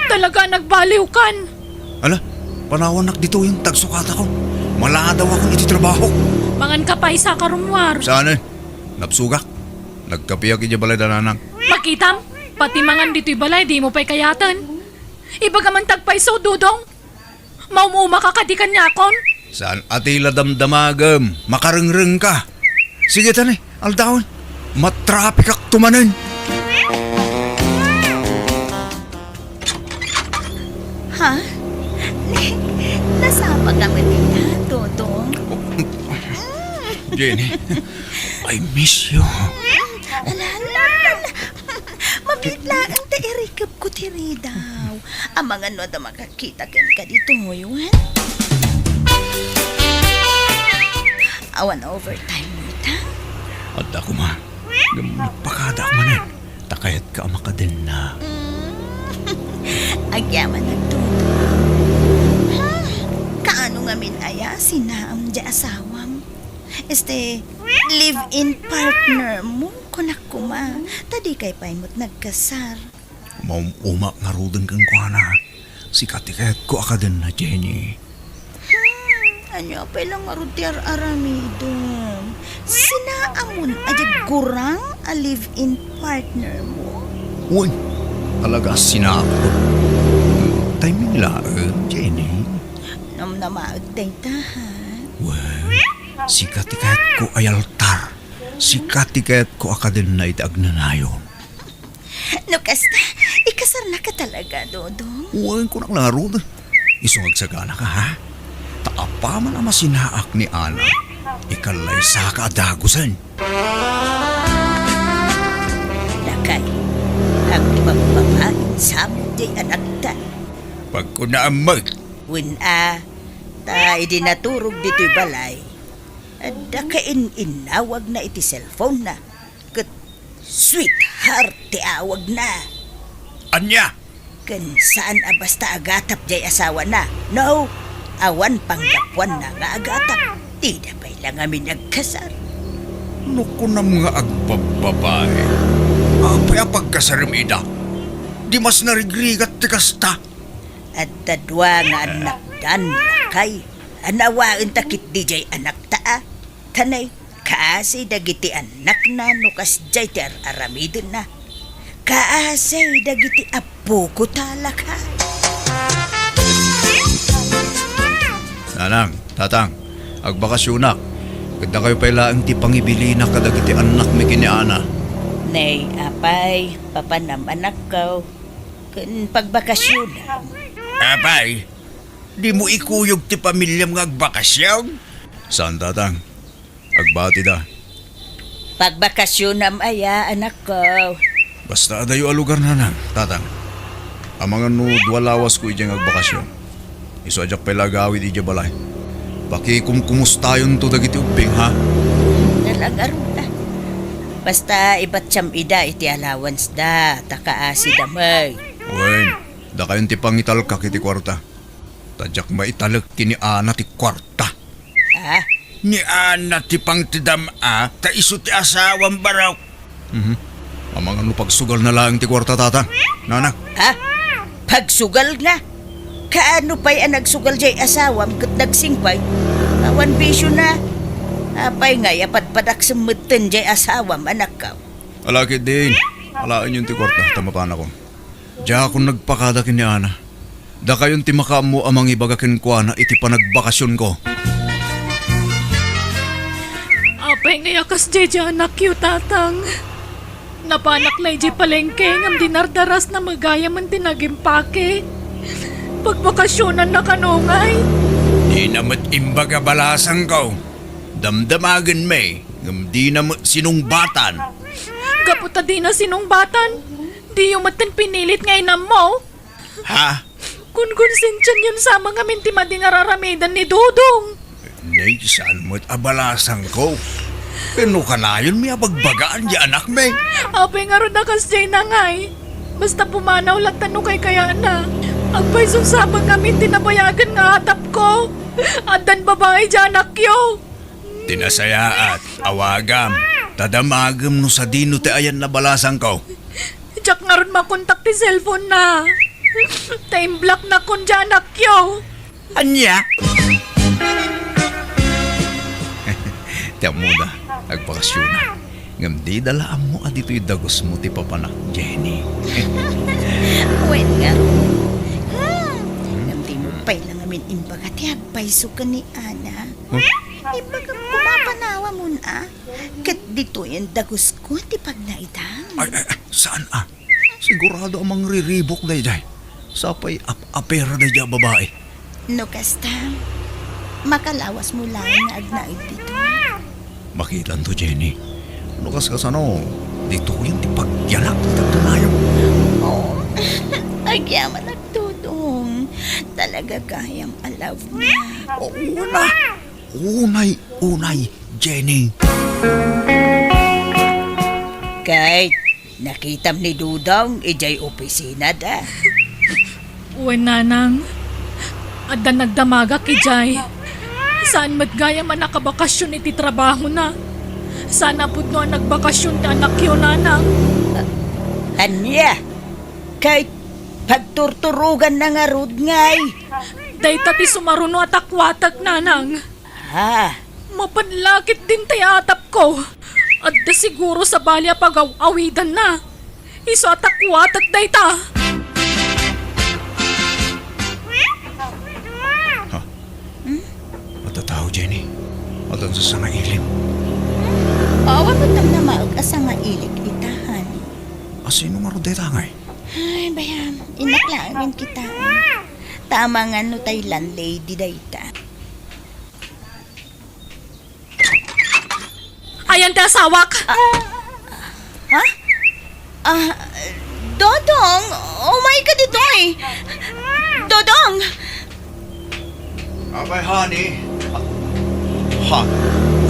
Talaga a nagbaliwkan. Ala, panawannak ditoyen ta agsukatakon. Maladawakon iti trabaho. Manganka pay, saka rummuar. Saan, eh? Nabsogak. Nagkapiak idiay balay da nanang. Makitam, pati mangan ditoy balay, dimo pay kayaten. Ibagam man ta agpayso, Dodong. Maum-umaka kadi kaniakon? Saan a ti la damdamagem? Makarengrengka. Sige, tani, aldawen. Matrapikakto manen. Ha? Nasapaka met ita, Dodong? Jenny, I miss you. Ala, ala, ala. Mabiit laeng ta irikepko ti ridaw. Amangan no adda makakita kenka ditoy, wen? Awan overtime mo ita? Adda koma. Ngem nagpakadaak manen. Ta kayatka a makadenna. Mm. Agyamanak, Dodong. Ha? Kaano ngamin aya sinaam diay asawam? Este, live-in partner mo, kunak koma. Ta dikay pay met nagkasar. Maum-umak ngaruden kenkuana. Sika ti kayatko a kadenna, Jenny. Hmm, ania pay la ngarud ti ar-aramidem? Sinaamon a diay gurang a live-in partner mo? Wen, talaga a sinaamon. Timing laeng, Jenny. Namnamaek dayta, ha? Wen, sika ti kayatko a yaltar. Sika ti kayatko a kadenna iti agnanayon. No kasta, ikasarnaka talaga, Dodong? Wen, kunak la ngarud. Isu nga agsaganaka, ha? Ta apaman a masinaak ni Ana, ikallaysaka a dagusen. Lakay, agpagbabain sa amin diay anakta. Pagkunaam met. Wen a, ta idi naturog ditoy balay, adda kain-innawagna iti cellphone-na. Ket sweetheart ti awagna. Ania? Ken saan a basta agatap diay asawana. No, awan panggapuanna nga agatap. Dida pay la ngamin agkasar. No kunam nga agbabbabae, apay a pagkasarem ida? Di mas narigrigat ti kasta. Adda dua nga annakdan, lakay. Annawaenta ketdi diay anakta a. Tanay, kaasi dagiti annakna no kasdiay ti ar-aramidenna. Kaasi dagiti appoko ta, lakay. Nanang, tatang, agbakasionak. Ket dakayo pay laeng ti pangibilinak kadagiti annakmi ken ni Ana. Nay, apay, papanam, anakko, ken pagbakasionam. Apay, dimo ikuyog ti pamiliam nga agbakasion? Saan, tatang. Agbatida. Pagbakasionam aya, anakko? Basta adayo a lugar, nanang, tatang. Amangan no dua lawasko idiay nga agbakasion. Isu a diak pay la agawid idiay balay. Pakikumkumustayonto dagiti ubbing, ha? Talaga, Rona. Basta ibatiam ida iti allowance da, ta kaasi da met. Wen, dakayon ti pangitalkak iti kuarta. Ta diak maitalek ken ni Ana ti kuarta. Ah? Ni Ana ti pangtedam a, ta isu ti asawam, barok. Mhm. Amangan no pagsugalna laeng ti kuarta, tatang. Nana? Ha? Pagsugalna? Kaano pay a nagsugal diay asawam ket nagsingpay? Awan bisiona. Apay ngay a padpadaksem metten diay asawam, anakko? Ala ketdin, alaenyon ti kuarta, ta mapanakon. Diakon nagpakada ken ni Ana. Dakayon ti makaammo a mangibaga kenkuana iti panagbakasionko. Apay ngay a kasdiay diay anakyo, tatang? Napanak la idiay palengke ngem dinardarasna met gayamen ti nagimpake. Pagbakasionanna kano ngay? Dina met imbaga balasangko. Damdamagenmi, ngem dina met sinungbatan. Gapu ta dina sinungbatan, diyo metten pinilit nga inammo. Ha? Konkonsensiayon sa amin ngamin ti madi nga ar-aramiden ni Dodong. Nay, saan met a balasangko? Wenno kanayonmi a bagbagaan ti anakmi? Apay ngarud a kasdiay, Nang, ay? Basta pumanaw latta no kaykayatna. Agpayso sabeng amin ti nabayagen nga atapko. Addan babai ti anakyo. Ti nasayaat, awagam. Ta damagem no sadino ti ayanna balasangko. Diak ngarud makontak ti cellphone na. Ta imblocknakon ti anakyo. Ania? Ti ammona, agbakasiona. Ngem dida la ammo a ditoy dagusmo ti papanak, Jenny. Wen ngarud. Hmm. Ngem dimo pay la ngamin imbaga ti agpayso ken ni Ana. Huh? Imbagam koma a panawamon a. Ket ditoyen dagusko ti pagnaedam. Ay, ay, ay, saan a? Sigurado a mangriribuk daydiay. Sapay ap-apera daydiay a babai. No kasta, makalawasmo laeng nga agnaed ditoy. Makitanto, Jenny. No kaskasano, ditoyen ti pagyanak ti tagdunayo. Oh, agyamanak, Dodong. Talaga gayam a love na. Oo na. Unay-unay, Jenny. Kay, nakitam ni Dodong idiay opisinada? Wen, Nanang. Adda nagdamagak idiay. Saan met gayam a nakabakasyon iti trabahona. Saan a pudno a nagbakasyon ti anakyo, Nanang. Ania? Kay, pagturturoganna ngarud ngay? Dayta ti sumaruno a takuatek, Nanang. Ha? Mapan la ket dintay atapko. Adda siguro sabali a pagaw-awidanna. Isu a takuatek dayta. Ha? Hmm? Adda tao, Jenny. Adda sasangailim. Awan met namaek a sangailik ita, honey. A sino ngarud dayta ngay? Ay, bayam. Innak laeng kitaen. Tama nga no tay landlady dayta. Ayan ti asawak. Ah, ha? Ah, Dodong, umay ka ditoy. Dodong! Apay, honey? Ha?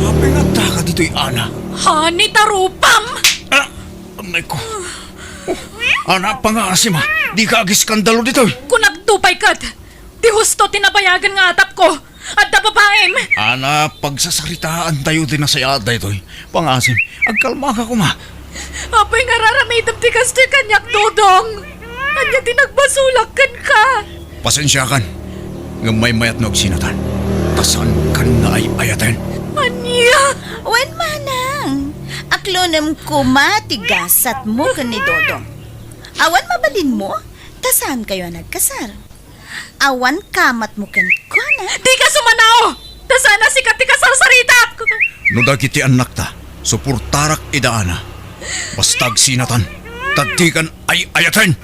Apay nga addaka ditoy, Ana? Honey, tarupam! Ah, amay ko. Oh, Ana, pangaasim a. Dika agiskandalo ditoy. Kunak to pay ket. Ti husto ti nabayagen nga atapko. Adda babaim! Ana, pagsasaritaantayo ti nasayaat daytoy. Pangaasim, agkalmaka koma. Apay nga ar-aramidem ti kasta kaniak, Dodong? Ania ti nagbasolak kenka? Pasensiakan, ngem maymayat no agsinatan. Ta saankan nga ay-ayaten. Ania? Wen, manang. Aklonem koma ti gasatmo ken ni Dodong. Awan mabalinmo, ta saankayo a nagkasar. Awan kamatmo kenkuana. Dika sumanao! Ta saan a sika ti kasarsaritak! No dagiti annakta, suportarak ida, Ana. Basta agsinatan, ta dikan ay-ayaten!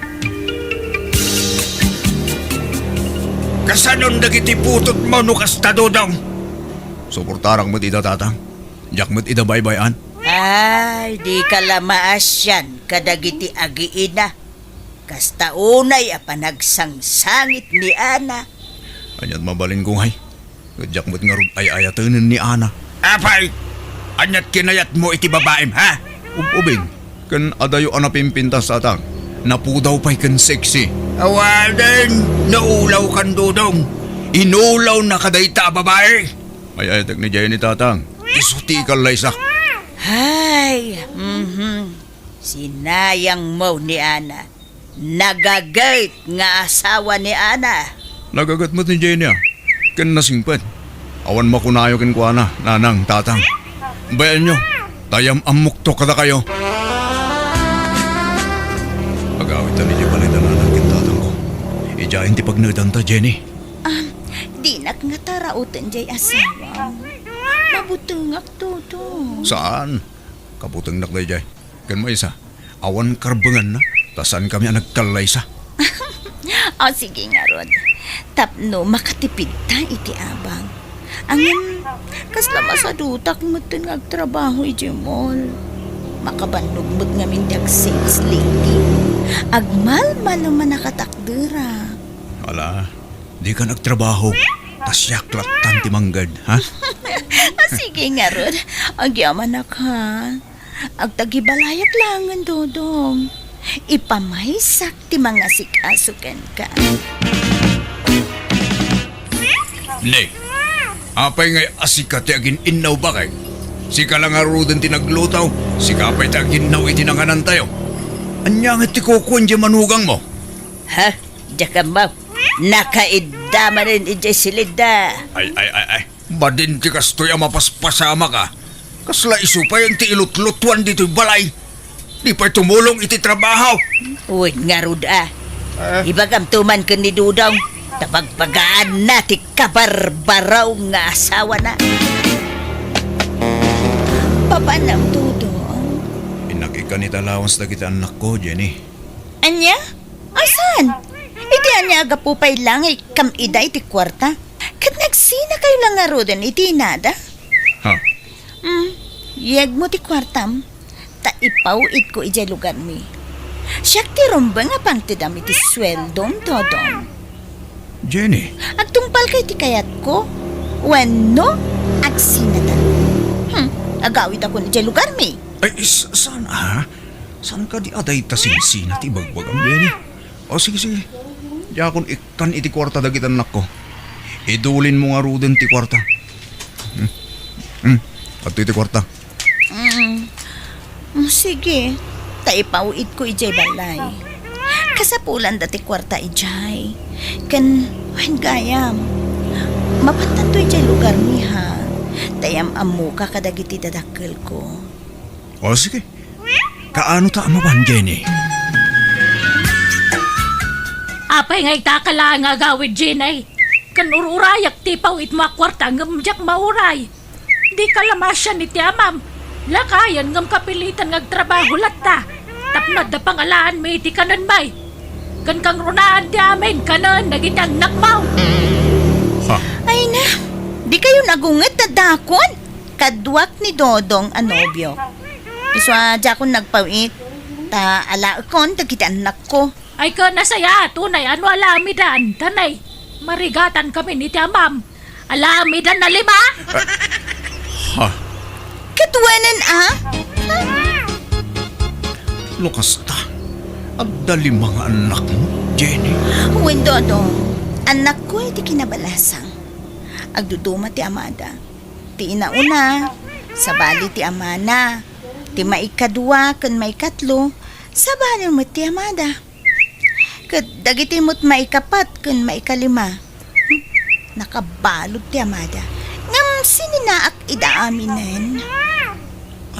Kasanon dagiti putotmo no kasta, Dodong? Suportarak met ida, Tatang. Diak met ida baybay-an. Ay, dika la maasian kadagiti agiina. Kasta unay a panagsangsangit ni Ana. Aniat mabalinko ngay? Ket diak met ngarud ay-ayatenen ni Ana. Apay! Aniat kinayatmo iti babaim, ha? Ub-ubing, ken adayo a napimpintas, Tatang. Napudaw pay ken sexy. Awanen, naulawkan, Dodong. Inulawna kadayta a babai. Ay-ayatek ni Jenny, Tatang. Isu ti ikallaysak. Hay, mhm. Sinayangmo ni Ana. Nagaget nga asawa ni Ana. Nagaget met ni Jenny, a. Ken nasingpet. Awan makunayo kenkuana, nanang, tatang. Bayanyo, ta yam-ammokto kadakayo. Agawidtan idiay balay da nanang ken tatangko. Idiayen ti pagnaedanta, Jenny. Ah, dinak ngata rauten diay asawa. Mabutengak, Toto. Saan? Kabutengnak daydiay. Ken maysa, awan karbenganna, ta saankami a nagkallaysa. O, sige ngarud. Tapno makatipidta iti abang. Ngem, kasla masadutak metten nga agtrabaho idiay mall. Makabannog met ngamin ti ag-sales lady. Agmalmalem a nakatakderak. Ala, dikan agtrabaho, ta siak lattan ti mangged, ha? Sige ngarud, agyamanak, ha. Agtagibalayak laengen, Dodong. Ipamaysak ti mangasikaso kenka. Ne, apay ngay a sika ti agin-innaw, baket? Sika la ngaruden ti nagluto, sika pay ti aginnaw iti nanganantayo. Ania ngay ti kukuan diay manugangmo? Ha? Diak ammo. Nakaidda manen idiay silidda. Ay, ay, ay, ay. Madin ti kastoy a mapaspasamak a. Kasla isu pay ti ilutlutuan ditoy balay. Di pay tumulong iti trabaho. Wen ngarud a. Ah. Ibagamto man ken ni Dodong, ta pagpagaanna ti kabarbaraw nga asawana. Papanam, Dodong. Innak ikkan ita allowance dagiti annakko, Jenny. Ania? Asan? Iti ania a gapu pay la nga ikkam ida iti kuarta? Ket nagsinakayo la ngaruden iti inada? Ha? Hmm, yegmo ti kuartam, ta ipaw-itko idiay lugarmi. Siak ti rumbeng a pangtedam iti sueldom, Dodong. Jenny. Agtungpalka iti kayatko? Wenno, agsinatan? Hmm, agawidakon idiay lugarmi. Ay, s-, saan a? Saan kadi a dayta sinsina ti ibagbagam, Jenny? O, sige, sige. Diakon ikkan iti kuarta dagiti annakko. Idulinmo ngaruden ti kuarta. Hmm. Hmm. Adtoy ti kuarta. Mm. Mm, sige. Ta ipaw-itko idiay balay. Kasapulanda ti kuarta idiay. Ken, wen gayam, mapattanto idiay lugarmi, ha? Ta yam-ammoka kadagiti dadakkelko. O, sige. Kaano ta a mapan, Jenny? Apay nga itaka laeng nga agawid, Jenny? Ken ur-urayak ti ipaw-itmo a kuarta ngem diak mauray. Dika la maasian iti amam. Lakayen ngem kapilitan nga agtrabaho latta. Tapno adda pangalaanmi iti kanenmi. Ken kangrunaan ti amin kanen dagiti annakmo. Ha? Ay na, dikayon agunget ta dakon. Kaduak ni Dodong a nobiok. Isu a diakon nagpaw-it, ta alaekon dagiti annakko. Ay, ken nasayaat unay a no alamidan, ta nay, marigatankami iti amam. Alamidan a lima? Ha? Ket wenen a? No kasta, adda lima nga annakmo, Jenny? Wen, Dodong, annakko iti kinabalasang. Agduduma ti amada. Ti inauna, sabali ti amana. Ti maikadua ken maikatlo, sabali met ti amada. Ket dagiti met maikapat ken maikalima, hmm, nakabalud ti amada. Ngem sininaak ida aminen.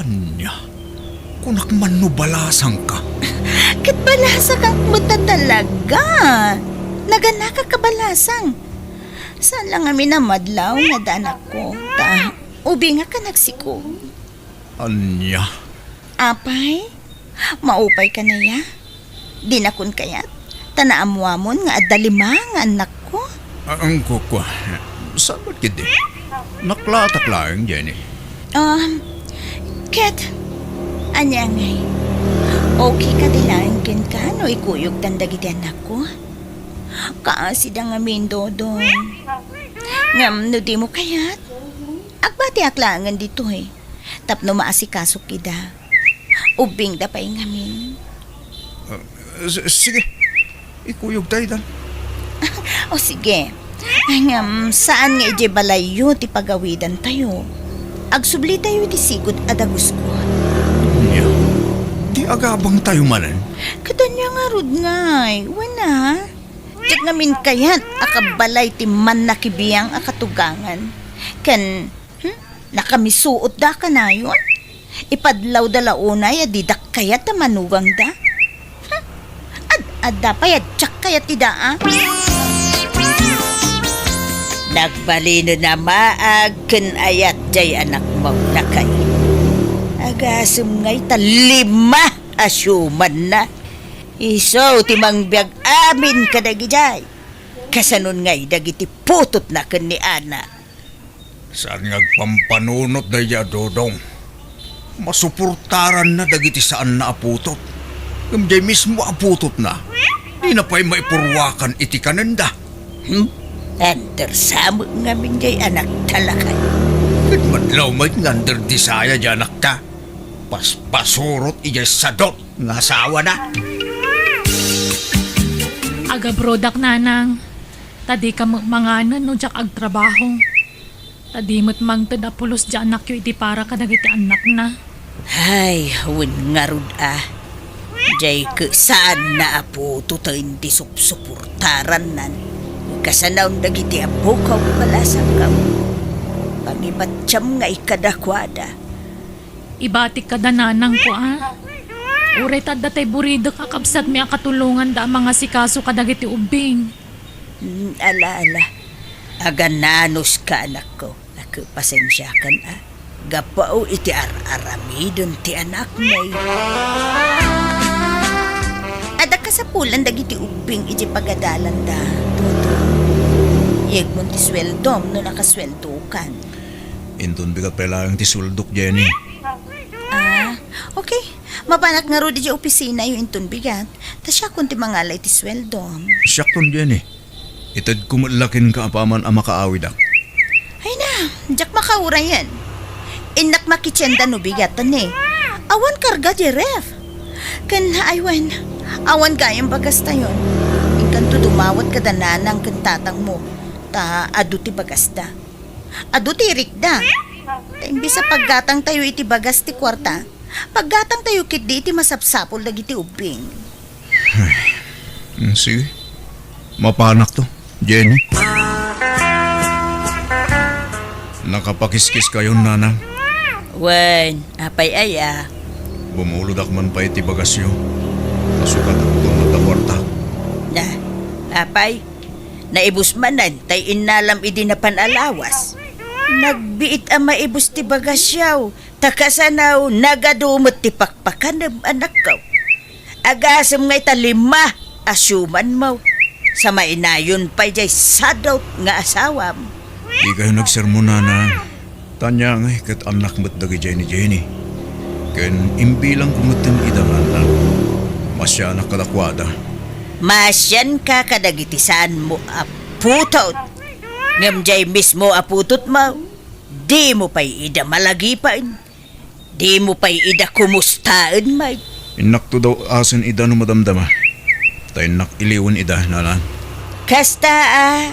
Ania? Kunak man no balasangka? Ket balasakak met a talaga. Naganakak a balasang. Saan la ngamin a madlaw nga adda anakko, ta ubingak a nagsikog. Ania? Apay, maupay ka naya? Dinakon kayat, ta naammoamon nga adda lima nga annakko. Ah, ang kukua. Saan met ketdi? Naklatak laeng, Jenny. Um, ket, ania ngay? Okay kadi laeng kenka no ikuyogtan dagiti annakko? Kaasida ngamin, Dodong. Ngem no dimo kayat, agbatiak laengen ditoy tapno maasikasok ida. Ubbingda pay ngamin. Ah, s-, sige. Ikuyogta idan. O sige. Ngem saan nga idiay balayyo ti pagawidantayo? Agsublitayo iti sigud a dagusko. Ania? Ti agabangtayo manen? Ket ania ngarud ngay? Wen a? Diak ngamin kayat a kabalay ti mannakibiang a katugangan. Ken, hmm, nakamisuotda kanayon? Ipadlawda la unay a didak kayat a manugangda? Hmm, ad-adda pay a diak kayat ida a? Nagbalinen a maag ken ayat diay anakmo, lakay. Agasem ngay ta lima a siumanna. Isu ti mangbiag amin kadagidiay. Kasanon ngay dagiti putotna ken ni Ana? Saan nga agpampanunot daydiay a Dodong? Masuportaranna dagiti saanna a putot. Ngem diay mismo a putotna, dina pay maipurwakan iti kanenda. Hmm? Andersa met ngamin diay anakta, lakay. Ket madlaw met nga under the saya diay anakta. Paspasurot idiay sadot nga asawana. Agabrodak, Nanang. Ta dika met manganen no diak agtrabaho. Ta di met mangted a pulos diay anakyo iti para kadagiti annakna. Ay, wen ngarud a. Diay ket saanna a putoten ti supsuportarannan. Kasanaon dagiti appokaw, balasangkaw. Pangibatiam ngay kadakuada. Ibatik kada nanangko a. Uray ta adda tay buridek a kabsatmi a katulonganda a mangasikaso kadagiti ubbing. Mm, ala, ala. Agananuska, anakko. Nagpasensiakan a. Gapu iti ar-aramiden ti anakmi. Adda kasapulan dagiti ubbing iti pagadalanda, Dodong. Yegmon ti sueldom no nakasueldokan. Inton bigat pay laeng ti sueldok, Jenny. Ah, okay. Mapanak ngarud iti opisinayo inton bigat. Ta siakon ti mangala iti sueldom. Siakton, Jenny. Itedko met la kenka apaman a makaawidak. Ay na, diak makaurayen. Innak makitienda no bigat, ni. Awan karga di ref. Ken, ay wen, awan gayam bagastayon. Inkanto dumawat kada nanang ken tatangmo, ta adu ti bagasta. Adu ti irikda. Ta imbes a paggatangtayo iti bagas ti kuarta, paggatangtayo ketdi iti masapsapul dagiti ubbing. Hmm, sige. Mapanakto, Jenny. Nakapakiskiskayon, nanang. Wen, apay aya? Bumulodak man pay ti bagasyo. Kasukat, agputol met ta kuarta. Na, apay? Naibus manen tay innalam idi napan a lawas. Nagbiit a maibus ti bagasyaw, ta kasano nagadu met ti pakpakanem, anakko. Agasem ngay ta lima a siumanmo. Sa mainayon pay diay sadot nga asawam. Dikayo nagsermon, nanang. Ta ania ngay ket annak met dagidiay ni Jenny. Ken imbilangko metten ida nga annak. Maasianak kadakuada. Maasianka kadagiti saanmo a putot. Ngem diay mismo a putotmo, dimo pay ida malagipen. Dimo pay ida kumustaen met. Innakto daw asen ida no madamdama. Ta innak iliwen ida, nanang. Kasta a,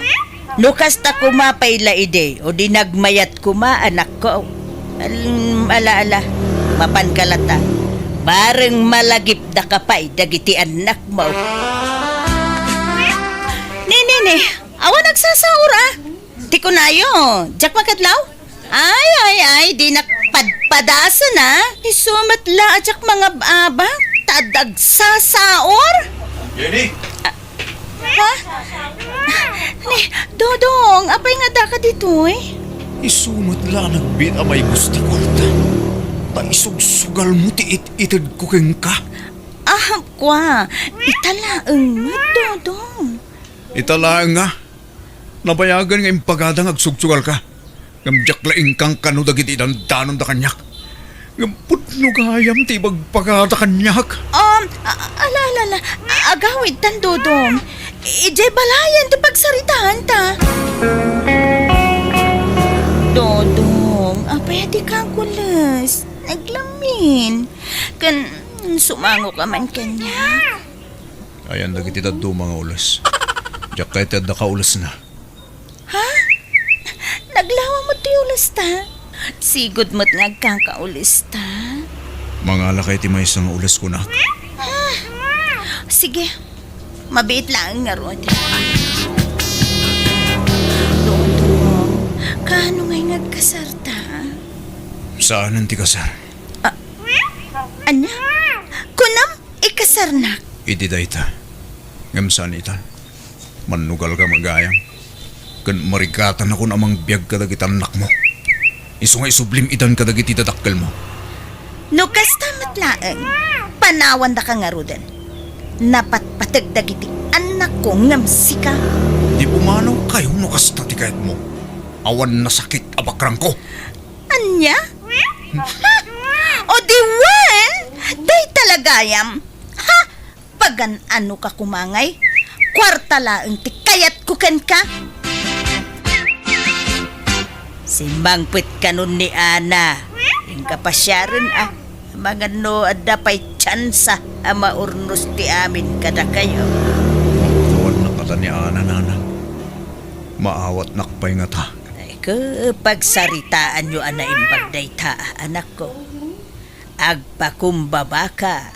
no kasta koma pay la idi, o di nagmayat koma, anakko. Al-, ala, ala, mapanka lata. Bareng malagipdaka pay dagiti annakmo. Ni, ni, ni, awan agsasaur a. Ti kunayo, diak makadlaw? Ay, ay, ay, dinak padpadasen a. Isu met la a diak mangab-abak, ta adda agsasaur. Jenny! Ha? Ni, Dodong, apay nga addaka ditoy? Isu met la a nagbiit a maibus ti kuarta. Ta isugsugalmo ti it-itedko kenka. Ah, kua, ita laeng met, Dodong. Ita laeng a? Nabayagen nga impagada nga agsugsugalka. Ngem diak la inkankano dagiti dandanonda kaniak. Ngem pudno gayam ti ibagbaga kaniak. Um, a-, ala, ala, ala. Agawidtan, Dodong. Idiay balayen ti pagsaritaanta. Dodong, apay a dika agules? Naglamin. Ken, sumangoka man kaniak. Ayan dagiti dadduma nga ules. Diak kayat ti adda kaulesna. Ha? Naglawa met ti ulesta? Sigud met nga agkankaulesta? Mangalakay ti maysa nga ules, kunak. Ah, sige. Mabiit laeng ngarud. Dodong, kaano ngay nga agkasarta? Saanen ti kasar? Ah, ania? Kunam, ikasarnak? Idi dayta. Ngem saan itan. Mannugalka met gayam. Ken marigatanakon a mangbiag kadagiti annakmo. Isu nga isublim itan kadagiti dadakkelmo. No kasta met laeng, panawandaka ngaruden. Napatpateg dagiti annakko ngem sika. Di pumanawkayo no kasta ti kayatmo. Awan nasakit a bakrangko. Ania? Ha? O di wen, dayta la gayam. Ha? Pagan-anoka koma ngay? Kuarta laeng ti kayatko kenka. Simmangpet kanon ni Ana. Inka pasiaren, a. Amangan no adda pay tsansa a maurnos ti amin kadakayo. Awan na kata ni Ana, Nana. Maawatnak pay ngata. Ay, ke, pagsaritaanyo a naimbag dayta, anakko. Agpakumbabaka,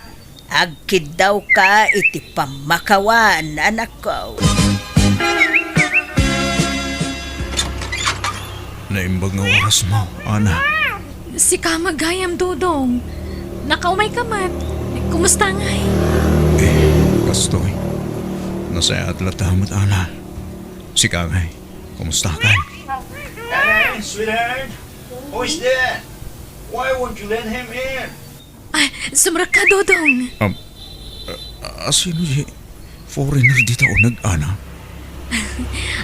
agkiddawka iti pammakawan, anakko. Naimbag nga orasmo, Ana. Sika met gayam, Dodong. Nakaumayka met. Kumusta ngay? Eh, kastoy. Nasayaat latta met, Ana. Sika ngay, kumusta ka? Hey, sweetheart. Who is that? Why won't you let him in? Ay, sumrekka, Dodong. Um, a, a, sino di foreigner dita uneg, Ana?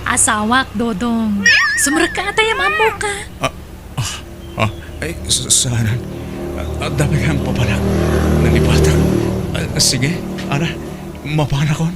Asawak, Dodong. Sumrekka, atayam ammoka. Ah, ah, ah, ay, s-, saanan. Ah, ah, dami kang papanak. Nalipatak. Ah, sige, Ana, mapanakon.